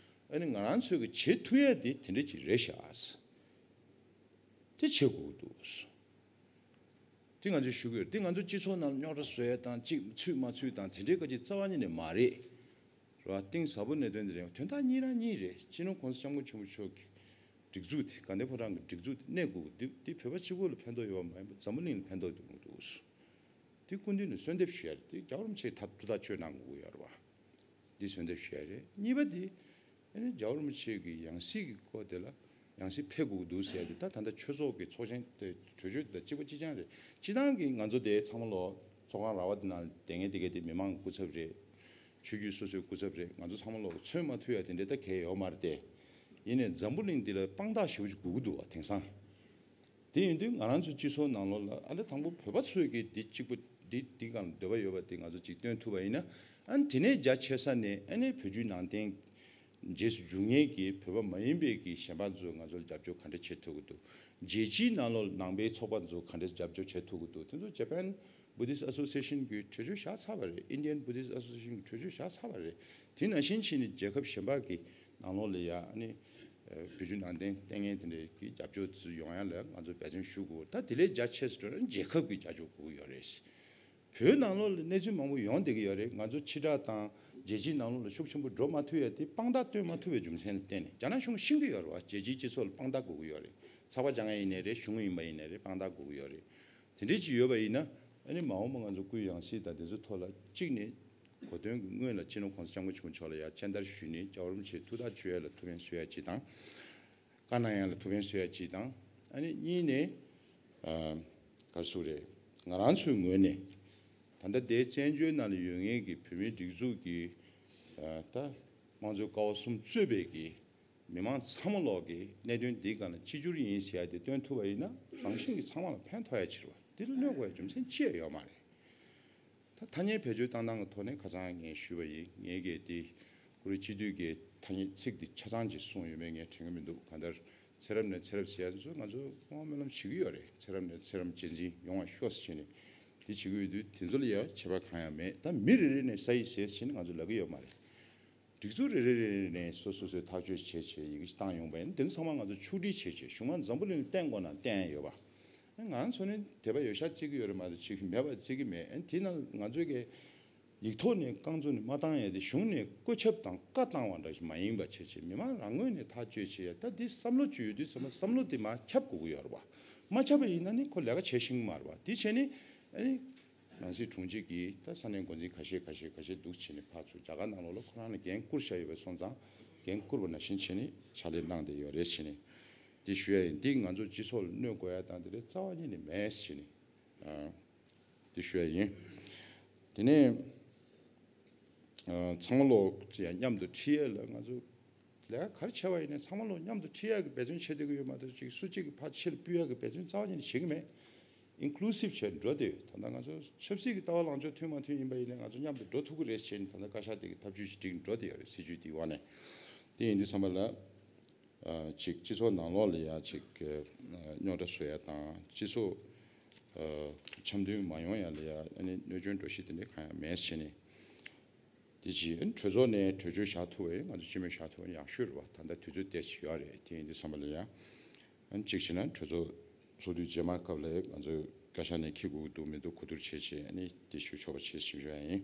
ཨ་ནི་ང་རང་ཚོའི་གི་བྱེད་ཐུབ་ཡ་དེ་དེ་འདྲ་ཅིག་རེད་ཤག་དེ་བྱེད་དགོས་ཀྱི་འདུག་དེ་ང་ཚོས་ཞུ་གི་ཡོད། དེ་ང་ཚོ་སྤྱི་ཚོགས་ནང་རྙོག་དྲ་བཟོ་ཡ་དང་གཅིག་ཚུད་མ་ཚུད་དང་དེ་འདྲའི་སྐད་ཆ་རྩ་བ་ཉིད་ནས་མ་རེད། རེད་བ། གཏིང་ཟབ་པོ་གནད་དོན་དེ་རེད། དོན་དག་གཉིས་རང་གཉིས་རེད། སྤྱི་ནོར་༸གོང་ས་༸སྐྱབས་མགོན་ཆེན་པོ་མཆོག་གི་སྒྲིག་འཛུགས་དེ། དགའ་ལྡན་ཕོ་བྲང་གི་སྒྲིག་འཛུགས་དེ་གནས་དགོས་ཀྱི་འདུག་དེ་བོད་པ་གཅིག་པོ་ལ་ཕན་ཐོགས་ཡོད་པ་མ་ཡིན་པར་འཛམ་བུ་གླིང་ལ་ཕན་ཐོགས་ཡོང་གི་འདུག་དེ་སྐུ་མདུན་ནས་གསོལ་འདེབས་ཞུ་ཡ་རེད། དེ་རྒྱལ་བ་རིན་པོ་ཆེ་ཐུགས་ཐག་ཆོད་གནང་དགོས་ཀྱི་ཡོད་རེད་བ། འདི་གསོལ་འདེབས་ཞུ་ཡ་རེད། གཉིས་པ་དེ་ཨ་ནི་རྒྱལ་བ་རིན་པོ་ཆེ་གི་ཡང་སྲིད་ཀྱི་སྐོར་དེ་ལ་ཡང་སྲིད་ཕེབས་དགོས་ཀྱི་འདུག་ཟེར་ཡ་དེ། ད་ད་ལྟ་ཆོས་ཚོགས་ཀྱི་ཚོགས་ཆེན་དེ་གྲོས་ཆོད་དེ་དང་གཅིག་པ་གཅིག་རྐྱང་རེད། སྤྱིར་བཏང་གི་ང་ཚོ་དེ་ཚང་མ་ལོག་ཚོགས་ཁང་ར་བ་དེ་ནང་བསྡད་མཁན་དེ་ག་དེ་མི་མང་གི་སྐུ་ཚབ་རེད། ཆོས་བརྒྱུད་སོ་སོའི་སྐུ་ཚབ་རེད། ང་ཚོ་ཚང་མ་ལོག་མཚོན་མ་ཐུབ་ཡ་དེ་འདྲ་ད་གལ་ཡོད་མ་རེད་དེ། ཡིན་ནའི་འཛམ་བུ་གླིང་འདི་ལ་དཔང་རྟགས་ཞེ་པོ་ཅིག་དགོས་ཀྱི་འདུག་བ། དེང་སང་དེ་ཡིན་དུས་ང་རང་ཚོའི་སྤྱི་ཚོགས་ནང་ལོགས་ལ་ཨ་ལས་དང་པོ་བོད་པ་ཚོས་ཀྱི་འདི་གཅིག་པུ་འདི་འདི་སྒང་ལ་འདོད་པ་ཡོད་པ་དེ་ང་ཚོ་གཅིག་སྟོན་ཐུབ་པ་ཡིན་ན། ཨ་ནི་དེ་ནས་རྒྱ་ཆེ་ས་ནས་ཨ་ནི་བོད་བརྒྱུད་ནང་བསྟན་རྗེས་སུ་འཇུག་མཁན་གྱི་བོད་པ་མ་ཡིན་པའི་གི་གཞན་པ་ཚོས་ང་ཚོར་རྒྱབ་སྐྱོར་ག་འདྲ་བྱེད་ཐུབ་ཀྱི་འདུག་རྒྱལ་སྤྱིའི་ནང་ལོགས་ནང་པའི་ཚོགས་པ་ཚོ་ག་འདྲ་རྒྱབ་སྐྱོར་བྱེད་ཐུབ་ཀྱི་འདུག་དེ་ཚོ་ཇ་པན་བུ་དིསྟ་ཨ་སོ་སི་ཨེ་ཤན་གྱིས་གྲོས་ཆོད་བཞག་ཚར་བ་རེད། Indian Buddhist Association གྱིས་གྲོས་ཆོད་བཞག་ཚར་བ་རེད། དེ་ནང་བཞིན་བྱས་ནས་རྒྱལ་ཁབ་གཞན་པ་གི་ནང་ལོགས་ལ་ཡ་ཨ་ནི་བོད་བརྒྱུད་ནང་བསྟན་བསྟེན་མཁན་དེ་འདྲའི་གི་རྒྱབ་སྐྱོར་ཚོ་ཡོང་ཡ་ལ་ང་ཚོ་འབད་བརྩོན་ཞུ་དགོས། ད་དེ་ལས་རྒྱ་ཆེ་ས་འགྲོ་ན་རྒྱལ་ཁབ་ཀྱི་རྒྱབ་སྐྱོར་དགོས་ཀྱི་ཡོད་རེད། བོད་ནང་ལོགས་ལ་གནས་ཚུལ་མང་པོ་ཡོང་བསྡད་ཀྱི་ཡོད་རེད། ང་ཚོ་ཕྱི་དྲགས་དང་རྒྱལ་སྤྱིའི་ནང་ལོགས་ལ་ཤུགས་ཆེན་པོ་འགྲོ་མ་ཐུབ་ཡ་དེ་དཔང་རྟགས་སྟོན་མ་ཐུབ་པའི་རྒྱུ་མཚན་ལ་བརྟེན་ནས། རྒྱ་ནག་གཞུང་ཤེས་ཀྱི་ཡོད་རེད་བ། རྒྱལ་སྤྱིའི་སྤྱི་ཚོགས་ལ་དཔང་རྟགས་དགོས་ཀྱི་ཡོད་རེད། ཚགས་པར་རྒྱག་མཁན་ཡིན་ནའི་རེད། གཞུང་ཡིན་པ་ཡིན་ནའི་རེད། དཔང་རྟགས་དགོས་ཀྱི་ཡོད་རེད། དེ་འདྲས་ཅིག་ཡོད་པ་ཡིན་ན་ཨ་ནི་མ་འོངས་པ་ང་ཚོ་སྐུའི་ཡང་སྲིད་དང་དེ་ཚོའི་ཐོག་ལ་གཅིག་ནས་གོ་སྟོན་གྱི་སྔོན་ལ་སྤྱི་ནོར་༸གོང་ས་༸སྐྱབས་མགོན་ཆེན་པོ་མཆོག་ལ་ཡ་སྤྱན་བསྟར་ཞུས་ནས་རྒྱལ་བ་རིན་པོ་ཆེའི་ཐུགས་ཐག་གཅོད་ཡ་ལ་ཐུགས་ཕན་གསོས་ཡ་གཅིག་དང་། བཀའ་གནང་ཡ་ལ་ཐུགས་ཕན་གསོས་ཡ་གཅིག་དང་། ཨ་ནི་གཉིས་ནས་ཨ་ག་རེ་ཟེར་དགོས་རེད། ང་རང་ཚོའི་ངོས་ནས་ད་ལྟ་དེའི་བཙན་བྱོལ་ནང་ལ་ཡོད་མཁན་གྱི་བོད་མིའི་སྒྲིག་འཛུགས་ཀྱི་ཨ་ད་དམངས་གཙོའི་ཀ་བ་གསུམ་གཙོས་པའི་གི་མི་མང་ཚང་མ་ལོག་གི་གནད་དོན་འདིའི་སྒང་ལ་གཅིག་གྱུར་ཡིན་ཟེར་ཡ་དེ་སྟོན་ཐུབ་པ་ཡིན་ན་རང་བཞིན་གྱིས་ཚང་མ་ལ་ཕན་ཐོགས་ཡ་ཕྱིར་བ། དེ་ལ་གནོད་དགོས་ཡ་རྒྱུ་མཚན་ཅི་ཡང་ཡོད་མ་རེད། ད་ཐ་སྙད་བེད་སྤྱོད་བཏང་སྟངས་ཀྱི་ཐོག་ནས་ཁ་སང་ངས་ཞུས་པ་ཡིན། ངས་གལ་ཏེ་བཀུར་འོས་སྤྱི་འཐུས་ཀྱི་ཐ་སྙད་ཚིག་འདི་ཆ་ཚང་ཅིག་གསུངས་ཡོད་མེད་ངས་དྲན་གྱི་མི་འདུག་གང་ལྟར་ཚེ་རབས་ནས་ཚེ་རབས་ཟེར་ཡ་ཚོ་ང་ཚོ་སྐུ་ངོ་སྨོན་ལམ་བྱེད་ཀྱི་ཡོད་རེད། ཚེ་རབས་ནས་ཚེ་རབས་རྗེས་འཛིན་ཡོང་བ་ཤོག་ཟེར་བྱས་ནས་འདི་བྱེད་ཀྱི་ཡོད་དུས། དེ་ཚོ་ལ་ཡང་ཁྱད་པར་གང་ཡང་མེད། ད་མི་རེ་རེ་ནས་ས་ཡིག་བཟོས་ཟེར་བྱས་ནས་ང་ཚོ་ལབ་ཀྱི་ཡོད་མ་རེད། སྒྲིག་འཛུགས་རེ་རེ་རེ་རེ་ནས་སོ་སོ་སོའི་ཐག་གཅོད་བྱས་བྱས་ཡི་གེ་ཞིག་བཏང་ཡོང་པ་ཡིན་ན། དེ་ཚོ་ཚང་མ་ང་ཚོ་ཕྱོགས་སྒྲིག་བྱས་བྱས་གཞུང་མང་འཛམ་བུ་གླིང་ལ་བསྟན་དགོས་ན་བསྟན་ཡ་ཡོད་པ། ང་རང་ཚོ་ནི་དད་པ་ཡོད་ཤག་བརྩི་གི་ཡོད་རེད་མ་གཏོགས་ཅིག་མེད་པ་བརྩི་གི་མེད། ཨ་ནི་དེ་ནང་ང་ཚོའི་གི་ ཡིག་ཐོག་ནས་རྐང་བཙུགས་ནས་མ་བཏང་ཡ་དེ་གཞུང་ནས་བཀོད་ཁྱབ་དང་བཀའ་བཏང་བ་འདྲ་ཞིག་མ་ཡིན་པ་བྱས་བྱས་མི་མང་རང་ངོས་ནས་ཐག་གཅོད་བྱེད་ཡ། ད་འདི་བསམ་བློ་བཅོས་ཡོད་དུས་ཚང་མ་བསམ་བློ་དེ་མར་ཁྱབ་དགོས་ཀྱི་ཡོད་རེད་བ། མ་ཁྱབ་པ་ཡིན་ན་ནི་ཁོ་ལས་ཀ་བྱེད་ཤེས་ཀྱི་མ་རེད་བ། དེ་བྱས་ནས་ཨ་ནི་ནང་སྲིད་དྲུང་ཆེ་གིས་ད་ས་གནས་འགོ་འཛིན་ཁ་ཤས་ཁ་ཤས་ཁ་ཤས་འདུག་བྱས་ནས་ཕར་ཚུར་རྒྱ་གར་ནང་ལོགས་ལ་ཁོ་རང་ལ་འགན་བསྐུར་བཞག་ཡོད་པ་སོང་ཙང་འགན་བསྐུར་བ་ནང་བཞིན་བྱས་ནས་ཕྱག་ལས་གནང་བསྡད་ཡོད་རེད་བྱས་ནས་དེ་ཞུ་ཡ་ཡིན། འདི་ང་ཚོ་སྤྱི་ཚོགས་ལ་གནོད་དགོས་ཡ་དང་དེ་རེད་རྩ་བ་ཉིད་ནས་མེད་བྱས་ནས། ཨ། དེ་ཞུ་ཡ་ཡིན། དེ་ནས་ཨ་ཚང་མ་ལོག་ཅིག་ཡང་མཉམ་དུ་ཁྲིད་ཡ་ལ་ང་ཚོ་ལས་ཀ་ག་རེ་བྱས་པ་ཡིན་ནའི་ཚང་མ་ལོག་མཉམ་དུ་ཁྲིད་ཡ་གི་འབད་བརྩོན་བྱེད་བསྡད་ཀྱི་ཡོད་མ་གཏོགས་ཅིག་སུ་གཅིག་གིས་ཕར་ཕྱིར་ཕུད་ཡ་གི་འབད་བརྩོན་རྩ་བ་ཉིད་ནས་བྱེད་ཀྱི་མེད། ཨིན་ཀུ་ལུ་སིབ་བྱས་འགྲོ་བསྡད་ཡོད། ད་ལྟ་ང་ཚོ་ཆབ་སྲིད་ཀྱི་ལྟ་བ་ལངས་ཕྱོགས་མཐུན་མ་མཐུན་ཡིན་པ་ཡིན་ནའི་ང་ཚོ་མཉམ་དུ་འགྲོ་ཐུབ་ཀྱི་རེད་ཟེར་ནས་ད་ལྟ་བཀའ་ཤག་དེ་གི་ཐབས་ཇུས་ཤིག་བསྒྲིགས་འགྲོ་བསྡད་ཡོད་རེད། སྲིད་ཇུས་དེའི་འོག་ནས། དེ་ཡིན་དུས་ཚང་མ་ལ། ཨ་ཅིག་སྤྱི་ཚོགས་ནང་ལོགས་ལ་ཡ་ཅིག་ཨ་རྙོག་དྲ་བཟོ་ཡ་དང་སྤྱི་ཚོགས་ཨ་འཆམ་མཐུན་མ་ཡོང་ཡ་ལ་ཡ་ཨ་ནི་གནོད་སྐྱོན་འགྲོ་གཞི་དེ་འདྲ་གང་ཡང་མེད་ཟེར་ནས། དེ་ཅི་ཨ་ནི་གྲོས་ཚོགས་ནས་གྲོས་ཆོད་བཞག་ཐུབ་པ་ཡིན། ང་ཚོ་སྤྱི་མོས་བཞག་ཐུབ་པ་ཡིན། ཡག་ཤོས་རེད་བ། ད་ལྟ་དུས་ཚོད་དེ་ཅིག་ཡོད་རེད། དེ་ཡིན་དུས་ཚང་མ་ལ་ཡ་ཨ་ནི་གཅིག་བྱས་ན་གྲོས་ཚོགས་ཚོགས་དུས་རྗེས་མ་སྐབས་ལ་ང་ཚོ་བཀའ་ཤག་ནས་འཁྱེར་དགོས་ཀྱི་འདུག་མི་འདུག་གོ་བསྡུར་བྱས་བྱས་ཨ་ནི་དེ་ཞུ་ཆོག་པ་བྱས་ཞུ་ཡ་ཡིན།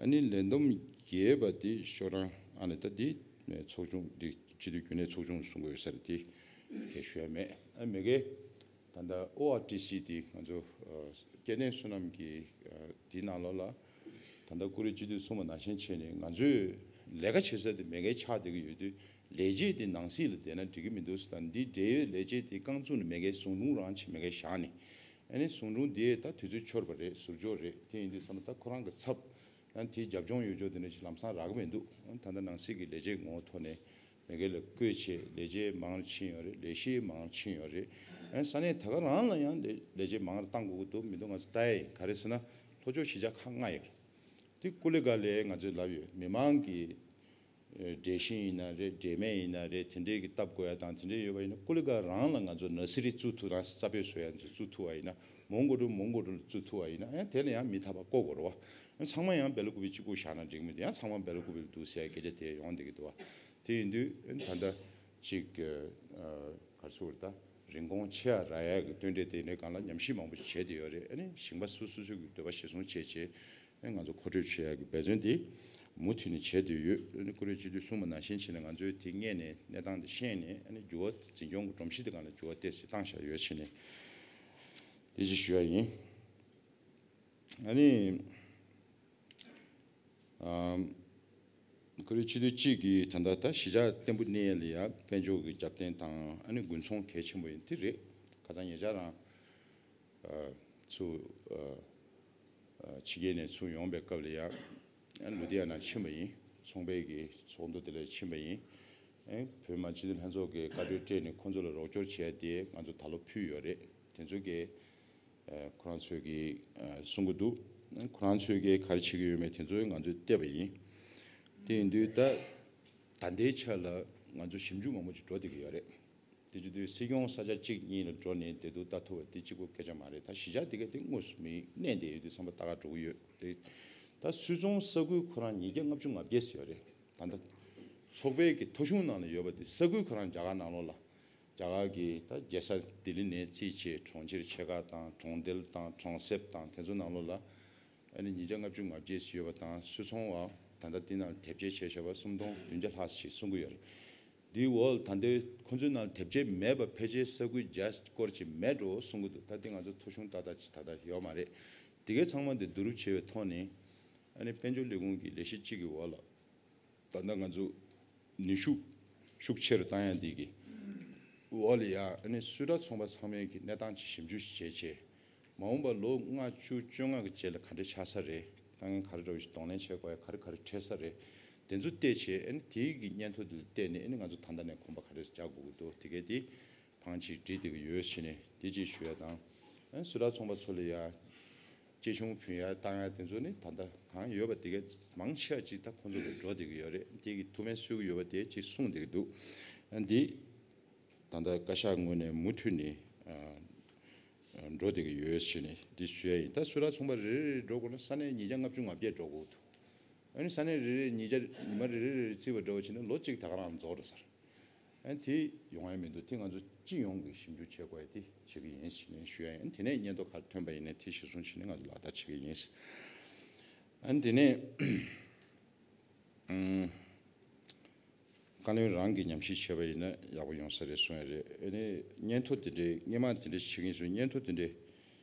ཨ་ནི་ལས་བསྡོམས་རྒྱས་པ་འདི་ཤོག་རང་ཨ་ནི་ད་འདི་ཚོགས་ཆུང་འདི་སྤྱི་འཐུས་རྒྱུན་ལས་ཚོགས་ཆུང་གསུང་དགོས་ཡོད་ས་རེད། འདི་གས་ཞུ་ཡ་མེད། ཨ་མི་དགེ་ད་ལྟ་ཨོ་ཨར་ཊི་སི་འདི་ང་ཚོ་ཨ་སྐལ་ལྡན་བསོད་ནམས་ཀྱི་ཨ་འདི་ནང་ལོགས་ལ་ད་ལྟ་ཀུ་རེ་སྤྱི་འཐུས་གསུངས་པ་ནང་བཞིན་བྱས་ནས་ང་ཚོས་ལས་ཀ་བྱེད་ས་དེ་མི་དགེ་ཆགས་བསྡད་ཀྱི་ཡོད་དུས་ལས་བྱེད་དེ་ནང་སྲིད་ལ་བསྡད་ན་འགྲིག་གི་མི་འདུག་ཟེར། ད་འདི་འབྲེལ་ཡོད་ལས་བྱེད་དེ་རྐང་བཙུགས་ནས་མི་དགེ་ཟུང་དྲུང་རང་བྱེད་མི་དགེ་བཞག་ནས། ཨ་ནི་ཟུང་དྲུང་དེ་ད་དུས་ཚོད་འཆོར་བ་རེད། ཟུར་འཇོག་རེད། དེ་ཡིན་དུས་ཙམ་པ་ད་ཁོ་རང་གི་ཚབ་ཡང་དེའི་རྒྱབ་ལྗོངས་ཡོད་ཕྱོགས་དེ་འདྲ་ཞིག་ལམ་སང་རག་གི་མི་འདུག་ད་ལྟ་ནང་སྲིད་ཀྱི་ལས་བྱེད་ངོ་བོ་ཐོག་ནས་མི་དགེ་ལ་བསྐོས་བྱས་ལས་བྱེད་མང་རུ་ཕྱིན་ཡོད་རེད། ལས་གཞི་མང་རུ་ཕྱིན་ཡོད་རེད། ཨ་ས་གནས་ད་ག་རང་ལ་ཡང་ལས་ལས་བྱེད་མང་རུ་གཏང་དགོས་ཀྱི་འདུག་མི་འདུག་ང་ཚོ་ལྟ་ཡ་ཡིན། ག་རེ་ཟེར་ན་ལྷོ་ཕྱོགས་གཞིས་ཆགས་ཁག་ལྔ་ཡོད་རེད། དེ་ཀུ་ལི་ག་ལས་ང་ཚོས་ལབ་ཡོད། མི་མང་གི་འབྲས་ཞིང་ཡིན་ན་རེད། འབྲས་སྨན་ཡིན་ན་རེད། དེ་འདྲའི་གི་བཏབ་དགོས་ཡ་དང་དེ་འདྲའི་ཡོད་པ་ཡིན་ན་ཀུ་ལི་ག་རང་ལ་ང་ཚོ་ནར་སི་རི་བཙུགས་ཐུབ་རང་རྩ་དཔེ་བཟོ་ཡ་ཚོ་བཙུགས་ཐུབ་པ་ཡིན་ན་མོན་གྷོ་ཀྲོའུ་མོན་གྷོ་ཀྲོའུ་ལ་བཙུགས་ཐུབ་པ་ཡིན་ན་ཡང་དེ་ལ་ཡང་མི་ཐ་པ་བསྐོ་དགོས་རེད་བ། ཚང་མ་ཡང་སྦེ་ལ་ཀུ་པི་གཅིག་པུ་བཞག་ན་འགྲིག་མི་འདུག་ཡང་ཚང་མ་སྦེ་ལ་ཀུ་པི་ལ་འདུག་ཟེར་ཡ་སྐད་ཆ་དེ་ཡོང་བསྡད་ཀྱི་འདུག་བ། དེ་ཡིན་དུས་ད་ལྟ་ཅིག་ག་རེ་ཟེར་དགོས་རེད། ད་རིན་གོང་ཆེ་ཡ་རག་ཡ་གི་སྟོན་འབྲས་དེ་འདྲའི་སྒང་ལ་ཉམས་ཞིབ་མང་པོ་ཞིག་བྱས་བསྡད་ཡོད་རེད། ཨ་ནི་ཞིང་པ་སོ་སོ་སོ་སོའི་གི་འདོད་པ་གཞིར་བཟུང་བྱས་བྱས། ཨེ་ང་ཚོ་མཁོ་སྤྲོད་བྱེད་ཡག་གི་འབད་བརྩོན་དེ་མུ་མཐུད་ནས་བྱས་བསྡད་ཡོད། ཨ་ནི་ཀུ་རེ་སྤྱི་འཐུས་གསུངས་པ་ནང་བཞིན་བྱས་ནས་ང་ཚོས་དེ་སྔོན་ནས་གནས་སྟངས་དེ་ཤེས་ནས་ཨ་ནི་འགྱུར་བ་འཛིན་སྐྱོང་གི་སྒྲོམ་གཞི་དེ་སྒང་ལ་འགྱུར་བ་ཏོག་ཙམ་བཏང་བཞག་ཡོད་བྱས་ནས་དེ་ཅིག་ཞུ་ཡ་ཡིན། ཨ་ནི་ཨམ། ཀུ་རེ་སྤྱི་འཐུས་གཅིག་གིས་ད་ལྟ་ད་གཞིས་ཆགས་བརྟན་པོ་གནས་ཡ་ལ་ཡ་དཔལ་འབྱོར་གྱི་རྒྱབ་རྟེན་དང་ཨ་ནི་དགོན་ཚོང་གལ་ཆེན་པོ་ཡིན། དེ་རེད། ཁ་སང་ཉེ་ཆར་རང་ཨ་ཚུར་ཨ་ཨ་ཕྱི་རྒྱལ་ནས་ཚུར་ཡོང་པའི་སྐབས་ལ་ཡ་ཨ་ལུ་དི་ཡ་ན་ཕྱིན་པ་ཡིན། ཚོང་པའི་གི་ཚོགས་འདུ་དེ་ལ་ཕྱིན་པ་ཡིན། ཨེ་བོད་མི་མང་སྤྱི་འཐུས་ལྷན་ཚོགས་ཀྱིས་བཀའ་འཁྲོལ་སྤྲད་ནས་ཁོང་ཚོ་ལ་རོགས་སྐྱོར་བྱས་ཏེ་ང་ཚོ་ད་ལོ་ཕུལ་ཡོད་རེད། དེ་ཚོ་གི་ཨ་ཁོ་རང་ཚོས་ཀྱིས་ཨ་གསུང་གི་འདུག་ཁོ་རང་ཚོས་ཀྱིས་ག་རེ་བྱེད་ཀྱི་ཡོད་མེད་དེ་ཚོ་ང་ཚོས་བལྟས་པ་ཡིན། དེ་ཡིན་དུས་ད་ད་ལྟའི་ཆ་ལ་ང་ཚོ་ཞིབ་འཇུག་མང་པོ་ཅིག་འགྲོ་བསྡད་ཀྱི་ཡོད་རེད། དེ་བྱེད་དུས་སྲིད་སྐྱོང་ས་ཆ་གཅིག་གཉིས་ལ་འགྲོ་ནས་བདེ་སྡུག་ལྟ་ཐུབ་པ་དེ་གཅིག་པོ་སྐད་ཆ་མ་རེད། ད་གཞིས་ཆགས་དེ་ག་དེ་དངོས་སུ་མི་གནས་བསྡད་ཡོད་དུས་བསམ་པ་ལྟ་ག་འགྲོ་གི་ཡོད་རེད། ད་སུད་ཚོང་ས་ཁུལ་ཁོ་རང་ཉིས་བརྒྱ་ལྔ་བཅུ་ང་བརྒྱད་ཙམ་ཡོད་རེད། ད་ལྟ་ཚོགས་པའི་གི་ཐོ་གཞུང་ནང་ལ་ཡོད་པ་དེ་ས་ཁུལ་ཁོ་རང་རྒྱ་གར་ནང་ལོགས་ལ་རྒྱ་གར་གྱི་ད་རྒྱལ་ས་ལྡི་ལི་ནས་རྩིས་བྱས་གྲོང་ཁྱེར་ཆེ་ཁག་དང་གྲོང་རྡལ་དང་གྲོང་གསེབ་དང་དེ་ཚོ་ནང་ལོགས་ལ་ཨ་ནི་ཉིས་བརྒྱ་ལྔ་བཅུ་ང་བརྒྱད་ཙམ་ཡོད་པ་དང་། སུད་ཚོང་བ་ད་ལྟ་འདི་ནང་དེབ་སྐྱེལ་བྱས་བཞག་པ་སུམ་སྟོང་བདུན་བརྒྱ་ལྷག་ཙམ་ཞིག་གསུང་གི་ཡོད་རེད། འདིའི་འོག་ད་ལྟའི་ཁོ་ཚོའི་ནང་དེབ་སྐྱེལ་མེད་པ་ཕལ་ཆེར་ས་ཁུལ་བརྒྱ་སྐོར་ཅིག་མེད་འགྲོ་གསུང་གི་འདུག་ད་ལྟའི་ང་ཚོ་ཐོ་གཞུང་ཏག་ཏག་ཅིག་ད་ལྟ་ཡོད་མ་རེད། དེ་གའི་ཚང་མ་འདི་བསྡུ་རུབ་བྱས་པའི་ཐོག་ནས་ཨ་ནི་དཔལ་འབྱོར་ལས་ཁུངས་ཀྱི་ལས་གཞི་གཅིག་གི་འོག་ལ་ད་ལྟ་ང་ཚོ་ནུས་ཤུགས་ཤུགས་ཆེ་རུ་བཏང་ཡ་འདི་གི་འོག་ལ་ཡ་ཨ་ནི་སུད་ཊར་ཚོང་པ་ཚང་མའི་གི་གནས་སྟངས་ཅིག་ཞིབ་འཇུག་བྱས་བྱས། མ་འོངས་པ་ལོ་ལྔ་བཅུ་བཅོ་ལྔ་གི་རྗེས་ལ་ག་འདྲ་ཆགས་ས་རེད། དཀའ་ངལ་ག་རེ་འདྲ་བོ་ཞིག་གདོང་ལེན་བྱེད་དགོས་ཡ། ག་རེ་ག་རེ་འཕྲད་ས་རེད། དེ་ཚོ་བལྟས་བྱས་ཨ་ནི་དེའི་གི་སྙན་ཐོ་དེ་ལ་བལྟས་ནས་ཨ་ནི་ང་ཚོ་ད་ལྟ་ནས་གོམ་པ་ག་རེ་རྒྱག་དགོས་ཀྱི་འདུག་དེ་གའི་དེ་ཕངས་ཅིག་བསྒྲིགས་བསྡད་ཀྱི་ཡོད་ཟེར་ནས་དེ་ཅིག་ཞུ་ཡ་དང་། ཨ་ནི་སུད་ཊར་ཚོང་པ་ཚོ་ལ་ཡ་གཅེས་ཆུང་ཕུལ་ཡ་བཏང་ཡ་དེ་ཚོ་ནི་ད་ལྟ་གང་ཡོད་པ་དེ་གའི་མང་ཆེ་བ་ཅིག་ད་ཁོང་ཚོ་ལ་འགྲོ་བསྡད་ཀྱི་ཡོད་རེད། དེ་གི་ཐུགས་ཕན་གསོས་ཀྱི་ཡོད་པ་དེ་ཅིག་གསུངས་བསྡད་ཀྱི་འདུག་ཨ་ནི་འདི་ད་ལྟ་བཀའ་ཤག་ངོས་ནས་མུ་མཐུད་ནས་ཨ་འགྲོ་བསྡད་ཀྱི་ཡོད་ཟེར་ནས་འདི་ཞུ་ཡ་ཡིན། ད་སུད་ཊར་ཚོང་པ་རེ་རེ་རེ་འགྲོ་དགོས་ན་ས་གནས་ཉིས་བརྒྱ་ལྔ་བཅུ་ང་བརྒྱད་འགྲོ་དགོས་འདུག་ཨ་ནི་ས་གནས་རེ་རེ་ཉིས་བརྒྱ་ཉི་མ་རེ་རེ་རེ་རེ་བརྩིས་པ་འདྲ་བོ་བྱས་ན་ལོ་གཅིག་ད་ག་རང་རྫོགས་འགྲོ་ས་རེད། ཨ་ནི་དེ་ཡོང་ཡ་མི་འདུག་དེ་ང་ཚོ་སྤྱི་ཡོངས་ཀྱི་ཞིབ་འཇུག་བྱེད་དགོས་ཡ་དེ་བྱེད་ཀྱི་ཡིན་ཟེར་ནས་ཞུ་ཡ་ཡིན། དེ་ནས་སྙན་ཐོ་ག་རེ་ཐོན་པ་ཡིན་ནའི་དེ་གཞིར་བཟུང་བྱས་ནས་ང་ཚོ་ལག་བསྟར་བྱེད་ཀྱི་ཡིན། ཨ་ནི་དེ་ནས་ཨམ། བཀའ་བློན་རང་གིས་ཉམས་ཞིབ་བྱས་པ་ཡིན་ན་ཡག་པོ་ཡོང་ས་རེད་གསུངས་ཡ་རེད། ཨ་ནི་སྙན་ཐོ་དེ་འདྲའི་སྔོན་མ་དེ་འདྲ་བྱེད་ཀྱི་ཡིན་གསུངས། སྙན་ཐོ་དེ་འདྲའི་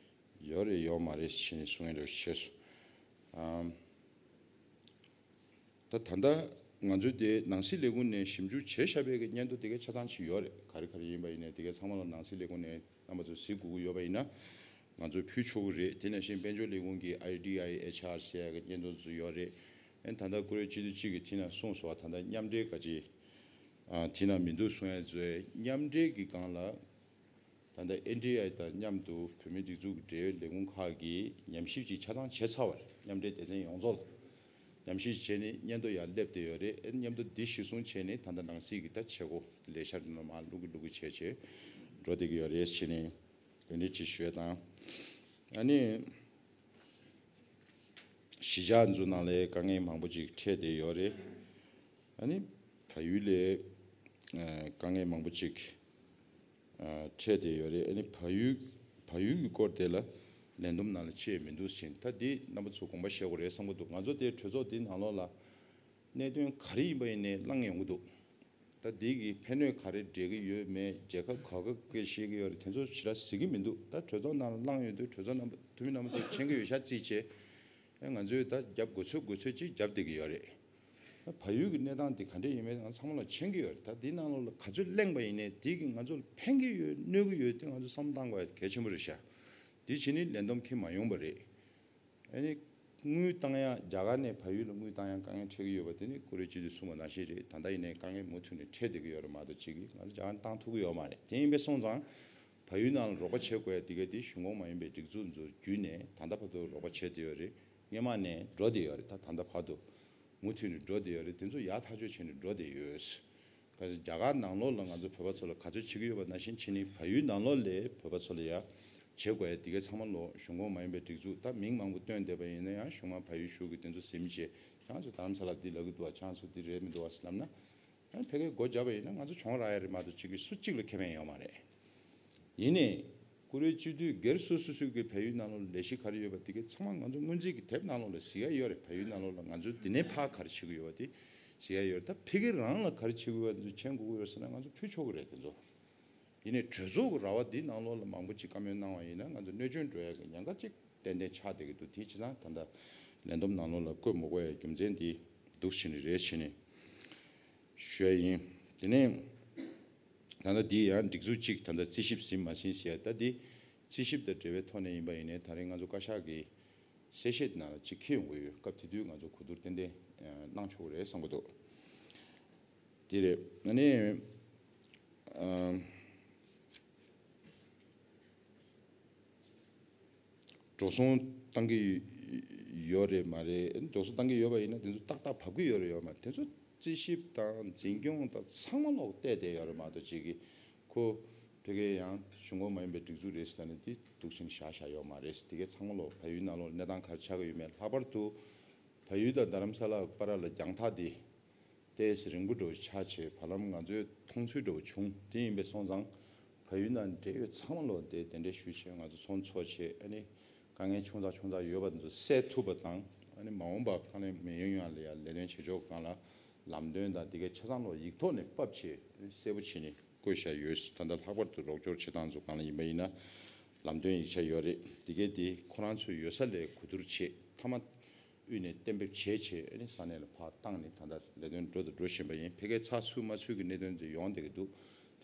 ཡོད་རེད་ཡོད་མ་རེད་བྱས་ནས་གསུང་ཡ་འདྲ་བྱས་སོང་། ཨམ། ད་ད་ལྟ་ང་ཚོས་དེ་ནང་སྲིད་ལས་ཁུངས་ནས་ཞིབ་འཇུག་བྱས་བཞག་པའི་གི་སྙན་ཐོ་དེ་གའི་ཆ་ཚང་ཅིག་ཡོད་རེད། ག་རེ་ག་རེ་ཡིན་པ་ཡིན་ནའི་དེ་གའི་ཚང་མ་ལ་ནང་སྲིད་ལས་ཁུངས་ནས་རྣམ་པ་ཚོ་གཟིགས་དགོས་ཀྱི་ཡོད་པ་ཡིན་ན་ང་ཚོས་ཕུལ་ཆོག་གི་རེད། དེ་ནང་བཞིན་དཔལ་འབྱོར་ལས་ཁུངས་ཀྱི་ཨའི་ཌི་ཨའི་ཨེཆ་ཨར་ཟེར་ཡ་གི་སྙན་ཐོ་ཚོ་ཡོད་རེད། ཨ་ནི་ད་ལྟ་ཀུ་རེ་སྤྱི་འཐུས་གཅིག་གིས་དེ་ནང་གསུངས་སོང་བ། ད་ལྟ་མཉམ་འབྲེལ་ག་ཅིག་ཨ་དེ་ནང་མི་འདུག་གསུང་ཡ་ཚོའི་མཉམ་འབྲེལ་གྱི་སྒང་ལ། ད་ལྟ་ཨེན་ཌི་ཨའི་དང་མཉམ་དུ་བོད་མིའི་སྒྲིག་འཛུགས་ཀྱི་འབྲེལ་ཡོད་ལས་ཁུངས་ཁག་གིས་ཉམས་ཞིབ་ཅིག་ཆ་ཚང་བྱས་ཚར་བ་རེད། མཉམ་འབྲེལ་སྡེ་ཚན་ཡོངས་རྫོགས་ལ་ཉམས་ཞིབ་བྱས་ནས་སྙན་ཐོ་ཡར་སླེབས་བསྡད་ཡོད་རེད། ཨེ་སྙན་ཐོ་འདི་གཞིར་བཟུང་བྱས་ནས་ད་ལྟ་ནང་སྲིད་ཀྱི་ད་བྱེད་སྒོ་ལས་འཆར་འདི་ནང་མར་བླུག་གི་བླུག་གི་བྱས་བྱས་འགྲོ་བསྡད་ཀྱི་ཡོད་རེད་ཟེར་ནས་འོས་འདེམས་ཅིག་ཞུས་དང་། ཨ་ནི་གཞིས་ཆགས་འཛུགས་ནང་ལ་དཀའ་ངལ་མང་པོ་ཅིག་འཕྲད་བསྡད་ཡོད་རེད། ཨ་ནི་བལ་ཡུལ་ལ་ཨ་དཀའ་ངལ་མང་པོ་ཅིག་ཨ་འཕྲད་བསྡད་ཡོད་རེད། ཨ་ནི་བལ་ཡུལ་བལ་ཡུལ་གྱི་སྐོར་དེ་ལ་ལས་བསྡོམས་ནང་ལ་ཅི་ཡང་མི་འདུག་ཟེར། ད་འདི་རྣམ་པ་ཚོ་དགོངས་པ་བཞེས་དགོས་རེད་བསམ་གྱི་འདུག་ང་ཚོ་དེ་གྲོས་ཚོགས་འདི་ནང་ལོགས་ལ་གནད་དོན་ག་རེ་ཡིན་པ་ཡིན་ནའི་བསླངས་ཡོང་གི་འདུག་ད་འདི་གི་ཕན་གནོད་ག་རེ་འབྲེལ་གྱི་ཡོད་མེད། རྒྱལ་ཁབ་ག་ག་གིས་ཤེས་ཀྱི་ཡོད་རེད། དེ་ཚོ་ཞེ་དྲག་གཟིགས་ཀྱི་མི་འདུག་ད་གྲོས་ཚོགས་ནང་ལ་བསླངས་ཡོད་དུས་གྲོས་ཚོགས་རྣམ་པ་འཐུས་མི་རྣམ་པ་ཚོས་མཁྱེན་གྱི་ཡོད་ཤག་རྩིས་བྱས། ཨེ་ང་ཚོས་ད་རྒྱབ་དགོས་ཚོད་དགོས་ཚོད་ཅིག་རྒྱབ་བསྡད་ཀྱི་ཡོད་རེད། ད་བལ་ཡུལ་གྱི་གནས་སྟངས་དེ་ག་འདྲས་ཡིན་མིན་ང་ཚང་མ་ལ་མཁྱེན་གྱི་ཡོད་རེད། ད་འདི་ནང་ལོགས་ལ་ག་ཚོད་གླེང་པ་ཡིན་ནའི་དེ་གིས་ང་ཚོ་ལ་ཕན་གྱི་ཡོད་གནོད་ཀྱི་ཡོད་དེ་ང་ཚོ་བསམ་བློ་བཏང་དགོས་ཡ་གལ་ཆེན་པོ་རེད་ཤག་འདི་བྱས་ནས་ལས་བསྡོམས་འཁྱེར་མ་ཡོང་པ་རེད། ཨ་ནི་དངུལ་བཏང་ཡ་རྒྱ་གར་ནས་བལ་ཡུལ་ལ་དངུལ་བཏང་ཡ་དཀའ་ངལ་འཕྲད་ཀྱི་ཡོད་པ་དེ་ནི་ཀུ་རེ་སྤྱི་འཐུས་གསུངས་པ་ནང་བཞིན་རེད། ད་ལྟ་ཡིན་ནའི་དཀའ་ངལ་མུ་མཐུད་ནས་འཕྲད་བསྡད་ཀྱི་ཡོད་རེད་མ་གཏོགས་གཅིག་གིས་ང་ཚོ་རྒྱ་གར་ནས་བཏང་ཐུབ་ཀྱི་ཡོད་མ་རེད། དེ་ཡིན་པས་སོང་ཙང་བལ་ཡུལ་ནང་ལ་རོགས་པ་བྱེད་དགོས་ཡ་དེ་ག་དེ་གཞུང་གོང་མ་ཡིན་པའི་སྒྲིག་འཛུགས་ཚོ་བརྒྱུད་ནས་ད་ལྟ་བར་དུ་རོགས་པ་བྱེད་བསྡད་ཡོད་རེད། སྔོན་མ་ནས་འགྲོ་བསྡད་ཡོད་རེད། ད་ད་ལྟ་བར་དུ་མུ་མཐུད་ནས་འགྲོ་བསྡད་ཡོད་རེད། དེ་ཚོ་ཡར་ཐག་གཅོད་བྱས་ནས་འགྲོ་བསྡད་ཡོད། ག་རྒྱ་གར་ནང་ལོགས་ལ་ང་ཚོ་བོད་པ་ཚོ་ལ་ག་ཚོད་བྱེད་ཀྱི་ཡོད་པ་ནང་བཞིན་བྱས་ནས་བལ་ཡུལ་ནང་ལོགས་ལ་བོད་པ་ཚོ་ལ་ཡ་བྱེད་དགོས་ཡ་དེ་གའི་ཚང་མ་ལོ་གཞུང་གོང་མ་ཡིན་པའི་སྒྲིག་འཛུགས་ད་མིང་མང་པོ་བཏོན་བསྡད་པ་ཡིན་ན་ཡང་གཞུང་མང་བལ་ཡུལ་གཞུང་གི་དེ་ཚོ་ཟིན་བྱས་ཁྱེད་རང་ཚོ་དྷ་རམ་ས་ལ་འདི་ལབ་ཀྱི་འདུག་བ། ཁྱེད་རང་ཚོ་འདི་རེད་མི་འདུག་བ་ལབ་ན་ཡང་ཕ་གིའི་སྒོ་བརྒྱབ་པ་ཡིན་ན་ང་ཚོ་གྱོང་རག་ཡ་རེད་མ་གཏོགས་གཅིག་གིས་སུ་གཅིག་ལ་ཁེ་ཕན་ཡོད་མ་རེད། ཡིན་ནའི་ཀུ་རེ་སྤྱི་འཐུས་སྒེར་སོ་སོ་སོའི་གི་བལ་ཡུལ་ནང་ལོགས་ལས་གཞི་ག་རེ་ཡོད་པ་དེ་གའི་ཚང་མ་ང་ཚོ་སྔོན་རྩིས་ཀྱི་དེབ་ནང་ལོགས་ལ་གཟིགས་ཡ་ཡོད་རེད། བལ་ཡུལ་ནང་ལོགས་ལ་ང་ཚོ་འདི་ནས་ཕར་ག་རེ་བྱེད་ཀྱི་ཡོད་པ་དེ་གཟིགས་ཡ་ཡོད་རེད། ད་ཕ་གི་རང་ལ་ག་རེ་བྱེད་དགོས་ཡོད་ཚོ་མཁྱེན་དགོས་ཀྱི་ཡོད་ཟེར་ན་ང་ཚོ་ཕུལ་ཆོག་གི་རེད། དེ་ཚོ་ཡིན་ནའི་གྲོས་ཚོགས་ཀྱི་ར་བ་འདི་ནང་ལོགས་ལ་མང་པོ་ཅིག་བཀའ་མོལ་གནང་བ་ཡིན་ན་ང་ཚོ་གནོད་སྐྱོན་འགྲོ་ཡ་གི་ཉེན་ཁ་ཅིག་ཏན་ཏན་ཆགས་བསྡད་ཀྱི་འདུག་དེ་བྱས་ཙང་ད་ལྟ་ལས་བསྡོམས་ནང་ལོགས་ལ་བཀོད་མ་དགོས་ཡ་རྒྱུ་མཚན་འདི་འདུག་བྱས་ནས་རེད་བྱས་ནས་ཞུ་ཡ་ཡིན། དེ་ནས་ད་ལྟ་འདི་ཡང་སྒྲིག་འཛུགས་གཅིག་ད་ལྟ་རྩིས་ཞིབ་ཟིན་མ་ཟིན་ཟེར་ཡ། ད་འདི་རྩིས་ཞིབ་དང་འབྲེལ་བའི་ཐོག་ནས་ཡིན་པ་ཡིན་ནའི་ད་རེས་ང་ཚོ་བཀའ་ཤག་གི་གསལ་བཤད་ནང་ལ་གཅིག་འཁྱེར་ཡོང་གི་ཡོད། སྐབས་དེ་དུས་ང་ཚོ་གོ་བསྡུར་ཏན་ཏན་གནང་ཆོག་གི་རེད་བསམ་གྱི་འདུག་དེ་རེད། ཨ་ནི་ཨམ། འགྲོ་སོང་བཏང་གི་ཡོད་རེད་མ་རེད། འགྲོ་སོང་བཏང་གི་ཡོད་པ་ཡིན་ན་དེ་ཚོ་ཏག་ཏག་བབས་ཀྱི་ཡོད་རེད་ཡོད་མ་རེད། དེ་ཚོ་རྩིས་ཞིབ་དང་འཛིན་སྐྱོང་དང་ཚང་མ་ལོག་བལྟས་བསྡད་ཡོད་རེད་མ་གཏོགས་གཅིག་གིས་ཁོ་ཕ་གི་ཡང་གཞུང་གོང་མ་ཡིན་པའི་སྒྲིག་འཛུགས་རེད་ཟེར་ནས་དེ་འདུག་སེ་བཞག་བཞག་ཡོད་མ་རེད། དེ་གའི་ཚང་མ་ལོག་བལ་ཡུལ་ནང་ལོག་གནས་སྟངས་ག་རེ་ཆགས་ཀྱི་ཡོད་མེད། ལྷག་པར་དུ་བལ་ཡུལ་དང་རྡ་རམ་ས་ལ་བར་ལ་རྒྱང་ཐག་དེ་ཏོག་ཙམ་རིང་པོ་འདྲ་བོ་ཆགས་བྱས་བར་ལམ་ང་ཚོའི་མཐོང་ཚུལ་འདྲ་བོ་བྱུང་། དེ་ཡིན་པས་སོང་ཙང་བལ་ཡུལ་ནང་འབྲེལ་ཡོད་ཚང་མ་ལོག་དེ་གདན་འདྲེན་ཞུས་བྱས་ང་ཚོ་ཚོགས་འདུ་ཚོགས་བྱས། ཨ་ནི་དཀའ་ངལ་ཆུང་ཙག་ཆུང་ཙག་ཡོད་པ་དེ་ཚོ་སེལ་ཐུབ་པ་དང་། ཨ་ནི་མ་འོངས་པ་དཀའ་ངལ་མི་ཡོང་ཡ་ལ་ཡ་ལས་དོན་བྱེད་ཕྱོགས་སྒང་ལ་ལམ་སྟོན་དང་དེ་གའི་ཆ་ཚང་ལོག་ཡིག་ཐོག་ནས་ཕབ་བྱས་གསལ་པོ་བྱས་ནས་བཀོད་བཞག་ཡོད། ད་ལྟ་ལྷག་པར་དུ་རོགས་སྐྱོར་བྱེད་སྟངས་ཚོ་སྒང་ལ་ཡིན་པ་ཡིན་ན་ལམ་སྟོན་ཡིག་ཆ་ཡོད་རེད། དེ་གའི་དེ་ཁོ་རང་ཚོའི་ཡོད་ས་ལས་གོ་བསྡུར་བྱས་མཐའ་མ་དབུས་ནས་གཏན་འབེབས་བྱས་བྱས་ཨ་ནི་ས་གནས་ལ་ཕར་བཏང་ནས་ད་ལྟ་ལས་དོན་འགྲོ་དང་འགྲོ་བཞིན་པ་ཡིན། ཕ་གིའི་ཚགས་ཚུད་མ་ཚུད་ཀྱི་གནད་དོན་དེ་ཡོང་བསྡད་ཀྱི་འདུག་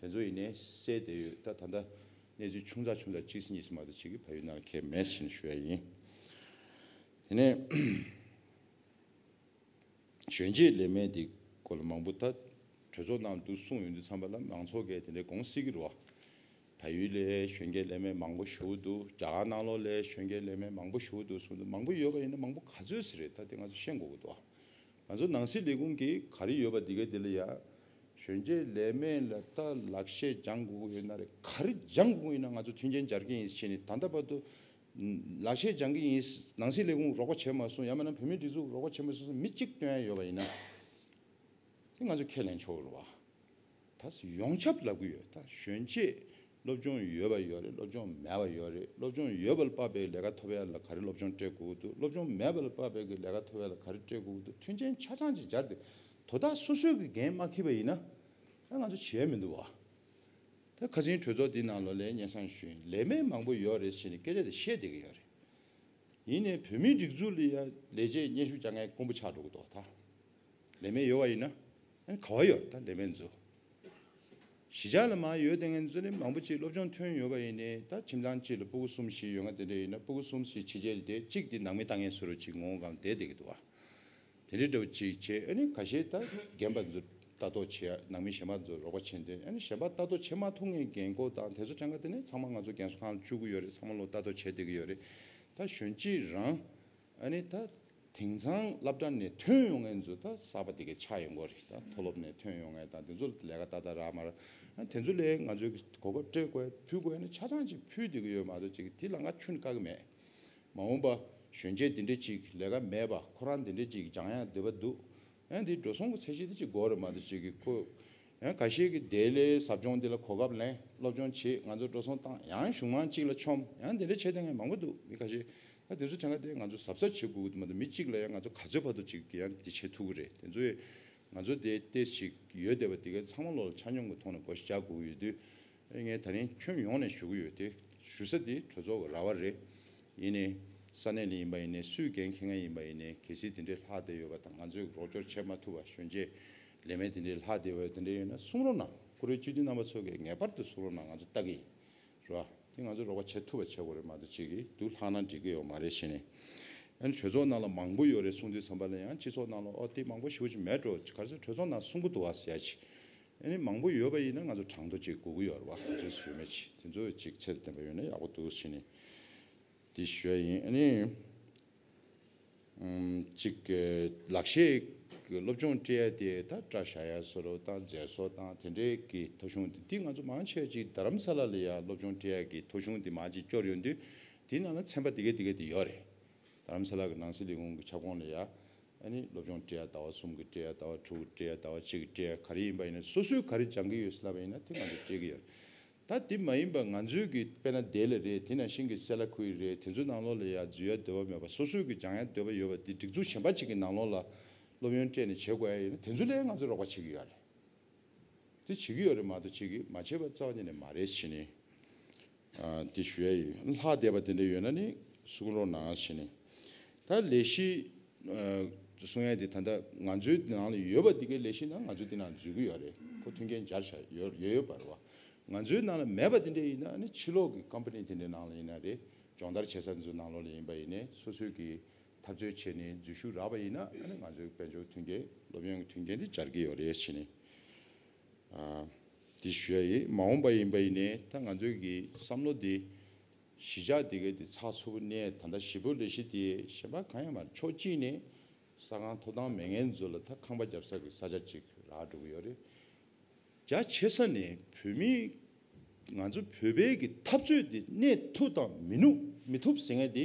དེ་ཚོ་ཡིན་ནའི་སེལ་བསྡད་ཡོད། ད་ད་ལྟ་གནས་ཚུལ་ཆུང་ཙག་ཆུང་ཙག་གཅིག་ཙམ་གཉིས་ཙམ་མ་གཏོགས་གཅིག་གིས་བལ་ཡུལ་ནང་ལ་ཁྱེར་མེད་ཟེར་ནས་ཞུ་ཡ་ཡིན། དེ་ནས་གཞོན་སྐྱེས་ལས་མེད་འདི་སྐོར་ལ་མང་པོ་ད་གྲོས་ཚོགས་ནང་དུ་གསུངས་ཡོང་དུས་ཙམ་པ་ལ་མང་ཚོགས་ཀྱིས་དེ་འདྲའི་དགོངས་སྲིད་ཀྱི་རེད་བ། བལ་ཡུལ་ལ་གཞོན་སྐྱེས་ལས་མེད་མང་པོ་ཞེ་པོ་འདུག་རྒྱ་གར་ནང་ལོགས་ལ་གཞོན་སྐྱེས་ལས་མེད་མང་པོ་ཞེ་པོ་འདུག་གསུངས་འདུག་མང་པོ་ཡོད་པ་ཡིན་ན་མང་པོ་ག་ཚོད་ཟེར་རེད། ད་དེ་ང་ཚོ་ཤེས་དགོས་ཀྱི་འདུག་ང་ཚོ་ནང་སྲིད་ལས་ཁུངས་ཀྱིས་ག་རེ་ཡོད་པ་འདི་ག་འདི་ལ་ཡ། གཞོན་སྐྱེས་ལས་མེད་ལ་ད་ལག་ཤེས་སྦྱང་དགོས་ཀྱི་ཡོད་ན་རེད། ག་རེ་སྦྱང་དགོས་ཀྱི་ཡིན་ན་ང་ཚོ་མཐུན་རྐྱེན་སྦྱར་གྱི་ཡིན་ཟེར་ནས་ད་ལྟ་བར་དུ་ལག་ཤེས་སྦྱང་གི་ཡིན། ནང་སྲིད་ལས་ཁུངས་རོགས་པ་བྱས་མ་སོང་། ཡང་མིན་ན་བོད་མིའི་སྒྲིག་འཛུགས་རོགས་པ་བྱས་མ་སོང་ཟེར་མི་གཅིག་སྟོན་ཡ་ཡོད་པ་ཡིན་ན། དེ་ང་ཚོ་ཁས་ལེན་ཆོག་རེད་བ། ད་ཡོངས་ཁྱབ་ལབ་གི་ཡོད། ད་གཞོན་སྐྱེས་ སློབ་སྦྱོང་ཡོད་པ་ཡོད་རེད། སློབ་སྦྱོང་མེད་པ་ཡོད་རེད། སློབ་སྦྱོང་ཡོད་པ་ལ་དཔག་པའི་ལས་ཀ་ཐོབ་ཡ་ལ་ག་རེ་སློབ་སྦྱོང་སྤྲད་དགོས་ཀྱི་འདུག་སློབ་སྦྱོང་མེད་པ་ལ་དཔག་པའི་གི་ལས་ཀ་ཐོབ་ཡ་ལ་ག་རེ་སྤྲད་དགོས་ཀྱི་འདུག་མཐུན་རྐྱེན་ཆ་ཚང་ཅིག་སྦྱར་ཏེ་དོ་བདག་སོ་སོའི་གི་འགན་མ་འཁྱེར་བ་ཡིན་ན། ད་ང་ཚོ་བྱས་མི་འདུག་བ། ད་ཁ་སང་གྲོས་ཚོགས་འདི་ནང་ལོགས་ལ་སྙན་སེང་ཞུས་ཡིན། ལས་མེད་མང་པོ་ཡོད་རེད་ཟེར་ནས་སྐད་ཆ་དེ་བཤད་བསྡད་ཀྱི་ཡོད་རེད། ཡིན་ནའི་བོད་མིའི་སྒྲིག་འཛུགས་ལ་ཡ་ལས་བྱེད་སྙན་ཞུ་རྒྱག་མཁན་དཀོན་པོ་ཆགས་འགྲོ་གི་འདུག་ད་ལས་མེད་ཡོད་པ་ཡིན་ན། ཨ་ནི་ག་བ་ཡོད་ད་ལས་མེད་ཚོ། གཞིས་ཆགས་ལ་མར་ཡོད་བསྡད་མཁན་ཚོ་ནི་མང་པོ་ཅིག་སློབ་སྦྱོང་ཐོན་ཡོད་པ་ཡིན་ནའི། ད་ཁྱིམ་ཚང་གཅིག་ལ་སྤུ་གུ་གསུམ་བཞི་ཡོད་མཁན་དེ་འདྲ་ཡིན་ན། སྤུ་གུ་གསུམ་བཞི་ཕྱི་རྒྱལ་ལ་བསྡད། གཅིག་དེ་ནང་མི་ལྟ་མཁན་བཟོ་འདྲ་ཅིག་ངོ་གང་བསྡད་བསྡད་ཀྱི་འདུག་བ། དེ་འདྲའི་འདྲ་བོ་ཅིག་བྱས། ཨ་ནི་ཁ་ཤས་ད་རྒན་པ་ཚོ་ལྟ་རྟོག་བྱེད་ཡ། ནང་མི་གཞན་པ་ཚོ་རོགས་པ་བྱེད་འདོད། ཨ་ནི་གཞན་པ་ལྟ་རྟོག་བྱེད་མ་ཐུབ་མཁན་རྒན་འཁོགས་དང་དེ་ཚོ་གྲངས་ཀ་དེ་ནི་ཚང་མ་ང་ཚོ་རྒན་གསོ་ཁང་ལ་བཅུག་གི་ཡོད་རེད། ཚང་མ་ལོ་ལྟ་རྟོག་བྱེད་བསྡད་ཀྱི་ཡོད་རེད། ད་གཞོན་སྐྱེས་རང་ཨ་ནི་ད་དེང་སང་སློབ་གྲྭ་ནས་ཐོན་ཡོང་མཁན་ཚོ་ད་གསར་པ་དེ་གའི་ཆགས་ཡོང་གི་རེད། ད་མཐོ་སློབ་ནས་ཐོན་ཡོང་མཁན་དང་དེ་ཚོ་ལ་ལས་ཀ་ཏག་ཏག་རག་མ་རག་ཨ་དེ་ཚོ་ལ་ང་ཚོས་གོ་སྐབས་སྤྲད་དགོས་ཕུལ་དགོས་ཡ་ནི་ཆ་ཚང་ཅིག་ཕུལ་བསྡད་ཀྱི་ཡོད་མ་གཏོགས་ཅིག་དེ་ལ་ང་ཁྱོན་ནས་བཀག་གི་མེད། མ་འོངས་པ་གཞོན་སྐྱེས་འདི་འདྲ་ཅིག་ལས་ཀ་མེད་པ། ཁོ་རང་འདི་འདྲ་ཅིག་སྦྱང་ཡག་འདོད་པ་འདུག་ཨ་ནི་འདི་འགྲོ་སོང་གི་ཚད་གཞི་འདི་ཅིག་དགོས་རེད་མ་གཏོགས་ཅིག་གི་ཁོ། ཡང་ཁ་ཤས་ཀྱིས་དེ་ལས་ཟབ་སྦྱོང་འདི་ལ་གོ་སྐབས་ལེན། སློབ་སྦྱོང་བྱེད། ང་ཚོ་འགྲོ་སོང་བཏང་། ཡང་གཞུང་མང་གཅིག་ལ་མཆོངས། ཡང་འདི་འདྲ་བྱེད་བསྡད་མཁན་མང་པོ་འདུག་མི་ཁ་ཤས། ད་དེ་ཚོ་གྲངས་ཀ་དེ་ང་ཚོ་གཟབ་གཟབ་བྱེད་དགོས་ཀྱི་འདུག་མ་གཏོགས་མི་གཅིག་ལ་ཡང་ང་ཚོ་ག་ཚོད་བར་དུ་ཅིག་ཡང་འདི་བྱེད་ཐུབ་ཀྱི་རེད། དེ་ཚོས་ང་ཚོ་དེ་ཏོག་ཙམ་ཅིག་ཡོད་བསྡད་པ་དེ་གའི་ཚང་མ་ལོག་ལ་ཆ་སྙོམས་ཀྱི་ཐོག་ནས་བགོ་བཤའ་རྒྱག་དགོས་ཀྱི་ཡོད་དུས། ངས་ད་རིང་ཁྱོན་ཡོངས་ནས་ཞུ་གི་ཡོད་དེ། ཞུ་ས་དེ་གྲོས་ཚོགས་ཀྱི་ར་བ་རེད། ཡིན་ནའི་ས་གནས་ལ་ཡིན་པ་ཡིན་ནའི། སུས་འགན་འཁྱེར་མཁན་ཡིན་པ་ཡིན་ནའི། གལ་སྲིད་དེ་འདྲའི་ལྷག་བསྡད་ཡོད་པ་དང་། ང་ཚོས་རོགས་སྐྱོར་བྱེད་མ་ཐུབ་པ། གཞོན་སྐྱེས་ལས་མེད་དེ་འདྲའི་ལྷག་བསྡད་པ་དེ་འདྲ་ཡོད་ན་གསུང་རོགས་གནང་། བཀུར་འོས་སྤྱི་འཐུས་རྣམ་པ་ཚོ་གིས་ངེས་པར་དུ་གསུང་རོགས་གནང་། ང་ཚོ་ལྟ་གི་ཡིན། རེད་བ། དེ་ང་ཚོ་རོགས་པ་བྱེད་ཐུབ་པ་བྱེད་དགོས་རེད་མ་གཏོགས་ཅིག་གིས་སྡུག་ལྷག་ན་འགྲིག་གི་ཡོད་མ་རེད་ཟེར་ནས། ཨ་ནི་གྲོས་ཚོགས་ནང་ལ་མང་པོ་ཡོད་རེད་གསུང་དུས་ཙམ་པ་ལ་ཡང་སྤྱི་ཚོགས་ནང་ལ་ཨོ་དེ་མང་པོ་ཞེ་པོ་ཅིག་མེད་འགྲོ། ག་རེ་ཟེར། གྲོས་ཚོགས་ནང་གསུང་གི་འདུག་བ་ཟེར་ཡ་ཅིག་ཨ་ནི་མང་པོ་ཡོད་པ་ཡིན་ན་ང་ཚོ་གྲངས་ཐོ་ཅིག་དགོས་ཀྱི་ཡོད་རེད་བ། ག་ཚོད་ཞུས་མེད་ཅིག་དེ་ཚོ་ཅིག་ཚད་དང་ལྡན་པ་ཡོད་ན་ཡག་པོ་འདུག་ཟེར་ནས། དེ་ཞུ་ཡ་ཡིན། ཨ་ནི། ཨམ། གཅིག་གི་ལག་ཤེས་ཀྱི་སློབ་སྦྱོང་སྤྲད་ཡ་དེ་ད་སྐྲ་བཞར་ཡ་བཟོ་འདྲ་དང་མཛེས་བཟོ་དང་དེ་འདྲའི་གི་ཐོ་གཞུང་དེ། དེ་ང་ཚོ་མང་ཆེ་ཅིག་རྡ་རམ་ས་ལ་ལ་ཡ་སློབ་སྦྱོང་སྤྲད་ཡ་གི་ཐོ་གཞུང་དེ་མང་ཅིག་སྐྱོར་ཡོང་དུས། དེའི་ནང་ལ་ཚན་པ་དེ་གའི་དེ་གའི་དེ་ཡོད་རེད། རྡ་རམ་ས་ལ་གི་ནང་སྲིད་ལས་ཁུངས་ཀྱི་ཁྱབ་ཁོངས་ལ་ཡ། ཨ་ནི་སློབ་སྦྱོང་སྤྲད་ཡ་ཟླ་བ་གསུམ་གྱི་སྤྲད་ཡ། ཟླ་བ་དྲུག་གི་སྤྲད་ཡ། ཟླ་བ་གཅིག་གི་སྤྲད་ཡ། ག་རེ་ཡིན་པ་ཡིན་ན་སོ་སོས་ག་རེ་སྦྱང་གི་ཡོད་ཟེར་ལབ་པ་ཡིན་ན་དེ་ང་ཚོས་སྤྲད་ཀྱི་ཡོད་རེད། ད་དེ་མ་ཡིན་པ་ང་ཚོའི་གི་དཔེར་ན་དེ་ལ་རེད། དེ་ནང་བཞིན་གི་སེ་ལ་ཁུལ་རེད། དེ་ཚོའི་ནང་ལོགས་ལ་ཡ་འཛུལ་ཡ་འདོད་པ་མེད་པ། སོ་སོའི་གི་སྦྱང་ཡ་འདོད་པ་ཡོད་པ་དེ་སྒྲིག་འཛུགས་གཞན་པ་ཅིག་གི་ནང་ལོགས་ལ་སློབ་ཡོན་སྤྲད་ནས་བྱེད་དགོས་ཡ་ཡིན་ན་དེ་ཚོ་ལ་ཡ་ང་ཚོས་རོགས་པ་བྱེད་ཀྱི་ཡོད་རེད། དེ་བྱེད་ཀྱི་ཡོད་རེད་མ་གཏོགས་ཅིག་གིས་མ་བྱེད་པ་རྩ་བ་ཉིད་ནས་མ་རེད་ཟེར་ནས། ཨ། དེ་ཞུ་ཡ་ཡིན། ལྷག་བསྡད་པ་དེ་འདྲ་ཡོད་ན་ནི་གསུང་རོགས་གནང་ཟེར་ནས། ད་ལས་གཞི། ཨ། གསུང་ཡ་དེ་ད་ལྟ་ང་ཚོའི་ནང་ལ་ཡོད་པ་དེ་གའི་ལས་གཞི་ནང་ང་ཚོ་དེ་ནང་འཛུལ་གྱི་ཡོད་རེད། ཁོ་མཐུན་རྐྱེན་སྦྱར་བཞག་ཡོད་ཡོད་ཡོད་པ་རེད་བ། ང་ཚོའི་ནང་ལ་མེད་པ་དེ་འདྲ་ཡིན་ན་ནི་ཕྱི་ལོགས་ཀྱི་ཀམ་པ་ནི་དེ་འདྲའི་ནང་ལ་ཡིན་ན་རེད། སྦྱོང་བརྡར་བྱེད་ས་ཚོའི་ནང་ལོགས་ལ་ཡིན་པ་ཡིན་ནའི་སོ་སོའི་གི་འཐབ་རྩོད་བྱས་ནས་འཛུལ་ཞུགས་རག་པ་ཡིན་ན། ཨ་ནི་ང་ཚོའི་དཔལ་འབྱོར་མཐུན་རྐྱེན། སློབ་ཡོན་གྱི་མཐུན་རྐྱེན་དེ་སྦྱར་གྱི་ཡོད་རེད་ཟེར་ནས། ཨ། དེ་ཞུ་ཡ་ཡིན། མ་འོངས་པ་ཡིན་པ་ཡིན་ནའི་ད་ང་ཚོའི་གི་བསམ་བློ་དེ་གཞིས་ཆགས་དེ་གའི་དེ་ཚགས་ཚུད་པོ་གནས། ད་ལྟ་གཞིས་སྤོ་ལས་གཞི་དེ་གཞན་པ་གང་ཡང་མ་རེད། ཕྱོགས་གཅིག་ནས་ས་ཁང་ཐོབ་ཐང་མེད་མཁན་ཚོ་ལ་ད་ཁང་པ་རྒྱབ་ས་གི་ས་ཆ་ཅིག་རག་འགྲོ་གི་ཡོད་རེད། རྒྱ་ཆེ་ས་ནས་བོད་མི། ང་ཚོ་བོད་པའི་གི་འཐབ་རྩོད་དེ་གནས་ཐུབ་དང་མི་ནུབ་མི་ཐུབ་ཟེར་མཁན་དེ།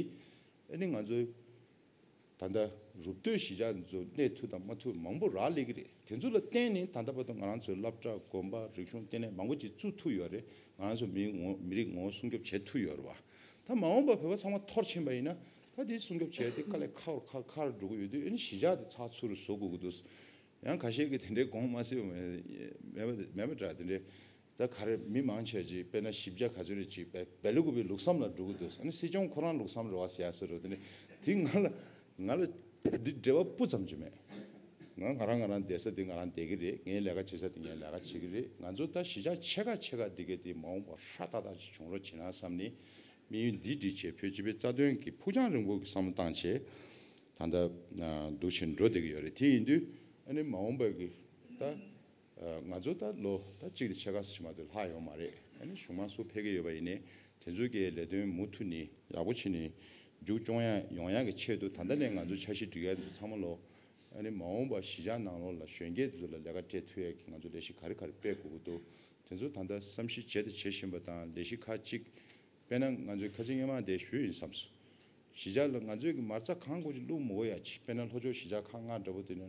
ཨ་ནི་ང་ཚོའི་ད་ལྟ་རུབ་སྟོད་གཞིས་ཆགས་ཚོ་གནས་ཐུབ་དང་མ་ཐུབ་མང་པོ་རག་ལས་ཀྱི་རེད། དེ་ཚོ་ལ་བརྟེན་ནས་ད་ལྟ་བར་དུ་ང་རང་ཚོའི་སློབ་གྲྭ། དགོན་པ། རིག་གཞུང་ལྟེ་གནས་མང་པོ་ཅིག་བཙུགས་ཐུབ་ཡོད་རེད། ང་རང་ཚོ་མིའི་ངོ་མི་རིགས་ངོ་བོ་སྲུང་སྐྱོབ་བྱེད་ཐུབ་ཡོད་རེད་བ། ད་མ་འོངས་པ་བོད་པ་ཚང་མ་འཐོར་ཕྱིན་པ་ཡིན་ན། ད་དེ་སྲུང་སྐྱོབ་བྱེད་ཡ་དེ་དཀའ་ལས་ཁག་ཁག་ཁག་འགྲོ་གི་ཡོད་དུས། ཨ་ནི་གཞིས་ཆགས་དེ་ཚགས་ཚུད་རུ་བཟོ་དགོས་ཀྱི་འདུག་ཡང་ཁ་ཤས་ཀྱིས་དེ་འདྲའི་དགོངས་མ་སྲིད་པ་མེད་མེད་པ་མེད་པ་འདྲ། དེ་འདྲའི་ད་ག་རེ་མི་མང་ཆེ་ཅིག་དཔེར་ན་བཞི་བརྒྱ་ག་ཚོད་རེ་ཅིག་བེ་བེ་ལུ་གུ་པའི་ལུགས་བསམ་ལ་འགྲོ་གི་འདུག་ཨ་ནི་སྲིད་སྐྱོང་ཁོ་རང་ལུགས་བསམ་རེད་བ་ཟེར་ཡ་སུ་རེད། དེ་ནི་དེ་ང་ལ་ང་ལ་འདི་འབྲེལ་བ་སྤུ་ཙམ་ཅིག་མེད། ང་ང་རང་ང་རང་བསྡད་ས་དེ་ང་རང་བསྡད་ཀྱི་རེད། ངའི་ལས་ཀ་བྱེད་ས་དེ་ངའི་ལས་ཀ་བྱེད་ཀྱི་རེད། ང་ཚོ་ད་གཞིས་ཆགས་ཆེ་ཁག་ཆེ་ཁག་འདི་གའི་དེ་མ་འོངས་པ་ཧྲ་ཏག་ཏག་ཅིག་བྱུང་རོགས་བྱེད་ན་བསམ་ནས། དམིགས་ཡུལ་འདི་སྒྲིག་བྱས། བོད་སྤྱི་པའི་རྩ་དོན་གྱི་ཕུགས་རྒྱང་རིང་པོ་གི་བསམ་བློ་བཏང་བྱས། ད་ལྟ་འདུག་བྱས་འགྲོ་བསྡད་ཀྱི་ཡོད་རེད། དེ་ཡིན་དུས་ཨ་ནི་མ་འོངས་པ་གི་ད། ང་ཚོ་ད་ལོ་ད་གཅིག་དང་ཕྱེད་ཀ་ཙམ་མ་གཏོགས་ལྷག་ཡོད་མ་རེད། ཨ་ནི་གཞུང་མང་སུ་འཕེལ་གྱི་ཡོད་པ་ཡིན་ནའི། དེ་ཚོའི་གི་ལས་དོན་མུ་མཐུད་ནས་ཡག་པོ་བྱས་ནས་མཇུག་སྐྱོང་ཡ་ཡོང་ཡ་གི་ཆེད་དུ། ད་ལྟ་ནས་ང་ཚོ་འཆར་གཞི་སྒྲིག་ཡ་འདི་ཚང་མ་ལོ། ཨ་ནི་མ་འོངས་པ་གཞིས་ཆགས་ནང་ལོགས་ལ་གཞོན་སྐྱེས་ཚོ་ལ་ལས་ཀ་སྤྲད་ཐུབ་ཡ་གི་ང་ཚོ་ལས་གཞི་ག་རེ་ག་རེ་སྤེལ་དགོས་ཀྱི་འདུག་དེ་ཚོ་ད་ལྟ་བསམ་གཞིག་བྱས་དང་བྱེད་བཞིན་པ་དང་། ལས་གཞི་ཁག་ཅིག་དཔེར་ན་ང་ཚོས་ཁ་སང་སྔོན་མ་དེ་ཞུས་ཡིན་བསམས་སོང་། གཞིས་ཆགས་ལ་ང་ཚོས་ཀྱི་མ་རྩ་གང་དགོས་ཀྱི་བླུགས་མི་དགོས་ཡ་ཅིག་དཔེར་ན་ལྷོ་ཕྱོགས་གཞིས་ཆགས་ཁག་ལྔ་འདྲ་པོ་དེ་ནས་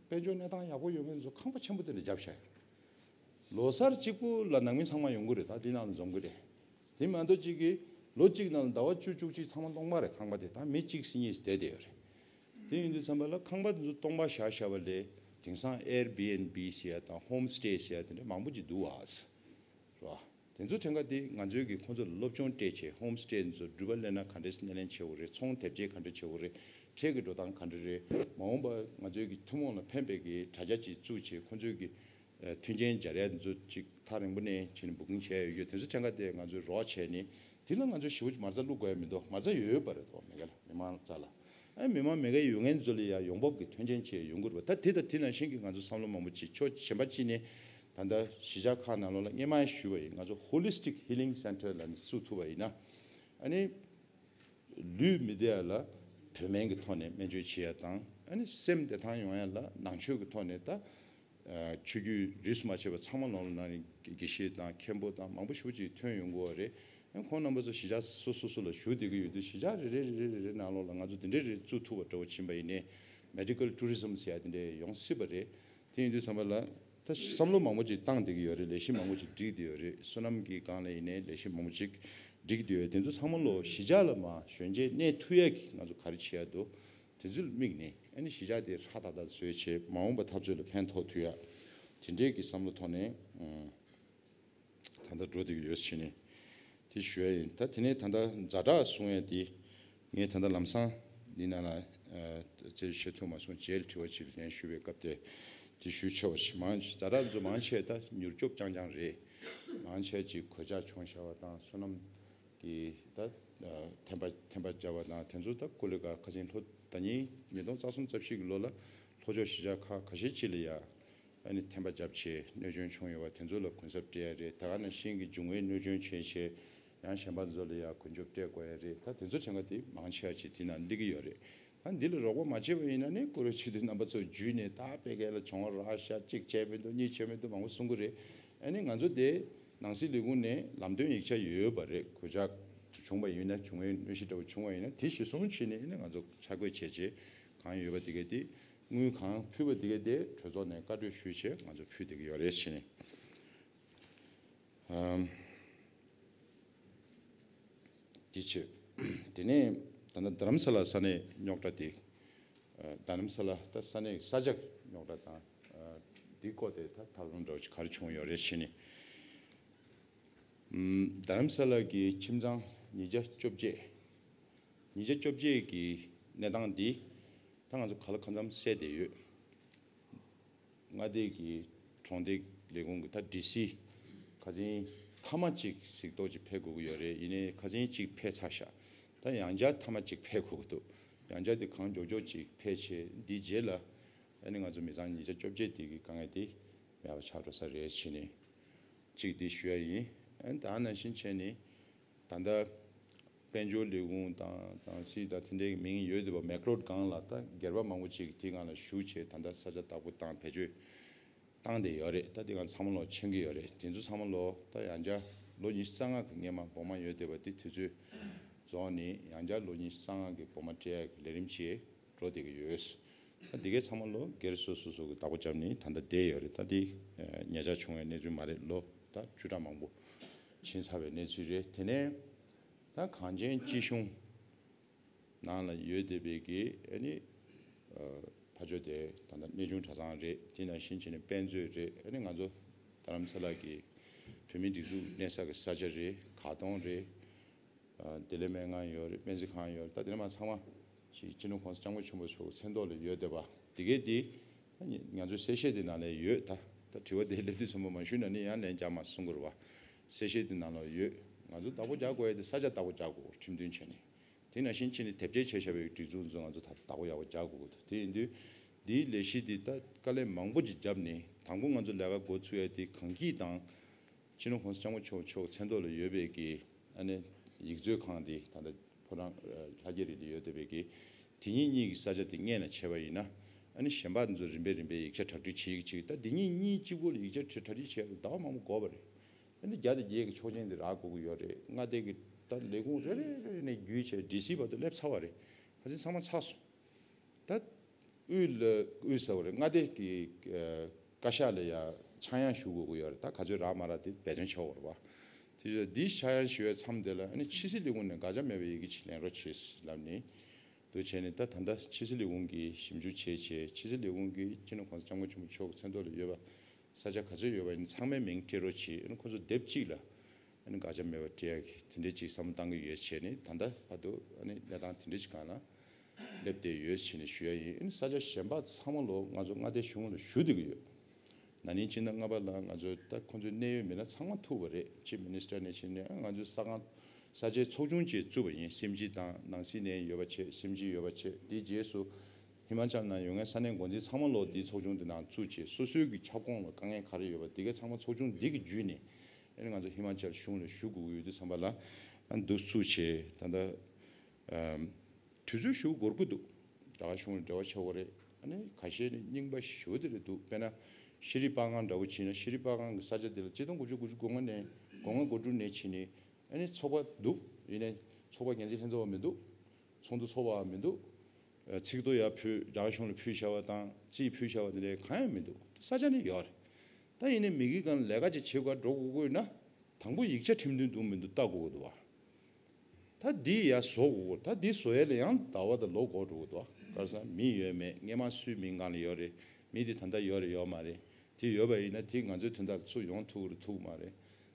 དཔལ་འབྱོར་གནས་སྟངས་ཡག་པོ་ཡོད་མཁན་ཚོ་ཁང་པ་ཆེན་པོ་དེ་འདྲ་བརྒྱབ་བཞག་ཡོད། ལོ་གསར་གཅིག་པུ་ལ་ནང་མི་ཚང་མ་ཡོང་གི་རེད། ད་དེ་ནང་ལ་འཛོམས་གི་རེད། དེ་མ་གཏོགས་གཅིག་གིས་ལོ་གཅིག་ནང་ལ་ཟླ་བ་བཅུ་བཅུ་གཅིག་ཚང་མ་སྟོང་པ་རེད། ཁང་པ་དེ་ད་མི་གཅིག་སྲིད་གཉིས་བསྡད་བསྡད་ཡོད་རེད། དེ་ཡིན་དུས་ཙམ་པ་ལ་ཁང་པ་དེ་ཚོ་སྟོང་པ་བཞག་བཞག་པ་ལས་དེང་སང་Airbnb་ཟེར་ཡ་དང་Homestay་ཟེར་ཡ་དེ་འདྲ་མང་པོ་ཅིག་འདུག་བ། རེད་བ། དེ་ཚོ་ཕྲན་ཁ་དེ་ང་ཚོའི་གི་ཁོང་ཚོ་ལ་སློབ་སྦྱོང་སྤྲད་བྱས། Homestay་དེ་ཚོ་འགྲུལ་པ་སླེབས་ན་ག་འདྲས་སྣེ་ལེན་བྱེད་དགོས་རེད། ཚོང་དེབ་སྐྱེལ་ག་འདྲས་བྱེད་དགོས་རེད། ཁྲལ་གྱི་འགྲོ་སྟངས་ག་འདྲས་རེད། མ་འོངས་པ་ང་ཚོའི་གི་ཐུན་མོང་ལ་ཕན་པའི་གི་དྲ་རྒྱ་ཅིག་བཙུགས་བྱས། ཁོང་ཚོའི་གི་ཨ་མཐུན་རྐྱེན་སྦྱར་ཡ་དེ་ཚོ་ཅིག་ཐག་རིང་པོ་ནས་བྱས་ནས་booking་བྱས་ཡོད་རྒྱུ་དེ་ཚོ་ཕྲན་ཁ་དེ་ང་ཚོས་རོགས་བྱས་ནས། དེ་ལ་ང་ཚོས་ཞེ་པོ་ཅིག་མ་རྩ་བླུག་དགོས་ཡ་མི་འདུག་མ་རྩ་ཡོད་ཡོད་པ་རེད་དོ། མི་ག་ལ་མི་མང་རྩ་ལ། ཨ་མི་མང་མི་ག་ཡོད་མཁན་ཚོ་ལ་ཡ་ཡོང་འབབ་ཀྱི་མཐུན་རྐྱེན་ཅིག་ཡོང་གི་རེད་པ། ད་དེ་དང་དེ་ནང་བཞིན་གྱི་ང་ཚོ་བསམ་བློ་མང་པོ་ཅིག་ཕྱོགས་གཞན་པ་ཅིག་ནས་ད་ལྟ་གཞིས་ཆགས་ཁག་ནང་ལོགས་ལ་སྔོན་མ་ཞུས་པ་ཡིན། ང་ཚོ་Holistic Healing Centre་ལབ་ནས་བཙུགས་ཐུབ་པ་ཡིན་ན། ཨ་ནི་ལུས་མི་བདེ་ཡ་ལ་བོད་སྨན་གྱི་ཐོག་ནས་སྨན་བཅོས་བྱེད་ཡ་དང་། ཨ་ནི་སེམས་བདེ་ཐང་ཡོང་ཡ་ལ་ནང་ཆོས་ཀྱི་ཐོག་ནས་ད་ཆོས་བརྒྱུད་རིས་སུ་མ་ཆད་པ་ཚང་མ་ལོང་ལ་ནང་ནས་དགེ་བཤེས་དང་མཁན་པོ་དང་མང་པོ་ཞེ་པོ་ཅིག་ཐོན་ཡོང་གི་ཡོད་རེད། ཨ་ཁོང་རྣམ་པ་ཚོ་གཞིས་ཆགས་སོ་སོ་སོ་ལ་བཞུགས་བསྡད་ཀྱི་ཡོད་དུས། གཞིས་ཆགས་རེ་རེ་རེ་རེ་རེ་ནང་ལོགས་ལ་ང་ཚོ་འདི་འདྲ་རེ་བཙུགས་ཐུབ་པ་འདྲ་བོ་ཕྱིན་པ་ཡིན་ནའི། Medical Tourism་ཟེར་ཡ་དེ་འདྲ་ཡོང་སྲིད་པ་རེད། དེ་ཡིན་དུས་ཙམ་པ་ལ་ད་བསམ་བློ་མང་པོ་ཅིག་བཏང་བསྡད་ཀྱི་ཡོད་རེད། ལས་གཞི་མང་པོ་ཅིག་སྒྲིག་བསྡད་ཡོད་རེད། སོ་ནམ་གྱི་སྒང་ལ་ཡིན་ནའི་ལས་གཞི་མང་པོ་ཅིག་སྒྲིག་བསྡད་ཡོད། དེ་ཚོ་ཚང་མ་ལོ་གཞིས་ཆགས་ལ་མར་གཞོན་སྐྱེས་གནས་ཐུབ་ཡ་གི་ང་ཚོ་ག་རེ་བྱེད་ཡ་འདུག་དེ་ཚོ་ལ་དམིགས་ནས། ཨ་ནི་གཞིས་ཆགས་དེ་ཧྲ་ཏག་ཏག་བཟོས་བྱས་མ་འོངས་པ་འཐབ་རྩོད་ལ་ཕན་ཐོགས་ཐུབ་ཡ། དེ་འདྲའི་གི་བསམ་བློ་ཐོག་ནས་ཨང་། ད་ལྟ་འགྲོ་བསྡད་ཀྱི་ཡོད་ཟེར་ནས་དེ་ཞུ་ཡ་ཡིན། ད་དེ་ནས་ད་ལྟ་ཛ་དྲག་གསུང་ཡ་དེ་ངས་ད་ལྟ་ལམ་སང་འདི་ནང་ལ་ཨ་རྩད་གཞི་ཐུག་མ་སོང་། རྗེས་ལ་དྲི་བ་དྲིས་པ་ལན་ཞུ་བའི་སྐབས་དེ་དེ་ཞུ་ཆོག་པ་ཞིག་མང་ཛ་དྲག་ཚོ་མང་ཆེ་ད་མྱུར་སྐྱོབ་རྐྱང་རྐྱང་རེད། མང་ཆེ་ཅིག་གོད་ཆག་བྱུང་བཞག་པ་དང་། སོ་ནམ་གི་ད་ཨ་ཐེམ་པ་ཐེམ་པ་སྦྱར་བ་དང་། དེ་ཚོ་ད་ཀོ་ལི་ག་ཁ་སང་ལྷོ་ད་ཉིན་ཉིས་སྟོང་རྩ་གསུམ་རྩ་བཞི་གི་ལོ་ལ་ལྷོ་ཕྱོགས་གཞིས་ཆགས་ཁག་ཁ་ཤས་ཅིག་ལ་ཡ། ཨ་ནི་ཐེམ་པ་བརྒྱབ་བྱས་གནོད་སྐྱོན་བྱུང་ཡོད་པ་དེ་ཚོ་ལ་གུན་གསབ་སྤྲད་ཡ་རེད། ད་ག་ནང་བཞིན་གྱི་འབྱུང་བའི་གནོད་སྐྱོན་བྱས་བྱས་ཡང་གཞན་པ་ཚོ་ལ་ཡང་གུན་གསབ་སྤྲད་དགོས་ཡ་རེད། ད་དེ་ཚོ་ཕྲན་ཁ་དེ་མང་ཆེ་བ་ཅིག་དེ་ནང་སླེབས་ཀྱི་ཡོད་རེད། ད་འདི་ལ་རོགས་པ་མ་བྱས་པ་ཡིན་ན་ནི། ཀུ་རེ་ཆུ་དེ་རྣམ་པ་ཚོ་བརྒྱུད་ནས་ད་དཔེ་སྐད་ལ་གྱོང་རག་ཤག་གཅིག་བྱས་མི་འདུག་གཉིས་བྱས་མི་འདུག་མང་པོ་གསུང་གི་རེད། ཨ་ནི་ང་ཚོ་དེ་ནང་སྲིད་ལས་ཁུངས་ནས་ལམ་སྟོན་ཡིག་ཆ་ཡོད་པ་རེད། གོད་ཆག་བྱུང་བ་ཡིན་ན། འབྱུང་བའི་གནོད་གཞི་འདྲ་བོ་བྱུང་བ་ཡིན་ན་དེ་གཞིར་བཟུང་བྱས་ནས་ཨ་ནི་ང་ཚོ་ཆ་བགོས་བྱས་རྗེས་གང་ཡོད་པ་དེ་ག་དེ། དངུལ་གང་ཕུལ་བ་དེ་ག་དེ་གྲོས་ཚོགས་ནས་བཀའ་གྲོས་ཞུས་བྱས་ང་ཚོ་ཕུལ་བསྡད་ཀྱི་ཡོད་རེད་ཟེར་ནས། ཨམ། དེ་བྱས། དེ་ནས་ད་ལྟ་རྡ་རམ་ས་ལ་ས་གནས་རྙོག་དྲ་དེ། ཨ། རྡ་རམ་ས་ལ་ད་ས་གནས་ས་ཆ་རྙོག་དྲ་དང་། ཨ། དེའི་སྐོར་དེ་ད་ཐབས་ལམ་འདྲ་བོ་ཅིག་ག་རེ་བྱུང་ཡོད་རེད་ཟེར་ནས། ཨམ། རྡ་རམ་ས་ལ་གི་ཁྱིམ་ཚང་ཉིས་བརྒྱ་བཅོ་བརྒྱད། ཉིས་བརྒྱ་བཅོ་བརྒྱད་ཀྱི་གནས་སྟངས་འདི་ད་ང་ཚོ་ག་ལ་གང་འཚམ་གསལ་བསྡད་ཡོད། མངའ་སྡེ་གི་གྲོང་སྡེ་ལས་ཁུངས་ཀྱི་ད་ཌི་སི་ཁ་སང་མཐའ་མ་གཅིག་གཟིགས་རྟོག་ཅིག་ཕེབས་དགོས་ཀྱི་ཡོད་རེད། ཡིན་ནའི་ཁ་སང་གཅིག་ཕེབས་ཚར་ཤག་ད་ཡང་བསྐྱར་མཐའ་མ་གཅིག་ཕེབས་དགོས་ཀྱི་འདུག་ཡང་བསྐྱར་དེ་གང་མགྱོགས་མགྱོགས་ཅིག་ཕེབས་བྱས། འདི་རྗེས་ལ་ཨ་ནི་ང་ཚོ་མི་ཚང་ཉིས་བརྒྱ་བཅོ་བརྒྱད་དེ་གི་དཀའ་ངལ་དེ་མེད་པ་ཆགས་འགྲོ་ས་རེད་ཟེར་ནས་གཅིག་འདི་ཞུ་ཡ་ཡིན། ཨ་ནི་ད་ནང་བཞིན་བྱས་ནས། ད་ལྟ་དཔལ་འབྱོར་ལས་ཁུངས་དང་དང་སྲིད་དང་དེ་འདྲའི་མིང་ཡོད་བསྡད་པ། མེག་རོཌ་སྒང་ལ་ད་སྒེར་པ་མང་པོ་ཅིག་དེ་སྒང་ལ་ཞུགས་བྱས་ད་ལྟ་ས་ཆ་བདག་པོ་བཏང་བེད་སྤྱོད་བཏང་བསྡད་ཡོད་རེད། ད་དེ་སྒང་ཚང་མ་ལོ་མཁྱེན་གྱི་ཡོད་རེད། དེ་ཚོ་ཚང་མ་ལོ་ད་ཡང་བསྐྱར་ལོ་ཉི་ཤུ་རྩ་ལྔ་གི་སྔོན་མ་སྦོར་མ་ཡོད་བསྡད་པ་དེ་དུས་ཚོད་རྫོགས་ནས་ཡང་བསྐྱར་ལོ་ཉི་ཤུ་རྩ་ལྔ་གི་སྦོར་མ་སྤྲད་ཡག་གི་ལས་རིམ་བྱས། འགྲོ་བསྡད་ཀྱི་ཡོད། ད་འདི་གའི་ཚང་མ་ལོ་སྒེར་སོ་སོ་སོ་གི་བདག་པོ་བརྒྱབ་ནས་ད་ལྟ་བསྡད་ཡོད་རེད། ད་འདི་ཉེ་ཆར་བྱུང་བའི་གནས་ཚུལ་མ་རེད། ལོ་ད་བཅུ་ཕྲག་མང་པོ་ཕྱིན་ཚར་བའི་གནས་ཚུལ་རེད། དེ་ནས་ད་གངས་ཅན་སྐྱིད་གཤོངས་ནང་ལ་ཡོད་བསྡད་པའི་གི་ཨ་ནི་ཕ་ཇོ་དེ་ད་ལྟ་གནས་ཆུང་གྲྭ་ཚང་རེད། དེ་ནང་བཞིན་བྱས་ནས་དཔེ་མཛོད་རེད། ཨ་ནི་ང་ཚོ་རྡ་རམ་ས་ལ་གི་བོད་མིའི་སྒྲིག་འཛུགས་གནས་ས་གི་ས་ཆ་རེད། ཁ་སྟོང་རེད། ཨ། བདེ་ལེགས་སྨན་ཁང་ཡོད་རེད། སྨན་རྩིས་ཁང་ཡོད་རེད། ད་དེ་ནས་མར་ཚང་མ་ཅིག་སྤྱི་ནོར་༸གོང་ས་༸སྐྱབས་མགོན་ཆེན་པོ་མཆོག་མཚན་ཐོག་ལ་ཡོད་བསྡད་པ་དེ་གའི་དེ་ང་ཚོའི་གསལ་བཤད་དེ་ནང་ལ་ཡོད། ད་ད་དྲི་བ་དེ་སླེབས་དུས་ཙམ་པ་མ་ཞུས་ན་ནི་ཡང་ལན་རྒྱག་མ་གསུང་གི་རེད་བ། གསལ་བཤད་དེ་ནང་ལ་ཡོད། ང་ཚོ་བདག་པོ་རྒྱག་དགོས་ཡ་དེ་ས་ཆ་བདག་པོ་རྒྱག་དགོས། ཁྲིམས་མཐུན་བྱས་ནས། དེ་ནང་བཞིན་བྱས་ནས་དེབ་སྐྱེལ་བྱས་བཞག་པའི་སྒྲིག་འཛུགས་ཚོ་ང་ཚོ་ད་བདག་པོ་ཡག་པོ་རྒྱག་དགོས་ཀྱི་འདུག་དེ་ཡིན་དུས་འདིའི་ལས་གཞི་འདི་ད་དཀའ་ལས་མང་པོ་ཅིག་བརྒྱབ་ནས། དང་པོ་ང་ཚོ་ལས་ཀ་འགོ་ཚུགས་ཡ་དེ་གངས་སྐྱིད་དང་། སྤྱི་ནོར་༸གོང་ས་༸སྐྱབས་མགོན་ཆེན་པོ་མཆོག་མཚན་ཐོག་ལ་ཡོད་པའི་གི་ཨ་ནི་ཡིག་མཛོད་ཁང་དེ་ད་ལྟ་ཕོ་བྲང་ལྷ་རྒྱལ་རི་ལ་ཡོད་བསྡད་པའི་གི་དེ་གཉིས་གཉིས་ཀྱི་ས་ཆ་དེ་སྔོན་ལ་བྱས་པ་ཡིན་ན། ཨ་ནི་གཞན་པ་དེ་ཚོ་རིམ་པས་རིམ་པས་ཡིག་ཆ་གྲ་སྒྲིག་བྱེད་ཀྱི་བྱེད་ཀྱི། ད་དེ་གཉིས་གཉིས་གཅིག་པོ་ལ་ཡིག་ཆ་གྲ་སྒྲིག་བྱེད་ཡ་ལ་ཟླ་བ་མང་པོ་འགོར་བ་རེད། ཨ་ནི་བརྒྱ་དང་བརྒྱད་ཀྱི་ཆོག་མཆན་དེ་རག་དགོས་ཀྱི་ཡོད་རེད། མངའ་སྡེ་གི་ད་ལས་ཁུངས་རེ་རེ་རེ་རེ་ནས་བརྒྱུད་བྱས་ཌི་སི་བར་དུ་སླེབས་ཚར་བ་རེད། ཁ་སང་ཚང་མ་ཚར་སོང་། ད་དབུས་ལ་དབུས་ས་བ་རེད། མངའ་སྡེ་གི་ཨ་བཀའ་ཤག་ལ་ཡ་ ཆག་ཡང་ཞུ་དགོས་ཀྱི་ཡོད་རེད། ད་ག་ཚོད་རག་མ་རག་དེ་འབད་བརྩོན་བྱ་དགོས་རེད་པ། དེ་ཚོ་འདི་ཆག་ཡང་ཞུ་བའི་མཚམས་དེ་ལ་ཨ་ནི་ཕྱི་སྲིད་ལས་ཁུངས་ནས་དགག་བྱ་མེད་པའི་ཡི་གེ་ཅིག་ལེན་རོགས་བྱེད་ལབ་ནས། འདུག་བྱས་ནས་ད་ད་ལྟ་ཕྱི་སྲིད་ལས་ཁུངས་ཀྱིས་ཞིབ་འཇུག་བྱས་བྱས། ཕྱི་སྲིད་ལས་ཁུངས་ཀྱིས་སྤྱི་ནོར་གོང་ས་སྐྱབས་མགོན་ཆེན་པོ་མཆོག་གི་མཚན་ཐོག་ལ་ཡོད་པ་ས་ཆ་ག་ཚོད་ཡོད་པ་ཡིན་ཚང་མའི་མིང་སྤྲད་རོགས་བྱེད། ཨ་ནི་ཁོ་ཚོ་དེབ་གཅིག་ལ་ཨ་ནི་དགག་བྱ་མེད་པ་སྤྲད་ཡ་གི་དེ་འདྲའི་ཅིག་བསམ་བློ་བཏང་གི་ཡོད་བྱས་ནས། ད་ལྟ་བར་དུ་ཨ་ནི་གནས་སྟངས་དེ་འདྲའི་ཅིག་སྒང་ལ་སླེབས་བསྡད་ཡོད་བྱས་ནས་ཞུ་ཡ་ཡིན། ཨ་ནི་ས་ཆ་གཞན་པ་ཚང་མ་ལོ་ང་ཚོ་མངའ་སྡེ་གཞུང་ལ་ཞུ་བསྡད་ཀྱི་ཡོད། ན་ནིང་ཕྱི་ཟླ་ལྔ་པ་ལ་ང་ཚོ་ད་ཁོང་ཚོའི་གནད་ཡོད་མི་སྣ་ཚང་མ་ཐུག་པ་རེད། ཆིབ་མི་ནི་སི་ཊར་ནས་ཕྱིན་ནས་ང་ཚོའི་ས་ཁང་ས་ཆའི་ཚོགས་ཆུང་ཅིག་བཙུགས་པ་ཡིན། སེམས་ཅན་དང་ནང་སྲིད་ནས་ཡོད་པ་བྱས། སེམས་ཅན་ཡོད་པ་བྱས། དེའི་རྗེས་སུ་ཧི་མ་ཅལ་ནང་ཡོད་མཁན་ས་གནས་འགོ་འཛིན་ཚང་མ་ལོ་དེའི་ཚོགས་ཆུང་དེ་ནང་བཙུགས་བྱས། སོ་སོའི་གི་ཁྱབ་ཁོངས་ལ་དཀའ་ངལ་ག་རེ་ཡོད་པ་དེ་གའི་ཚང་མ་ཚོགས་ཆུང་འདི་གི་བརྒྱུད་ནས་ཨ་ནི་ང་ཚོ་ཧི་མ་ཅལ་གཞུང་ལ་ཞུ་དགོས་ཀྱི་ཡོད་དུས་ཙམ་པ་ལ་ཨ་འདུག་བཙུགས་བྱས། ད་ལྟ་ཨམ། དུས་ཚོད་ཞུ་འགོར་གི་འདུག་རྒྱ་གར་གཞུང་ལ་འབྲེལ་བ་བྱེད་དགོས་རེད། ཨ་ནི་ཁ་ཤས་ནི་རྙིང་པ་ཞེ་པོ་དེ་རེད་འདུག་དཔེར་ན་ཤེས་རིག་པར་ཁང་འདྲ་བོ་བྱས་ན། ཤེས་རིག་པར་ཁང་གི་ས་ཆ་དེ་ལ་ཆིག་སྟོང་དགུ་བརྒྱ་དགུ་བཅུ་གོ་ལྔ་ནས་གོ་ལྔ་གོ་དྲུག་ནས་བྱས་ནས་ཨ་ནི་ཚོགས་པ་འདུག་ཡིན་ནའི་ཚོགས་པ་འགན་འཛིན་ལྷན་ཚོགས་པ་མི་འདུག་ཚོགས་འདུ་ཚོགས་པ་མི་འདུག་ཚིག་ཐོ་ཡར་ཕུལ། རྒྱ་གར་གཞུང་ལ་ཕུལ་བཞག་པ་དང་རྩིས་ཕུལ་བཞག་པ་དེ་འདྲ་གང་ཡང་མི་འདུག་ས་ཆ་ནི་ཡོད་རེད། ད་ཡིན་ནའི་མི་གི་སྒང་ལས་ཀ་ཅིག་བྱེད་དགོས་འགྲོ་དགོས་ཀྱི་ཡོད་ན། དང་པོ་ཡིག་ཆ་ཁྲིམས་མཐུན་འདུག་མི་འདུག་ལྟ་དགོས་ཀྱི་འདུག་བ། ད་འདི་ཡར་བཟོ་དགོས། ད་འདི་བཟོ་ཡ་ལ་ཡང་ཟླ་བ་དང་ལོ་འགོར་འགྲོ་གི་འདུག་བ། ག་རེ་ཟེར་ན་མི་ཡོད་མེད། སྔས་མ་སུའི་མིང་སྒང་ལ་ཡོད་རེད། མི་འདི་ད་ལྟ་ཡོད་རེད་ཡོད་མ་རེད། དེ་ཡོད་པ་ཡིན་ན་དེ་ང་ཚོའི་དོན་དག་ཚུར་ཡོང་ཐུབ་རེད་ཐུབ་མ་རེད།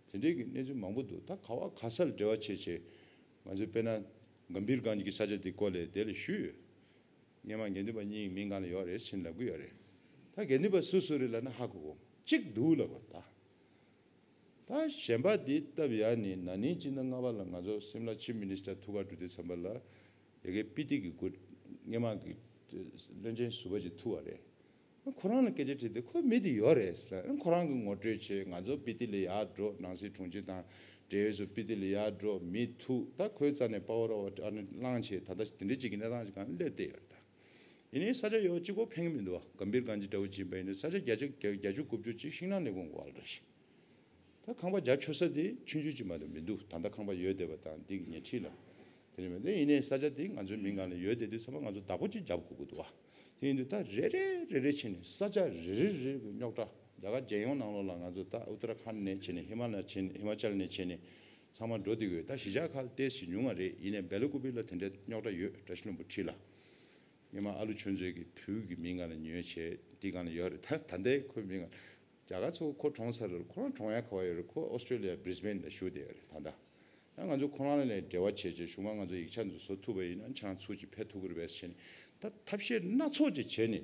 དེ་འདྲའི་གི་གནས་ཚུལ་མང་པོ་འདུག་ད་ག་བ་ག་ས་ལ་འབྲེལ་བ་བྱས་བྱས་ང་ཚོས་དཔེར་ན་གམ་བྷིར་གྷན་ཇི་གི་ས་ཆ་འདི་སྐོར་ལས་དེ་ལ་ཞུས་ཡོད། སྔས་མ་དགེ་འདུན་པ་གཉིས་མིང་སྒང་ལ་ཡོད་རེད་ཕྱིན་ལབ་གི་ཡོད་རེད། ད་དགེ་འདུན་པ་སུ་སུ་རེད་ལབ་ན་ཧ་གོ་གོ་གཅིག་འདུག་ལབ་པ་ད། ད་གཞན་པ་འདི་སྟབས་ཡག་ནི་ན་ནིང་སྤྱི་ཟླ་ལྔ་པ་ལ་ང་ཚོ་སིམ་ལ་ཆིབ་མི་ནི་སི་ཊར་ཐུག་ག་འགྲོ་དུས་ཙམ་པ་ལ་ཡ་གི་སྤི་ཏི་གི་འགོ་སྔས་མ་གི་བློན་ཆེན་ཟུར་པ་ཅིག་ཐུག་པ་རེད། ཁོ་རང་ལ་སྐད་ཆ་དྲིས་ཏེ་ཁོ་མི་འདི་ཡོད་རེད་ཟེར། ཁོ་རང་གི་ངོ་སྤྲོད་བྱས། ང་ཚོ་སྤི་ཏི་ལ་ཡར་འགྲོ། ནང་སྲིད་དྲུང་ཆེ་དང་འབྲེལ་ཡོད་ཚོ་སྤི་ཏི་ལ་ཡར་འགྲོ། མི་ཐུག་ད་ཁོའི་རྩ་ནས་པ་ཝར་ཨོ་ཝར་ཨ་ནི་བླངས་བྱས་ད་ལྟ་དེ་འདྲ་ཅིག་གི་གནས་སྟངས་ཅིག་སྒང་སླེབས་བསྡད་ཡོད་རེད་ད། ཡིན་ནའི་ས་ཆ་ཡོད་གཅིག་པོ་ཕན་གི་མི་འདུག་བ། གམ་བྷིར་གྷན་ཇི་འདྲ་བོ་ཅིག་ཡིན་པ་ཡིན་ན་ས་ཆ་བརྒྱ་ཆ་བརྒྱད་ཅུ་དགུ་བཅུ་ཅིག་ཤིང་ནགས་ལས་ཁུངས་འོག་ལ་རེད་ཤག་ད་ཁང་པ་རྒྱ་ཆེ་ས་དེ་ཆུང་ཆུང་ཅིག་མ་གཏོགས་མི་འདུག་ད་ལྟ་ཁང་པ་ཡོད་བསྡད་པ་དང་འདི་གི་ཉེ་འཁྲིས་ལ་དེ་རེད་མ་རེད། ཡིན་ནའི་ས་ཆ་དེ་ང་ཚོའི་མིང་སྒང་ལ་ཡོད་བསྡད་དུས་ཚང་མ་ང་ཚོ་བདག་པོ་ཅིག་རྒྱབ་དགོས་ཀྱི་འདུག་བ། དེ་ཡིན་དུས་ད་རེ་རེ་རེ་རེ་བྱས་ནས་ས་ཆ་རེ་རེ་རེ་རེ་གི་རྙོག་དྲ། རྒྱ་གར་རྒྱལ་ཡོངས་ནང་ལོགས་ལ་ང་ཚོ་ད་ཨུ་ཏ་ར་ཁཱན་ནས་བྱས་ནས་ཧི་མ་ལ་བྱས་ནས་ཧི་མ་ཅལ་ནས་བྱས་ནས་ཚང་མ་འགྲོ་བསྡད་ཀྱི་ཡོད། ད་གཞིས་ཆགས་ཁག་ལ་ཏོག་ཙམ་ཉུང་བ་རེད། ཡིན་ནའི་སྦེལ་ཀོབ་ལ་དེ་འདྲའི་རྙོག་དྲ་ཡོད། བཀྲ་ཤིས་ལྷུན་པོ་འཁྲིས་ལ། སྔོན་མ་ཨ་ལུ་ཆོས་མཛད་ཀྱི་བུ་གི་མིང་སྒང་ལ་ཉོས་བྱས་དེ་སྒང་ལ་ཡོད་རེད། ད་ད་ལྟའི་ཁོའི་མིང་སྒང་རྒྱ་གར་ཚོ་ཁོ་གྲོངས་ཚར་རེད། ཁོ་རང་གྲོངས་ཡ་ག་བ་ཡོད་རེད། ཁོ་ཨོ་སི་ཀྲོ་ལི་ཡ་བྷི་རི་སི་བྷེན་ལ་བཞུགས་བསྡད་ཡོད་རེད་ད་ལྟ། ཡང་ང་ཚོ་ཁོ་རང་ལ་ནས་འབྲེལ་བ་བྱས་བྱས་གཞུག་མ་ང་ཚོ་ཡིག་ཆ་འདི་བཟོ་ཐུབ་པ་ཡིན་ན་ཁྱེད་རང་ཚུར་ཅིག་ཕེབས་ཐུབ་ཀྱི་རེད་པས་ཟེར་ནས་ད་ཐབས་ཤེས་སྣ་ཚོགས་ཅིག་བྱས་ནས་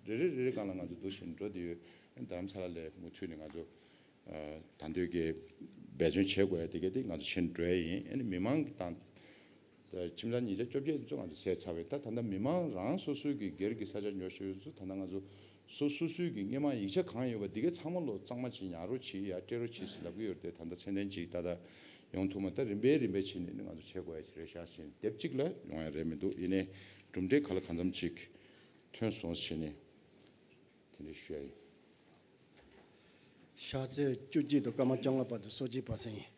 ད་རེ་རེ་རེ་རེ་སྒང་ལ་ང་ཚོ་འདུག་བཞིན་འགྲོ་བསྡད་ཡོད། རྡ་རམ་ས་ལ་ལ་མུ་མཐུད་ནས་ང་ཚོ་ད་འདོད་ཀྱི་འབད་བརྩོན་བྱེད་དགོས་ཡ་དེ་ག་དེ་ང་ཚོ་བྱེད་འགྲོ་ཡ་ཡིན། ཨ་ནི་མི་མང་གི་དང་། ད་ཁྱིམ་ཚང་ཉིས་བརྒྱ་བཅོ་བརྒྱད་ཚོ་ང་ཚོ་བསད་ཚར་བས། ད་ད་ལྟ་མི་མང་རང་སོ་སོའི་གི་སྒེར་གྱི་ས་ཆ་ཉོ་ཤེས་ཡོད་ཚོ་ད་ལྟ་ང་ཚོ་སོ་སོ་སོའི་གི་སྔས་མ་ཡིག་ཆ་གང་ཡོད་པ་འདི་གའི་ཚང་མ་ལོ་གཙང་མ་ཅིག་ཉར་རོགས་བྱེད་ཡ་སྤྲད་རོགས་བྱེད་ཟེར་ལབ་གི་ཡོད་རེད་དེ། ད་ལྟ་མཚན་ལྡན་ཅིག་ད་ལྟ་ཡོང་ཐུབ་མ། ད་རིམ་པས་རིམ་པས་བྱས་ནས་ནི་ང་ཚོ་བྱེད་དགོས་ཡ་ཅིག་རེད་ཤག་ཟེར་ནས་དེབ་གཅིག་ལ་ཡོང་ཡ་རེད་མི་འདུག་ཡིན་ནའི་གྲུབ་འབྲས་ག་ལ་གང་འཚམ་ཅིག་ཐོན་སོང་ཟེར་ནས་དེ་འདྲ་ཞུ་ཡ་ཡིན། ཕྱག་ཚོད་བཅུ་གཅིག་དང་སྐར་མ་བཅོ་ལྔ་བར་དུ་གསོལ་ཇ་ཕུལ་ས་ཡིན།